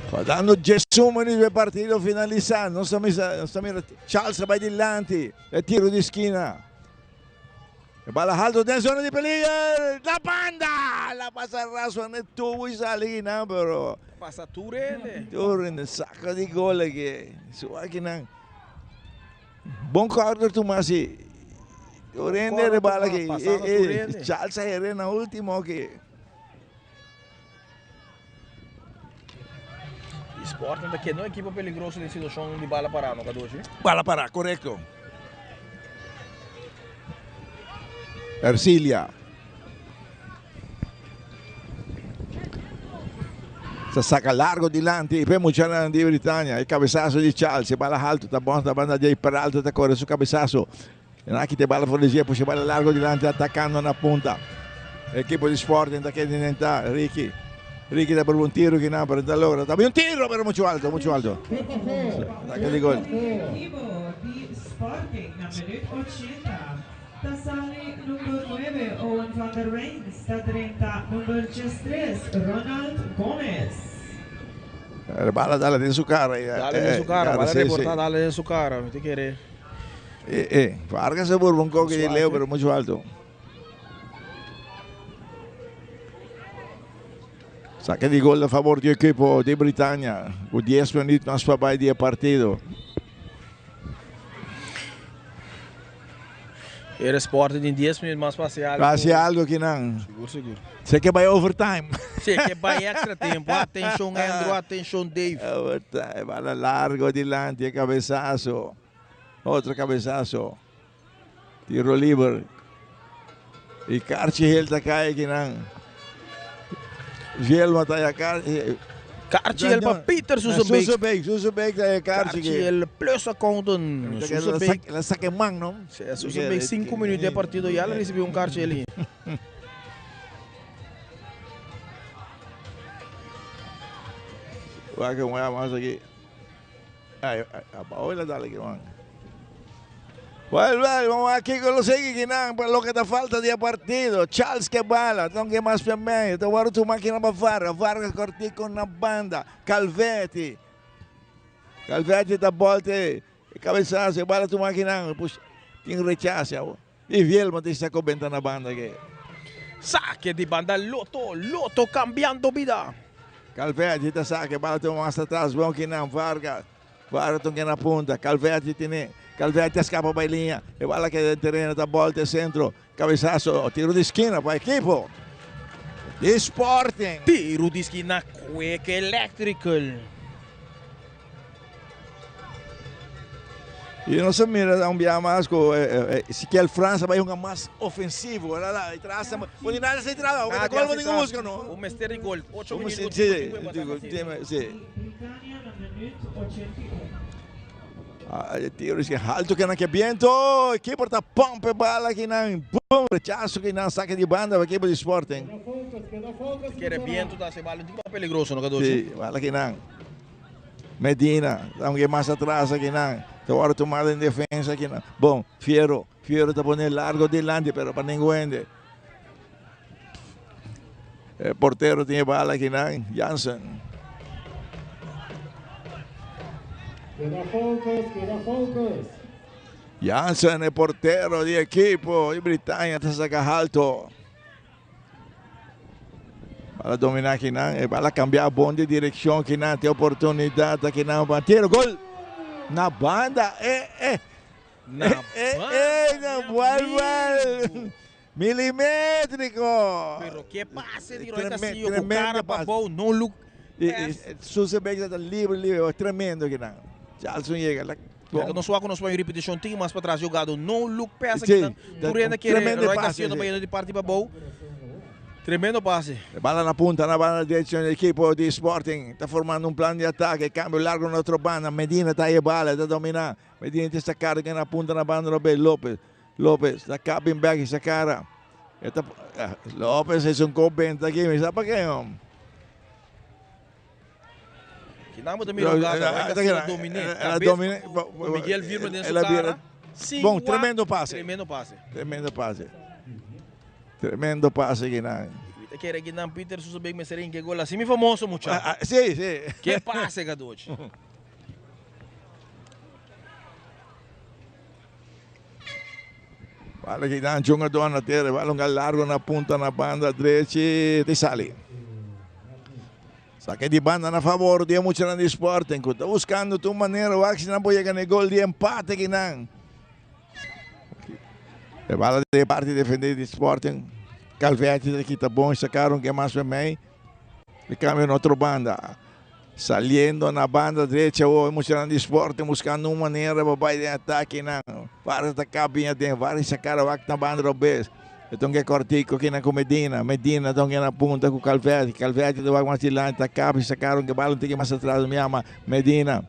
Speaker 1: Faltando 11 minuut e partido finalisa. Nos ta misa, nos ta mira Charles ta bai dilanti. E tiro di skina. E bala halto den zona di peliger. La banda! La pasa raso en e tubo y sali kinan, pero...
Speaker 2: Pasa tur hende.
Speaker 1: Tur hende saca di gol aki. Su akinan. Bon corner tuma si. Tur hende de bala aki. Charles a here na ultimo aki.
Speaker 2: Y Sporting ta keda un ekipo peligroso den situacion di bala para, no Cadochi?
Speaker 1: Bala para, corecto. Ercilia. Ta saca largo dilanti p'e muchanan di Britania. E cabezazo di Charles, e bala halto ta bon, ta banda djei Peralta ta core su cabezazo. Aki ta e bala for di dje, pusha e bala largo dilanti atacando na punta. Ekipo di Sporting ta keda intenta Ricky. Ricky ta proba un tiro kinan pero no ta logra. Ta bin un tiro pero mucho alto, mucho alto. Atake di gol.
Speaker 5: Ekipo di Sporting na minuut 80 ta sali number nuebe Owen van der Reins ta drenta number 13 Ronald Gomez.
Speaker 1: E bala dale den su cara.
Speaker 2: Dale den su cara, bala reporta dale den su cara, mi ta kere.
Speaker 1: Eh, eh, Vargas a burba un koki di leu, pero mucho alto. Saque di gol a favor di equipo di Britania. Ku 10 minuut mas pa bai di e partido.
Speaker 2: Era Sporting tin 10 minuut mas pa hasi algo.
Speaker 1: Pa hasi algo kinan.
Speaker 2: Sigur, sigur.
Speaker 1: Se ke bai overtime.
Speaker 2: Se ke bai extra tempo. Atenshon Andrew, atenshon Dave.
Speaker 1: Overtime, bala largo dilanti e cabezazo. Otro cabezazo. Tiro liber. Y Carchi Hill ta cae kinan. Vielma ta ya Carchi.
Speaker 2: Carchi Hill pa Peter Susenbeek.
Speaker 1: Susenbeek, Susenbeek ta ya Carchi.
Speaker 2: Carchi Hill plus accountant. Susenbeek.
Speaker 1: La saque man, no?
Speaker 2: Sí, Susenbeek 5 minutos de partido ya la recibió un Carchi Hill.
Speaker 1: Wak un mas aki. Ay, abao el a dale ki man. Well, well, vamos aquí con lo sigue kinan pa loke ta falta di e partido. Charles ke bala, no ke mas pe medio. Ta wòrdu tuma kinan pa Vargas. Vargas kortiko na banda. Calvetti. Calvetti ta bolte e cabezazo. E bala tuma kinan. Push, tin rechace awo. Y Vielma ta sako benta na banda ke.
Speaker 2: Sake di banda Lotto, Lotto cambiando bida.
Speaker 1: Calvetti ta sake, bala tuma mas atras. Bon kinan Vargas. Vargas ta na punta. Calvetti tene. Calvetti a scapa bay liña. E bala keda den tereno ta bolta e centro. Cabezazo, tiro di skina pa ekipo di Sporting.
Speaker 2: Tiro di skina Quick Electrical.
Speaker 1: Y nos a mira un bia mas cu Ezequiel Frans a bay hunga mas ofensivo. Ora la e traza, bo ni nada sa entrada, bo ta gol bo tin cu busca no.
Speaker 2: Un mester di gol, ocho minuut cu
Speaker 1: Sí,
Speaker 2: cincuenta y cinco.
Speaker 1: sí. E tiro is halto kinan ke biento. E keeper ta pump e bala kinan. Boom, rechazo kinan, saque di banda pa ekipo di Sporting.
Speaker 2: Kere biento ta haci bala un tiki mas peligroso no Cadochi.
Speaker 1: Sí, bala kinan. Medina, aunke mas atras akinan, ta wòrdu tumá den defensa akinan. Bon, Fierro, Fierro ta pone largo dilanti, pero pa ningun hende. E portero tin e bala akinan, Jansen.
Speaker 3: Keda focus, keda focus.
Speaker 1: Jansen, e portero di ekipo di Britannia, ta saka halto. Bala domina kinan, e bala cambia bon di direccion kinan, te oportunidad akinan pa tiro, gol! Na banda, eh, eh!
Speaker 2: Na
Speaker 1: eh, eh, na buel, buel! Milimetrico!
Speaker 2: Pero que pase di Roy Castillo cu cara pa bou, no look pass.
Speaker 1: Susebeek ta libre, libre, tremendo kinan. Charlson yega, la
Speaker 2: Ya que nos wak nos pon repeticion tin mas patras jogado no look pass aki nan tur hende kere Roy Castillo ta bayendo di parti pa bou tremendo pase.
Speaker 1: E bala na punta na banda derecho di ekipo di Sporting ta formando un plan di atake cambio largo na otro banda Medina ta e bala ta domina Medina ta saca carga na punta na banda Robert Lopez Lopez ta cabin back y sa cara e ta Lopez es un cop benta aki mi sa pa ke.
Speaker 2: Aki nan bo ta mira hugada, Roy Castillo a dominé. Kabes ku Miguel Virman den su kara. Sin
Speaker 1: Bon,
Speaker 2: wak.
Speaker 1: tremendo pase.
Speaker 2: Tremendo pase.
Speaker 1: Tremendo pase. Tremendo pase kinan.
Speaker 2: Mi ta kere kinan Peter Susabeek mester hinka e gol así mi famoso mucha.
Speaker 1: Ah, ah, sí, sí.
Speaker 2: Ke pase Cadochi.
Speaker 1: Bala kinan jungador na tera, bala un gal largo na punta na banda drechi, te sali. Saque di banda na favor di e muchanan di Sporting cu ta buscando tur manera wak si nan por yega na e gol di empate kinan. E bala di e parti defende di Sporting. Calvetti ta kita bon sacaron ke mas mei. E cambio na otro banda. Saliendo na banda derecha awor e muchanan di Sporting buscando un manera pa bay den atake nan. Vargas ta cabia den Vargas sacara wak na banda robes. E tonke kortico kina ku Medina. Medina tonke na punta ku Calvetti. Calvetti ta wak mas dilanti ta kap i sakaron ke bala un tiki mas atras mi ama Medina.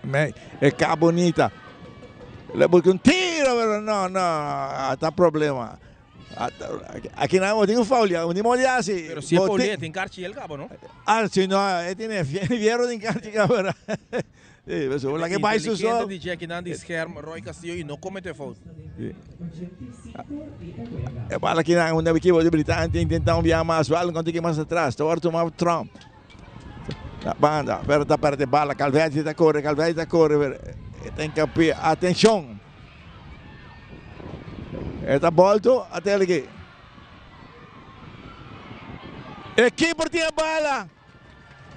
Speaker 1: Me, e ka bonita. Le busca un tiro pero no no ta problema. Aki nan bo tin un foul ya, ni modi hasi.
Speaker 2: Pero si e foulea tin karchi el kaba no?
Speaker 1: Ah si no e tiene fierro tin karchi kaba. Sí, pasobra laga e bai su so.
Speaker 2: Inteligente di Jackie nan di scherm Roy Castillo y no comete fout.
Speaker 1: E bala aki nan unda ekipo di Britania ta intenta un biaha mas bala un tiki mas atras ta wòrdu tuma Trump na banda pero ta perde bala Calvetti ta kore Calvetti ta kore pero e ta inkapia atenshon e ta bolto atel aki e keeper tin e bala.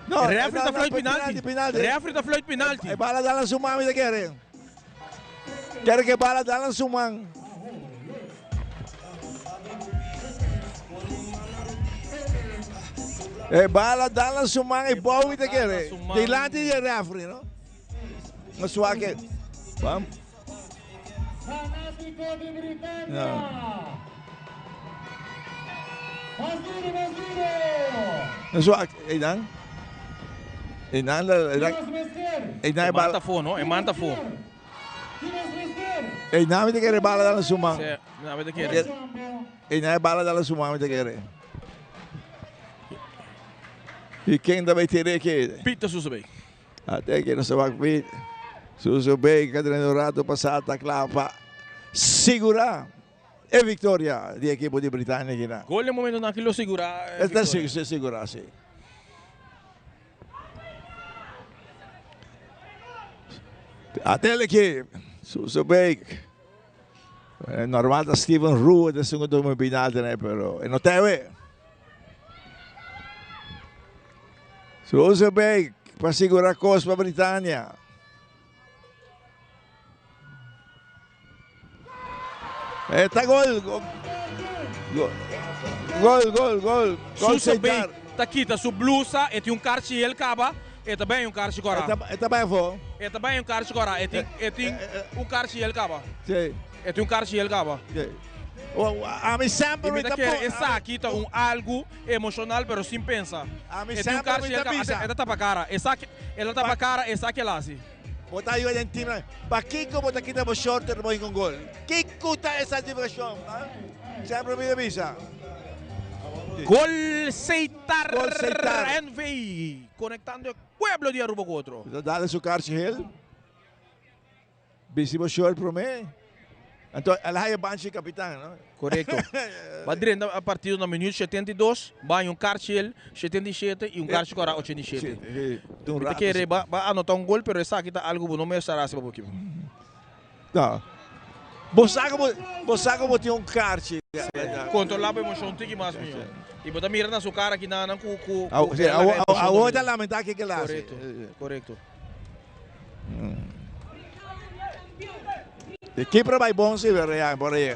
Speaker 1: No,
Speaker 2: Referee ta
Speaker 1: no,
Speaker 2: fluit
Speaker 1: no,
Speaker 2: penalti.
Speaker 1: penalti.
Speaker 2: Referee ta fluit penalti.
Speaker 1: E bala dal na su man, mi ta kere. Kere ke bala dal na su man. E bala dal na su man e bou mi ta kere. Dilanti di e referee, no? No suake. Bam.
Speaker 3: Fanático di Britannia!
Speaker 1: No.
Speaker 3: Mas duro, mas duro!
Speaker 1: No suak, einan. Einan la, einan.
Speaker 3: Ki nos mester?
Speaker 1: Einan
Speaker 2: E
Speaker 1: e
Speaker 2: man
Speaker 1: bala.
Speaker 2: ta fo, no? E man ta fo.
Speaker 3: Ki nos mester?
Speaker 1: Einan mi ta kere bala dal na su man.
Speaker 2: Sí, mi ta kere.
Speaker 1: Einan e bala dal na su man mi ta kere. I ken ta bay tira aki?
Speaker 2: Peter Susebeek.
Speaker 1: Ate aki nos ta wak Piet Susebeek a drenta un rato pasa ta kla pa sigura e victoria di ekipo di Britannia aki nan.
Speaker 2: Gol den momentonan aki lo sigura e
Speaker 1: Esta
Speaker 2: victoria.
Speaker 1: sigura si. Ate aki Susebeek. Normal ta Steven Rue ta esun ku tuma e penalti nan pero e no ta ewe. Susebeek pa sigura kos pa Britania. E ta gol. Gol, gol, gol. Gol
Speaker 2: Susebeek ta kita su blusa, e tin un karchi el kaba, e ta bai un karchi kora.
Speaker 1: E ta bai afó.
Speaker 2: E ta bai un karchi kora, e tin, e tin un karchi el kaba.
Speaker 1: Sí.
Speaker 2: E tin un karchi el kaba.
Speaker 1: Sí. Ami semper
Speaker 2: mi ta kere esaki ta un algu emoshonal pero sin pensa.
Speaker 1: Ami
Speaker 2: E tin un
Speaker 1: semper mi
Speaker 2: karchi el
Speaker 1: ta
Speaker 2: kaba,
Speaker 1: bisa.
Speaker 2: e ta tapa kara. Esaki, el a tapa kara, esaki el hasi.
Speaker 1: Bo ta ayuda den team. Pakiko bo ta kita bo short ora bo hinka un gol? Kiko ta e satisfakshon? Semper mi ta bisa.
Speaker 2: Gol Seitar
Speaker 1: Gol Seitar.
Speaker 2: NV konektando e pueblo di Aruba ku otro.
Speaker 1: Ta dale su karchi hel. Bisti bo short prome. Anto el haya banchi kapitan, no?
Speaker 2: Korekto. Ba drenta a partido na minuut 72, ba haña un karchi el 77 i un karchi kora 87. Mi ta kere ba ba anota un gol pero esaki ta algu bo no mester hasi pa bo ekipo.
Speaker 1: No. Bo sa ku bo bo sa ku bo tin un karchi.
Speaker 2: Kontrola bo emoshon un tiki mas miho. I bo ta mira na su kara kinanan ku ku
Speaker 1: Awo
Speaker 2: ku el laga emoshon
Speaker 1: awo ta
Speaker 2: dominá.
Speaker 1: lamenta kiko el hasi.
Speaker 2: Korekto, korekto.
Speaker 1: E keeper bai bon si pero ya por ahí.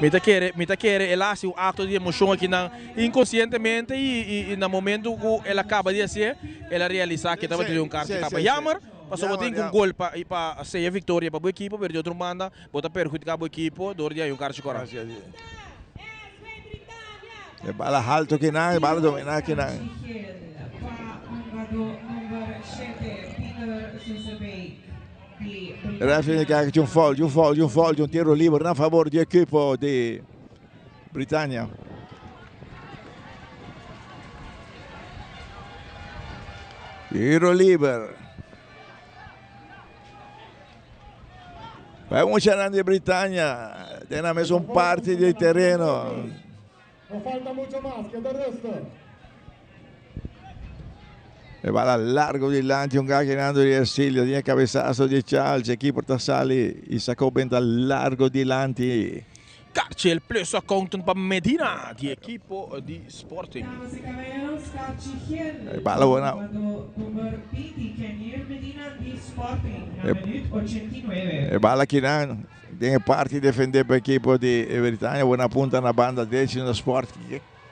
Speaker 2: Mi ta kere, mi ta kere el a hasi un acto di emocion akinan inconsientemente y, y, y na momento cu el a caba di hacié, el a realisa cu e tabata di un carchi caba. Jammer, pasobra bo tin cu un gol pa, pa sella victoria pa bo ekipo, pero di otro banda bo ta perhudica bo ekipo door di hay un carchi cora.
Speaker 1: E bala halto kinan, e bala domina kinan.
Speaker 5: Pa hungadó number shete, Peter Susebeek. Di
Speaker 1: Referee indica cu un foul, un foul, un foul, un tiro liber na favor di ekipo di Britannia. Tiro liber. Bai muchanan di Britannia den nan mesun parti di tereno.
Speaker 3: No falta mucho mas, keda rustig.
Speaker 1: E bala largo dilanti, un gaginando di Ercilio, tiene cabezazo di Charles, equipo ta sali y sacó benta largo dilanti.
Speaker 2: Karchel plus accountant pa Medina di ekipo di Sporting.
Speaker 5: Damas y caballeros, Karchi Gel
Speaker 1: E bala buena.
Speaker 5: jugador number 20 Kenier Medina di Sporting na minuut 89.
Speaker 1: E bala kinan den e parti defende pa ekipo di Britania, buena punta na banda derechi na Sport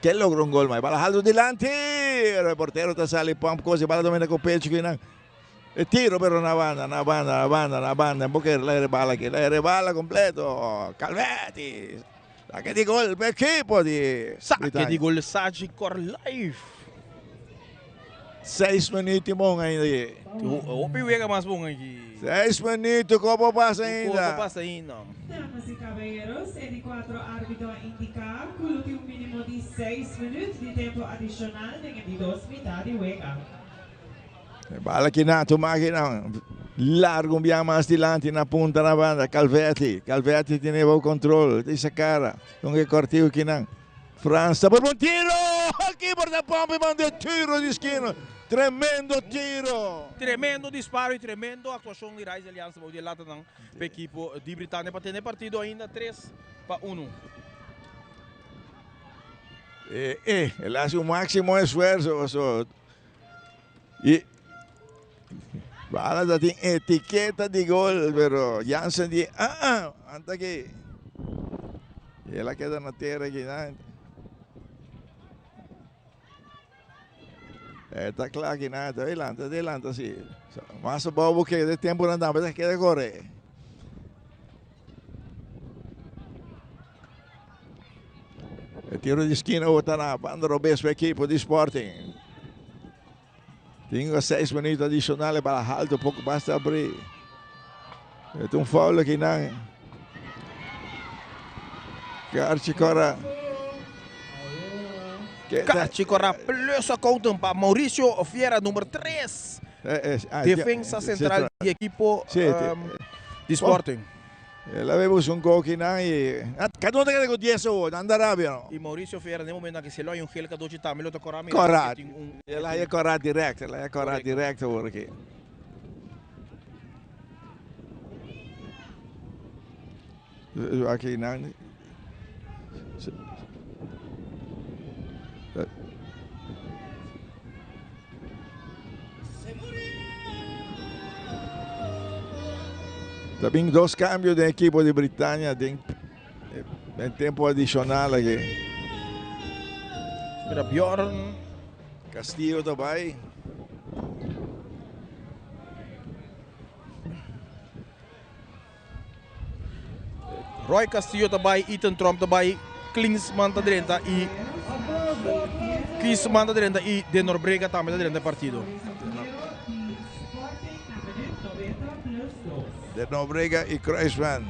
Speaker 1: ke logra un gol, ma e bala halto dilanti, pero e portero ta sali pump cos, e bala domina cu pecho kinan. E tiro pero na banda, na banda, na banda, na banda. En boca la rebala aquí, la rebala completo. Calvetti. Saque di gol pa equipo di
Speaker 2: Saque di gol Sagicor Life.
Speaker 1: Seis minuut y mon ainda aquí.
Speaker 2: Hopi wega mas bon aki.
Speaker 1: Seis minuut, como pasa ainda?
Speaker 2: Como pasa ainda?
Speaker 5: Damas y caballeros, e di cuatro arbitro a indica cu lo tin un minimo di seis minuut di tempo adicional den e di dos mitad di wega.
Speaker 1: E bala kinan, tuma kinan. Largo un bia mas dilanti na punta na banda. Calvetti, Calvetti tiene bou control. Isa cara. Con e cortigo kinan. Frans ta por un tiro! Keeper ta pompa y manda e tiro di esquina. Tremendo tiro!
Speaker 2: Tremendo disparo y tremendo actuacion di Rais Alianza bou di e latanan pa ekipo di Britania pa tene partido ainda 3-1.
Speaker 1: Eh, eh, el hace un máximo esfuerzo. So. Y bala ta tin etiqueta di gol, pero Jansen di ah ah, anta aki. Y el a keda na tera aki nan. E ta kla aki nan, ta adelanta, adelanta si. Mas abou bo keda e tempo nan tambe ta keda kore. E tiro di esquina ta na banda robes pa equipo di Sporting. Tin 6 minutos adicionales para alto, poco basta abrir. E un foul aki nan. Karchi Cora.
Speaker 2: Karchi Cora plus accountant pa Mauricio Fiera number 3. Defensa central di equipo di Sporting.
Speaker 1: El a bebe un koki nan y cada uno ta keda cu 10 awor, nan da rabia no.
Speaker 2: Y Mauricio Fiera den momento aki si lo hay un gel cadochi tambe lo ta cora mira.
Speaker 1: Cora, el a haya cora direct, el a haya cora direct awor aki. Aki nan. Ta bin dos cambio den equipo di Britania den den tempo adicional aki.
Speaker 2: Mira Bjorn.
Speaker 1: Castillo ta bay.
Speaker 2: Roy Castillo ta bai, Ethan Tromp ta bai, Klinsmann ta drenta y Kiesman ta drenta y De Norbrega tambe ta drenta e partido.
Speaker 1: De Norbrega y Kruisman.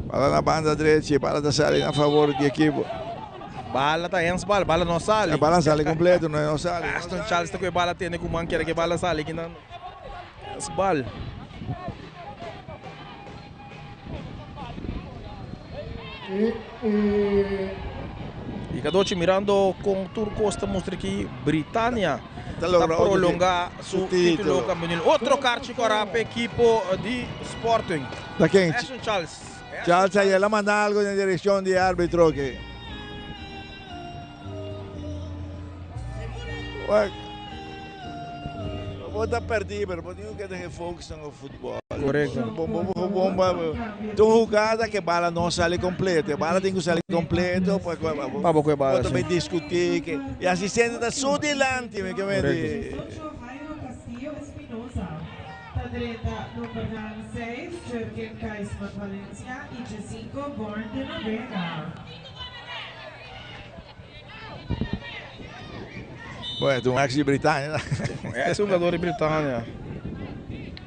Speaker 1: Bala na banda drechi, bala ta sali na favor di equipo.
Speaker 2: Bala ta handsbal, bala no sali.
Speaker 1: E bala sali completo, no, no sali.
Speaker 2: Aston Charles ta ku e bala tene ku man kere ku e bala sali kinan. Handsbal. Y Cadochi mirando con tur cos ta mustra ki Britania
Speaker 1: Ta
Speaker 2: ta
Speaker 1: logra otro
Speaker 2: prolonga su
Speaker 1: su
Speaker 2: titulo
Speaker 1: titulo.
Speaker 2: campeonil. Otro karchi kora pa ekipo di Sporting.
Speaker 1: Ta ken?
Speaker 2: Ashton Charles.
Speaker 1: Charles ayer a manda algo den direccion di arbitro ki. Wak. Bo ta perdi, pero bo tin que deje focus en el fútbol.
Speaker 2: Correcto.
Speaker 1: Bo, bo, bo, bo, bo, tu jugada que bala no sale completo. Bala tin que sale completo. Pa, pa, pa,
Speaker 2: Pa bo que bala,
Speaker 1: bo también
Speaker 2: sí.
Speaker 1: discutir que y asistente está su delante, me que me di.
Speaker 5: Ocho, Jairo Castillo Espinosa. Ta drenta numbernan 6, Jurgen Kaisman Valencia y 5, Born de Nobrega.
Speaker 1: Bueno, un ex di Britannia.
Speaker 2: Ex hungador di Britannia.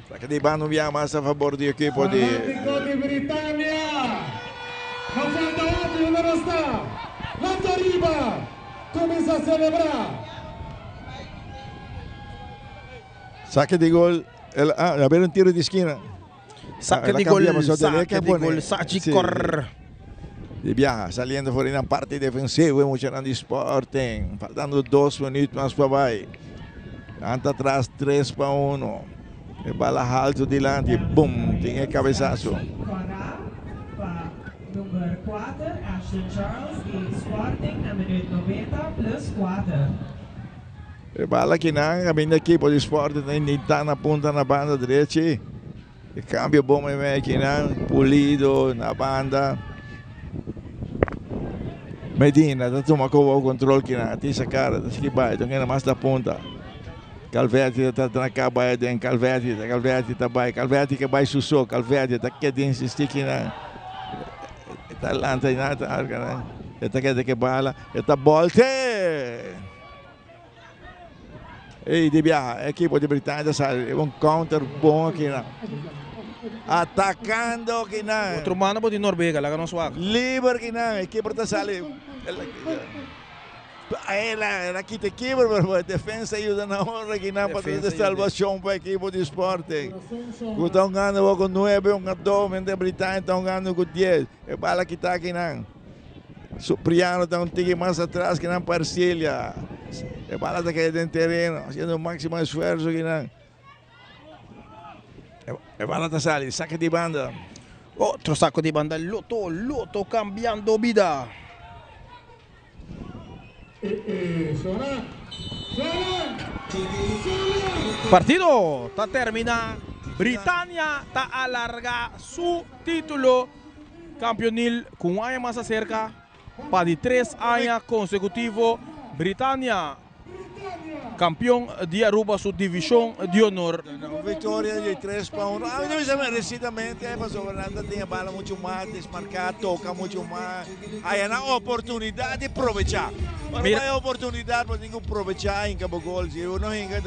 Speaker 1: Saque di banda un biaha mas a fabor di ekipo di.
Speaker 3: Fanatico di Britannia! No falta hopi, unda nos ta? Lanta ariba! Cuminsa celebra!
Speaker 1: Saque di gol, el a haber un tiro di esquina.
Speaker 2: Saque di gol, saque di gol, Sachi Cor.
Speaker 1: Di biaha, saliendo for di nan parti defensivo e muchanan di Sporting. Faltando dos minuut mas pa bai. Nan ta atras 3-1. E bala halto dilanti, boom, tin e cabezazo.
Speaker 5: Cora pa number 4 Ashton Charles di Sporting na minuut 90 plus 4.
Speaker 1: E bala kinan caminda ekipo di Sporting ta intenta na punta na banda drechi. E cambio bon mei kinan, Pulido na banda. Medina ta tuma kobo control kinan, a tisa cara, ta sigui bai, ta keda mas na punta. Calverti ta tranca bai aden, Calverti, Calverti ta bai, Calverti ke bai su so, Calverti ta keda insisti kinan. E ta lanta y nan ta arca nan. E ta keda ke bala, e ta bolte! Ey, di biaha, ekipo di Britannia ta sali un counter bon akinan. Atacando akinan.
Speaker 2: Otro manda bo di Noruega, laga nos wak.
Speaker 1: Liber akinan, ekipo ta sali. El a kita e keeper, pero e defensa yuda na ora akinan pa trese salvacion pa ekipo di Sporting. Cu ta hungando awor cu nuebe hungador, mientras Britannia ta hungando cu dies. E bala kita akinan. Supriano ta un tiki mas atras kinan pa Ercilia. E bala ta kai den tereno, haciendo maximo esfuerzo kinan. E bala ta sali, saca di banda.
Speaker 2: Otro saco di banda, Lotto, Lotto cambiando bida. Partido ta termina, Britannia ta alarga su titulo campeonil cu un aña mas acerca pa di tres aña consecutivo. Britannia Campeon di Aruba su division di honor.
Speaker 1: Un victoria di 3-1. A mi ta bisa merecidamente pasobra nan ta tin e bala mucho mas desmarca, toca mucho mas. Haya nan oportunidad di probecha. Ora bo haya oportunidad bo tin cu probecha hinca bo gol. Si bo no hinca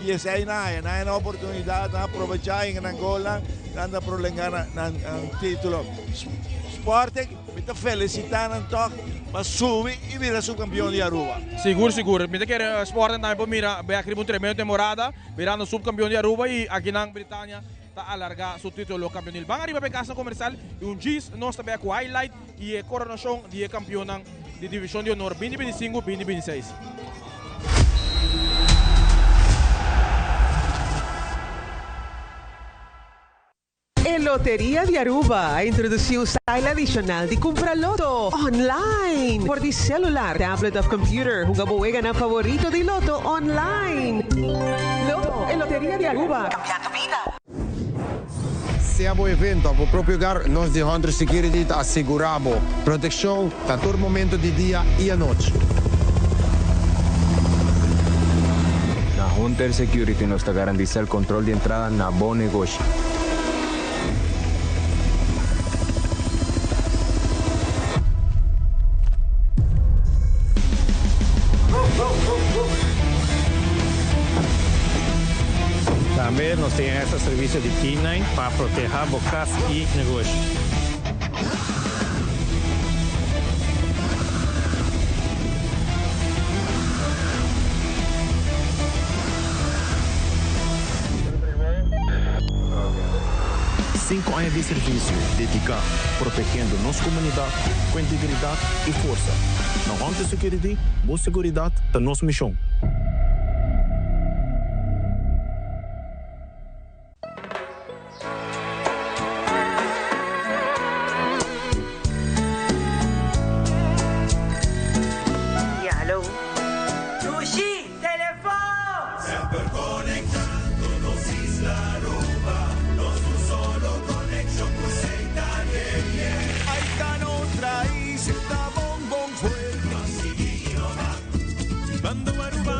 Speaker 1: y esey nan haya. Nan haya nan oportunidad, nan a probecha hinca nan golnan, nan ta prolenga nan titulo. Sporting. Mi ta felicita nan toch pa subi y bira subcampeon di Aruba.
Speaker 2: Sigur sigur. Mi ta kere Sporting tambe por mira bek riba un tremendo temporada birando subcampeon di Aruba y akinan Britannia ta alarga su titulo campeonil. Ban ariba pa e casnan comercial y un djis nos ta bek cu highlight y e coronacion di e campeonnan di division di honor binti binti sinku, binti binti seis.
Speaker 18: E Loteria di Aruba a introduci un style adicional di cumpra loto online for di celular, tablet of computer. Hunga bo weganan favorito di loto online. Loto, e Loteria di Aruba, cambiando bida.
Speaker 19: Sea bo evento of bo propio hogar, nos di Hunter Security ta asegura bo proteccion na tur momento di dia y anochi.
Speaker 20: Na Hunter Security nos ta garantisa el control di entrada na bo negoshi.
Speaker 21: Tambe nos tin extra servicio di K-nine pa proteha bo cas y negoshi.
Speaker 22: Sinku aña di servisio dediká protegiendo nos komunidat ku integridat i forsa. Na Hunter Security, bo seguridat ta nos mishon.
Speaker 15: Ya, hallo. Dushi, telefon!
Speaker 16: Semper conectando nos isla Aruba, nos un solo conexion cu Seita yeah. Ahí ta nos raiz, ta bon bon fuerte. Nos sigui innova, bando Aruba.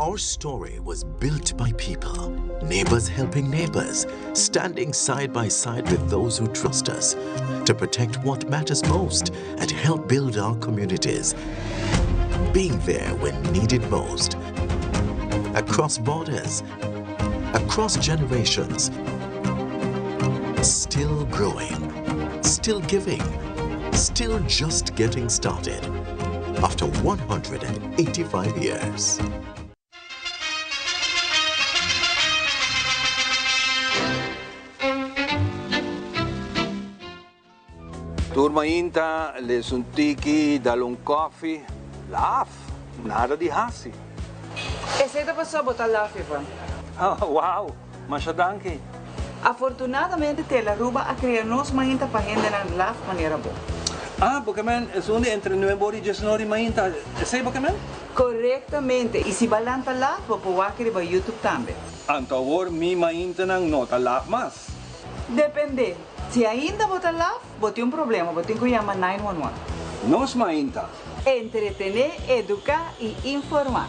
Speaker 4: Our story was built by people, neighbors helping neighbors, standing side by side with those who trust us to protect what matters most and help build our communities. Being there when needed most. Across borders, across generations, still growing, still giving, still just getting started after 185 years.
Speaker 6: Tur mainta, lesa un tiki, dal un koffie, laf, nada di hasi.
Speaker 7: Esei ta pasobra bo ta laf, Ivan.
Speaker 6: Wow, masha danki.
Speaker 7: Afortunadamente Telaruba a crea nos mainta pa hendenan laf manera bo.
Speaker 6: Ah, bo ke men esun di entre nuebe ora y diesnor di mainta, esei bo ke men?
Speaker 7: Corectamente, y si ba lanta laf bo por wak riba YouTube tambe.
Speaker 6: Anto awor mi maintanan no ta laf mas.
Speaker 7: Depende, si ainda bo ta laf, bo tin un problema, bo tin cu yama 911.
Speaker 6: Nos mainta.
Speaker 7: Entretene, educa y informa.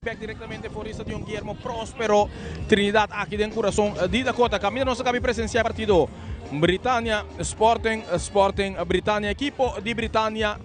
Speaker 2: Bek directamente for di Stadion Guillermo Prospero Trinidad aki den curason di Dakota. Caminda nos a cabi presencia partido Britannia Sporting Sporting Britannia equipo di Britannia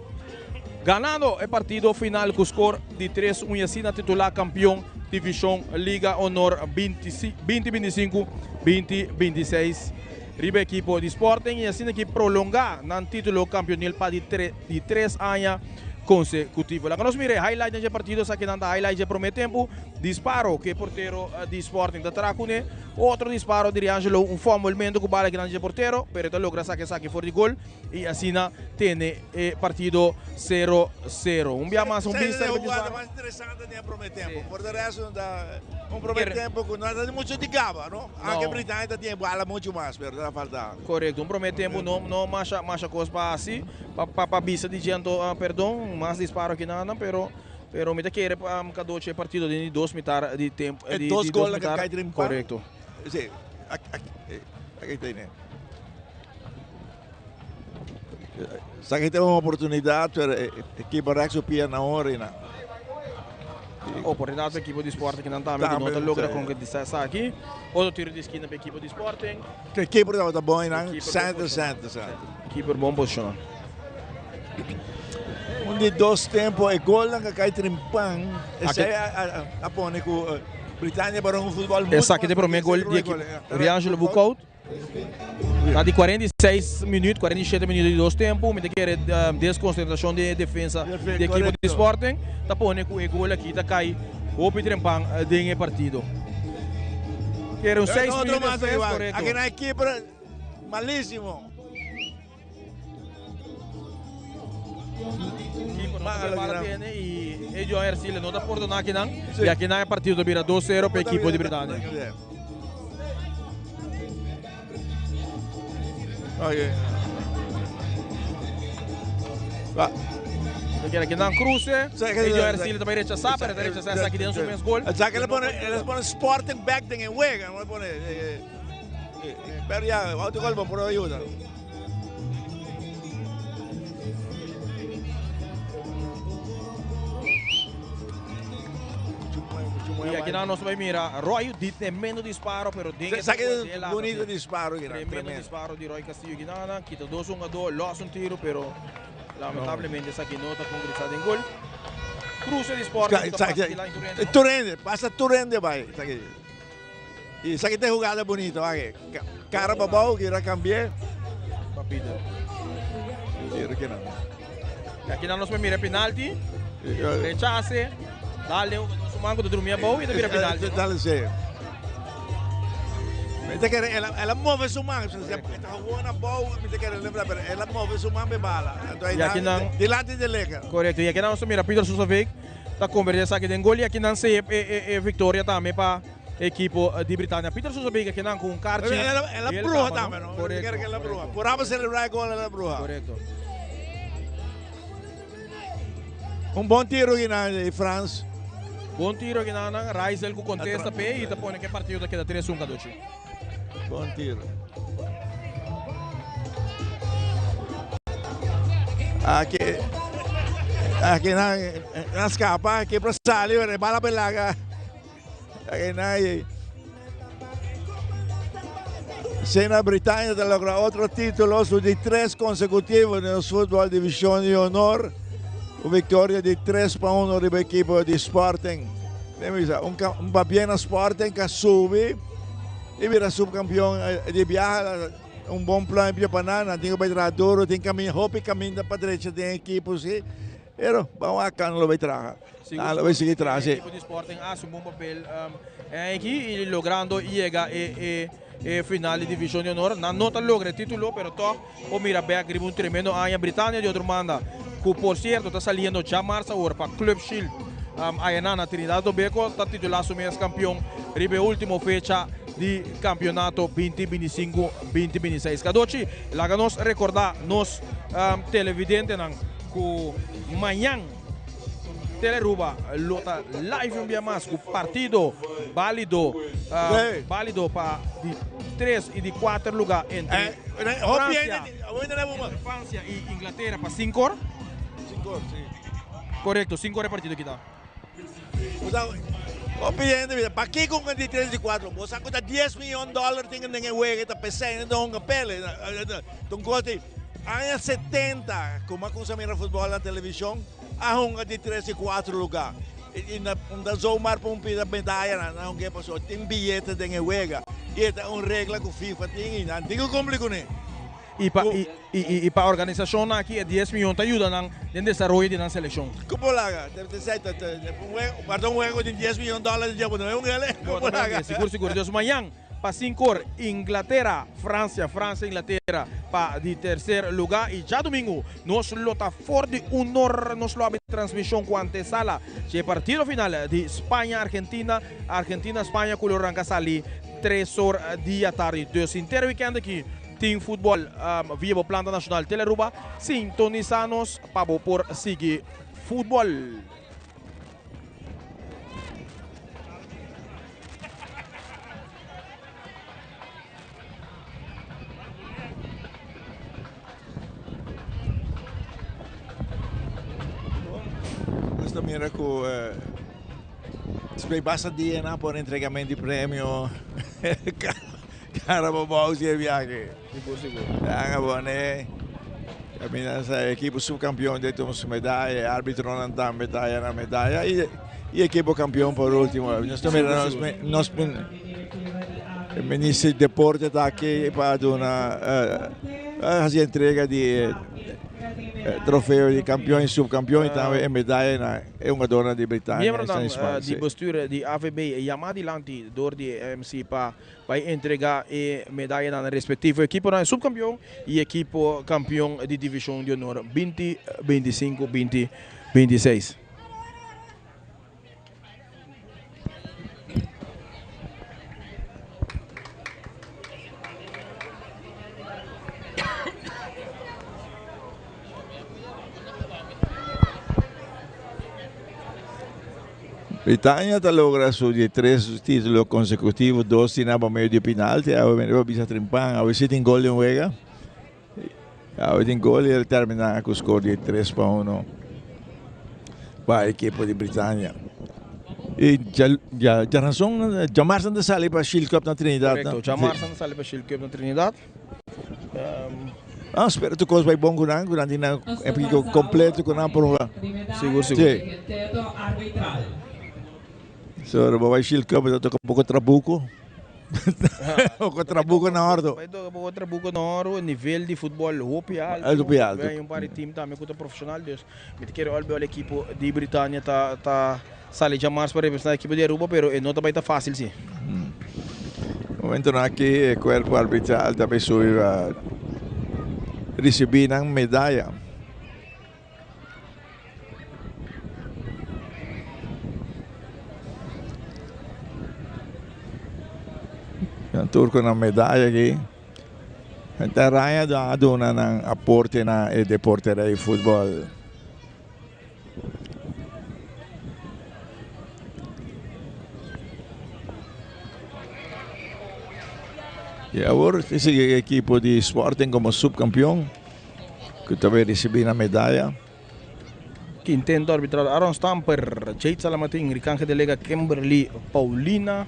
Speaker 2: ganando e partido final cu score di 3 un y asina titula campeon division Liga Honor 2025 2026 riba equipo di Sporting y asina ki prolonga nan titulo campeonil pa di 3 aña consecutivo. Laga nos mira e highlight den dje partido, esakinan ta highlight dje prome tempo. Disparo cu e portero di Sporting ta traha cune. Otro disparo di Riangelo, un fumble cu bala kinan dje portero, pero e ta logra saca esaki for di gol y asina tene e partido sero sero. Un bia mas un bista riba e
Speaker 1: disparo.
Speaker 2: disparo.
Speaker 1: mas interesante den e prome tempo. Por de resto no ta un prome tempo cu no ta mucho di gaba, no? Aunke Britania ta tin e bala mucho mas, pero ta falta.
Speaker 2: Correcto, un prome tempo no no masha masha cos pa haci. Pa pa bisa di dje anto perdon mas disparo aki nan pero pero mi ta kere pa Cadochi e partido den di dos mitar di tempo
Speaker 1: E
Speaker 2: di
Speaker 1: dos
Speaker 2: di
Speaker 1: gol
Speaker 2: dos
Speaker 1: a
Speaker 2: mitar
Speaker 1: kai den pan.
Speaker 2: korekto.
Speaker 1: Si aki ta ine. Sa ki tin un oportunidad pero e ekipo rek su pia na ora y na.
Speaker 2: Oportunidad pa ekipo di Sporting kinan tambe ku no ta logra konkretisa esaki. Otro tiro di skina pa ekipo di Sporting.
Speaker 1: Ke keeper tabata bon einan, center, center, center.
Speaker 2: Keeper bon posiciona.
Speaker 1: Un di dos tempo e golnan a kai trimpan. Esei a pone ku Britania baron un futbol mucho
Speaker 2: Esaki ta e prome gol di ekipo Riangelo Boekhoudt. Ta di 46 minuut, 47 minuut di dos tempo. Mi ta kere desconcentracion di e defensa di ekipo di Sporting ta pone ku e gol aki ta kai hopi trempan den e partido. Kere un 6
Speaker 1: Otro
Speaker 2: minuut
Speaker 1: mas
Speaker 2: despues,
Speaker 1: igual.
Speaker 2: korekto.
Speaker 1: Aki na keeper malísimo.
Speaker 2: Keeper no ta prepara tiene y e Johan Ercile no ta pordona akinan. Y akinan e partido ta bira 2-0 pa ekipo di Britania.
Speaker 1: Oye.
Speaker 2: Ta kere akinan cruce. E Johan Ercile ta bay rechasa, pero ta rechasa esaki den su mes gol.
Speaker 1: O sea que le pone, le pone Sporting back den e wega. Le pone, pero ya, autogol por ayuda.
Speaker 2: Y aki nan nos bay mira Roy di tremendo disparo pero den e
Speaker 1: Sa
Speaker 2: tempo de lata
Speaker 1: bonito disparo aki nan,
Speaker 2: tremendo
Speaker 1: tremendo.
Speaker 2: disparo di Roy Castillo aki nan kita dos hungador los un tiro pero lamentablemente esaki no ta concretisa den gol. Cruce di Sporting ta pasa dilanti tur hende.
Speaker 1: Tur hende, pasa tur hende bay. Esaki. Y esaki ta e jugada bonito, wak. Cara pa bou, gira cambie.
Speaker 2: Pa Peter.
Speaker 1: Tiro ki nan.
Speaker 2: Y aki nan nos por mira e penalti. Rechace. Dale su man cu ta drumi abou y ta bira penalti. No?
Speaker 1: Dale, sí. Mi ta kere, el a, el a move su man. E ta gewoon abou, mi ta kere lembra, pero el a move su man be bala. Anto
Speaker 2: Y aki nan,
Speaker 1: dilanti di leger.
Speaker 2: Correcto. Y aki nan nos ta mira Peter Sosa-Veek ta converti esaki den gol y aki nan se e, e victoria tambe pa Ekipo di Britania. Peter Sousa Vega kinan ku un karchi.
Speaker 1: El a bruha tambe, no?
Speaker 2: Korekto.
Speaker 1: El a bruha. Por abo celebra e gol, el a bruha.
Speaker 2: Korekto.
Speaker 1: Un bon tiro gina di Frans.
Speaker 2: Bon tiro gina nan Raizel ku kontesta pe i ta pone ke partido ta keda 3-1 Kadochi.
Speaker 1: Bon tiro. Aki aki nan nan skapa aki por sali pero e bala por laga. Aki nan Sena Britannia ta logra otro título, su di tres consecutivo den nos futbol división di honor. Un victoria di 3-1 riba equipo di Sporting. Un, un pabien na Sporting que subi y bira subcampeón di biaha. Un bon pluimpje pa nan. Nan tin ku bai traha duro, tin kaminda, hopi kaminda pa drecha den ekipo si. Pero ban wak kan lo bai traha. Nan lo bai sigui traha si.
Speaker 2: Ekipo di Sporting hasi un bon papel aki y logrando yega e e final di division di honor. Nan no ta logra e titulo pero tog por mira bek riba un tremendo aña. Britannia di otro banda cu por cierto ta saliendo djamars awor pa Club Shield ayanan na Trinidad Tobago ta titula su mes campeon riba e ultimo fecha di campeonato binti binti sinku, binti binti seis. Cadochi, laga nos recorda nos televidentenan cu mañan Telearuba lo ta live un bia mas cu partido balido balido pa di tres y di cuater lugar entre Francia, Francia y Inglaterra pa cinco or. Corecto, cinco or e partido kita.
Speaker 1: Hopi hende bisa, pakiko un di tres di cuatro? Bo sa cu ta dies miyon dollar tin den e wega, ta pesey nan ta hunga pele. Ta un cos di aña setenta, como a cuminsa mira futbol na television, a hunga di tres di cuatro lugar. Y na un ta zomaar pa un pida medaya nan, nan hunga pasobra tin biyete den e wega. Y e ta un regla cu FIFA tin y nan tin cu cumpli cune.
Speaker 2: Y pa y pa organisacionnan aki e dies miyon ta yuda nan den desaroyo di nan seleccion.
Speaker 1: Cu por laga? Guarda un wega cu tin dies miyon dollar di dje bo no e un hele? Cu por laga?
Speaker 2: Sigur sigur. Dus mañan pa sinku or Inglatera, Francia, Francia, Inglatera pa di tercer luga y djadumingu nos lo ta for di un or nos lo habri transmision cu antesala dje partido final di Spaña, Argentina, Argentina, Spaña cu lo ranca sali tres or di atardi. Dus henter weekend aki Tin futbol via bo planta nacional Telearuba. Sintonisa nos pa bo por sigui futbol.
Speaker 1: Nos ta mira cu basta dia nan por entregamento di premio. Cara bo bou si e viaje.
Speaker 2: Sigur sigur.
Speaker 1: Nan a pone caminda sa ekipo subcampeon de tuma su medaya, e arbitronan tambe ta haya nan medaya y y ekipo campeon por ultimo. Nos ta mira nos nos minister di deporte ta aki pa duna haci entrega di trofeo di campeon y subcampeon y tambe e medaya na e hungadornan di Britania.
Speaker 2: Miembronan di bestuur di AVB yama dilanti door di e MC pa Bai entrega e medaya na nan respectivo ekiponan, e subkampion y ekipo kampion di Division di Honor binti binti sinku, binti binti seis.
Speaker 1: Britania ta logra su di tres titulo consecutivo, dos tina pa medio di penalti. Awe mende pa bisa Trimpan, awe si tin gol den wega. Awe tin gol y el termina cu score di 3-1 pa equipo di Britania. Y djaranson, djamars nan ta sali pa Shield Cup na Trinidad.
Speaker 2: Correcto, djamars nan ta sali pa Shield Cup na Trinidad.
Speaker 1: Ah, spero tur cos bay bon cu nan, cu nan tin nan equipo completo cu nan por hunga.
Speaker 2: Sigur, sigur.
Speaker 1: Sí. So, ora bo bay Shield Cup, bo ta toca poco trabuco. Poco trabuco na ordo.
Speaker 2: Bay toca poco trabuco na ordo, nivel di futbol hopi alto.
Speaker 1: Hopi alto.
Speaker 2: Bay un par di team tambe cu ta profesional, dus mi ta kere al equipo di Britania ta, ta Sali djamars pa representa ekipo di Aruba pero e no ta bai ta facil si.
Speaker 1: Momentonan aki e cuerpo arbitral ta bay subi pa ricibi nan medaya. Nan tur cu nan medaya aki. Ta raya a duna nan aporte na e deporte rey futbol. Y awor ta sigui e ekipo di Sporting como subcampeon cu ta bay ricibi nan medaya.
Speaker 2: Quintento arbitral Aaron Stamper, Jade Salamatin, Ricangel Delega, Kimberly Paulina.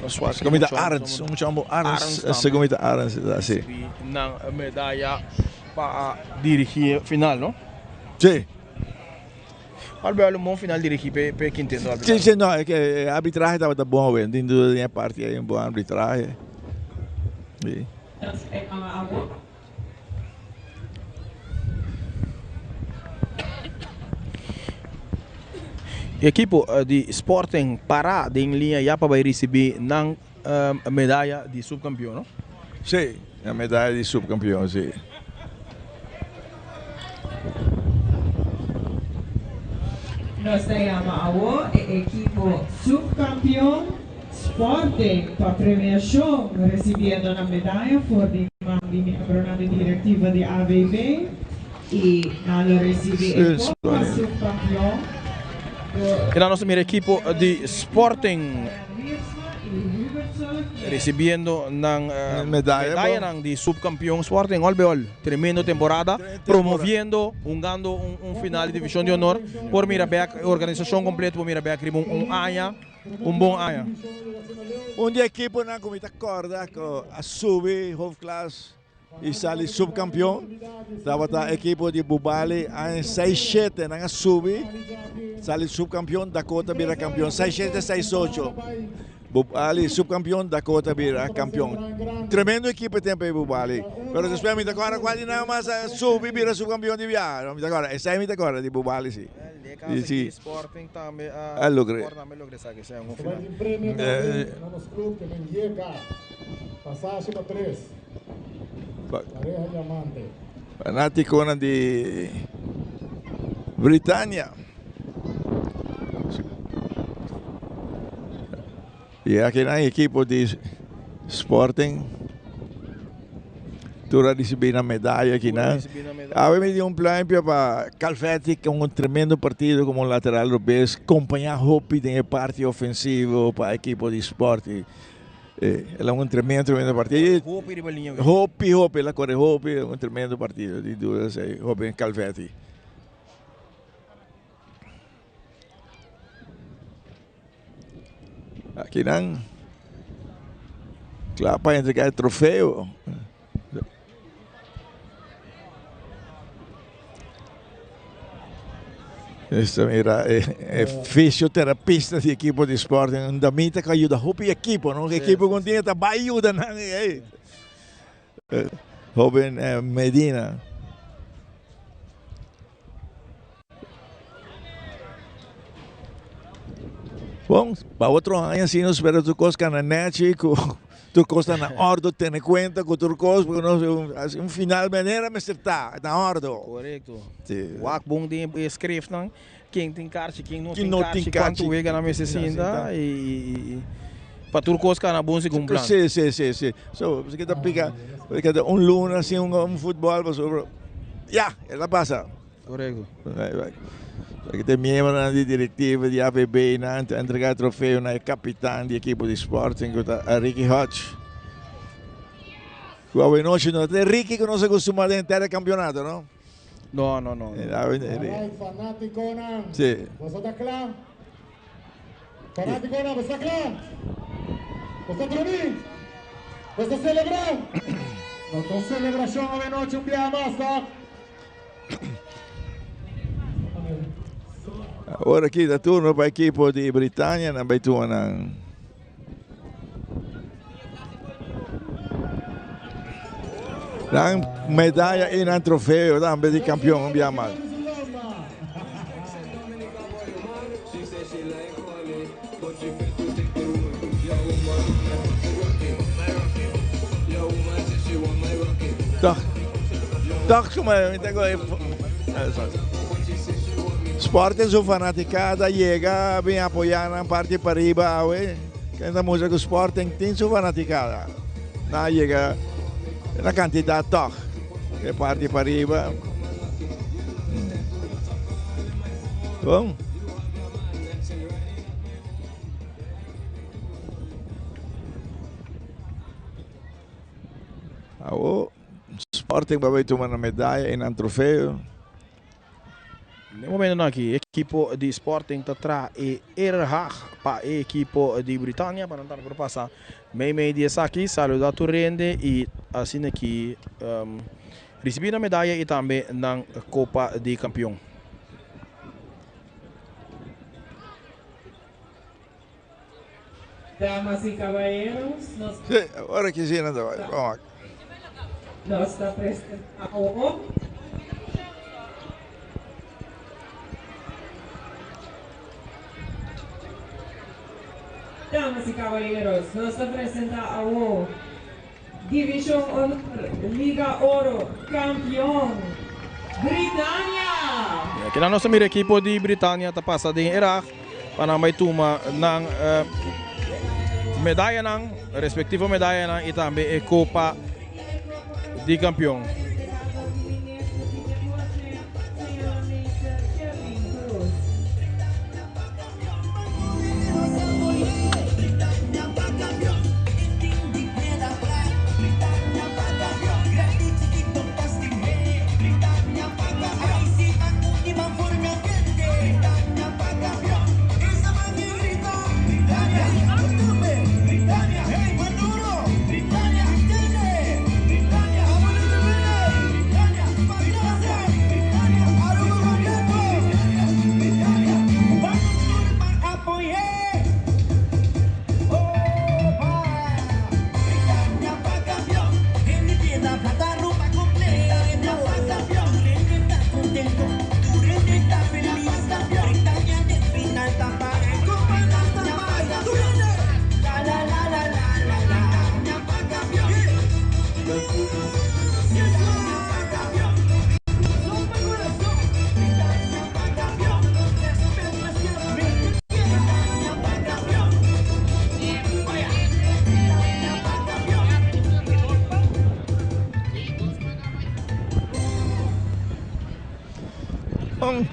Speaker 1: Segun mi ta Arends, un mucha Arends, segun mi ta Arends, si.
Speaker 2: Nan medaya pa dirigi final, no?
Speaker 1: Si.
Speaker 2: Albert, un bon final dirigi p'e quinteto arbitral.
Speaker 1: Si, si, no, e ke e arbitrahe tabata bon awe, tin duda den e parti ei, un bon arbitrahe. Si.
Speaker 2: E ekipo di Sporting para den liña ya pa bai risibi nan medaya di subkampion, no?
Speaker 1: Si, nan medaya di subkampion, si.
Speaker 5: Nos ta yama awo e ekipo subkampion Sporting pa premiashon resibiendo nan medaya for di man di miembronan di direktiva di ABB i nan lo risibi e kopa subkampion
Speaker 2: do. Keda nos ta mira ekipo di Sporting risibiendo nan medayanan di subkampion Sporting ol be ol. Tremendo temporada, promoviendo, hungando un final di Divishon di Honor. Por mira bek e organisashon kompleto por mira bek riba un aña. Un bon aña.
Speaker 1: Un di ekiponan ku mi ta kòrda ku a subi hoofdklas i sali subkampion tabata ekipo di Bubali aña seis shete. Nan a subi sali subkampion, Dakota bira kampion seis shete seis ocho. Bubali subkampion, Dakota bira kampion. Tremendo ekipo e tempo ei Bubali. Pero despues mi ta kòrda kual di nan mas a subi bira subkampion di biaha. Mi ta kòrda, esei mi ta kòrda di Bubali si.
Speaker 2: Den caso aki Sporting tambe a logre. Sport tambe logre esaki sea un final.
Speaker 1: Fanaticonan di Britania. Y aki nan ekipo di Sporting tur a ricibi nan medaya aki nan. Awe mi di un pluimpje pa Calvetti con un tremendo partido como un lateral robes compaña hopi den e parti ofensivo pa ekipo di Sporting. El a un tremendo tremendo partido.
Speaker 2: Hopi riba liña.
Speaker 1: Hopi hopi el a core hopi un tremendo partido di duda esey hopi Calvetti. Aki nan kla pa entrega e trofeo. Esta mira e, e fisioterapista di equipo di Sporting, un damita que ayuda hopi equipo, no? Equipo con tiene ta bai ayuda nan. Hey. Joven Medina. Bon, pa otro aña si nos spera tur kos kana nechi, ku tur kos ta na ordo, tene kuenta ku tur kos, porque nos un final manera mester ta, na ordo.
Speaker 2: Korekto. Si. Wak bon den e scriptnan, ken tin karchi, ken no tin karchi, kuantu wega nan mester sinta i pa tur kos kana bon segun plan.
Speaker 1: Si, si, si, si. So, pasobra ta pika, pasobra un luna sin un futbòl, pasobra, ya, e ta pasa.
Speaker 2: Korekto.
Speaker 1: Aki ta e miembronan di direktiva di AVB nan ta entrega e trofeo na e kapitan di ekipo di Sporting ku ta Ricky Hodge. Ku awenochi no ta e Ricky ku nos a kustumá den henter e kampionato, no?
Speaker 2: No, no, no.
Speaker 3: Alright, fanatikonan.
Speaker 1: Si.
Speaker 3: Boso ta kla? Fanatikonan, boso ta kla? Boso ta drumí? Boso ta selebrá? No ta un selebrashon awenochi un biaha mas, tòg?
Speaker 1: Awor aki ta turno pa ekipo di Britania nan bai tuma nan nan medaya y nan trofeo tambe di campeon un bia mas. Toch, toch como mi tengo Sporting su fanaticada llega bin apoyar nan parti pariba awe. Ken ta mustra cu Sporting tin su fanaticada. Nan yega na cantidad toch. E parti pariba. Bon. Awo Sporting pa bay tuma nan medaya y nan trofeo.
Speaker 2: Den momentonan aki ekipo di Sporting ta traha e erhag pa e ekipo di Britannia pa nan tambe por pasa mei mei di esaki. Saluda tur hende y asina ki ricibi nan medaya y tambe nan copa di campeon.
Speaker 5: Damas y caballeros, nos.
Speaker 1: Sí, ora ki asina ta bai. Bon wak.
Speaker 5: Nos ta presenta awo. Damas y caballeros, nos ta presenta awo Division Honor Liga Oro Campeon Britannia!
Speaker 2: Y aki nan nos ta mira ekipo di Britannia ta pasa den e rag pa nan bai tuma nan medayanan, respectivo medayanan y tambe e copa di campeon.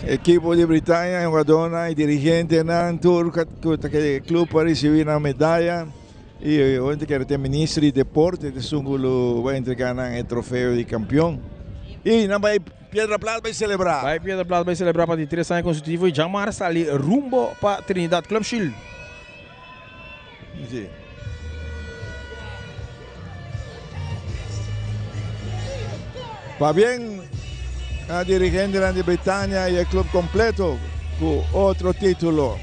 Speaker 1: Ekipo di Britania, hugadónan i dirigentenan tur ku ta kere klup a risibí nan medaya i hopi ta kere tin minister di deporte ta esun ku lo bai entrega nan e trofeo di kampion i nan bai Piedra Plat bai selebrá.
Speaker 2: Bai Piedra Plat bai selebrá pa di tres aña konsecutivo i djamar sali rumbo pa Trinidad Club Shield.
Speaker 1: Si. Pabien na dirigentenan di Britania i e club completo ku otro titulo.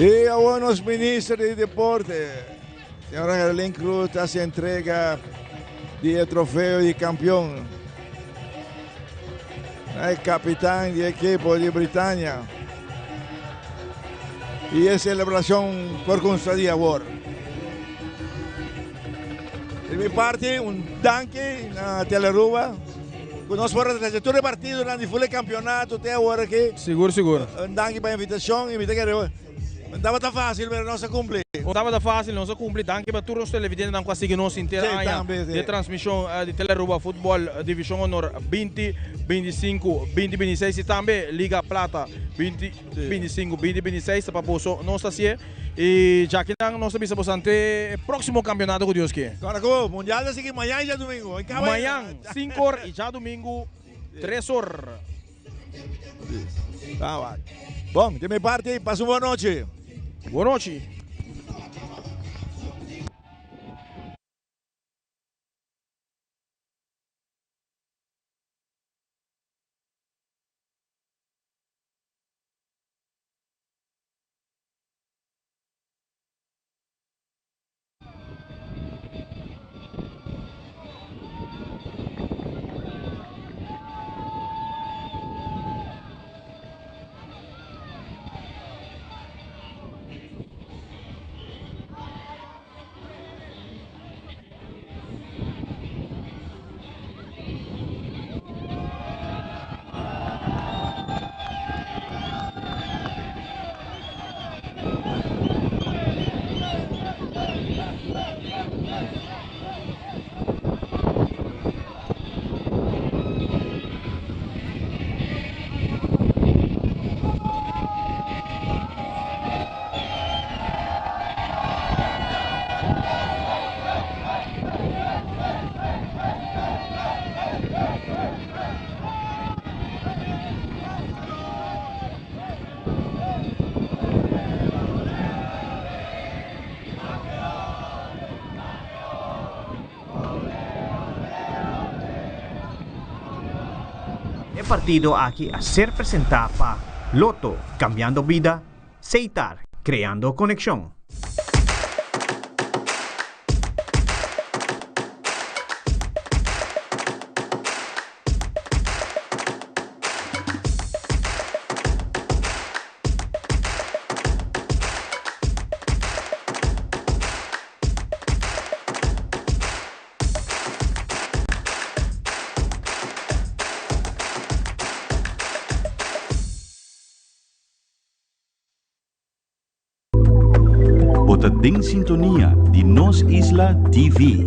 Speaker 1: Y awor nos minister di deporte, señora Gerlin Cruz, ta haci entrega di e trofeo di campeon na e capitan di equipo di Britania. Y e celebracion por cuminsa di awor. Di mi parti un danki na Telearuba ku nos por a trese tur e partidonan di ful e kampionato te awor aki.
Speaker 2: Sigur sigur.
Speaker 1: Un danki pa e invitashon i mi ta kere no tabata fásil pero nos a kumpli.
Speaker 2: No tabata fásil, nos a kumpli. Danki pa tur nos televidentenan ku a sigui nos henter aña di e transmishon di Telearuba Futbòl Divishon Honor 20 25 20 26 i tambe Liga Plata 20 25 20 26 ta pa boso nos ta hasié. Y djakinan nos ta bisa boso ante e proximo campeonato cu Dios ke.
Speaker 1: Ora cu mundial ta sigui mañan y djadumingo.
Speaker 2: Mañan cinco or y djadumingo tres or.
Speaker 1: Bon, di mi parti, pasa un bon nochi.
Speaker 2: Bon nochi.
Speaker 10: partido aki a ser presenta pa Lotto, cambiando bida, Setar, creando conexion.
Speaker 11: Bo ta den sintonia di Nos Isla TV.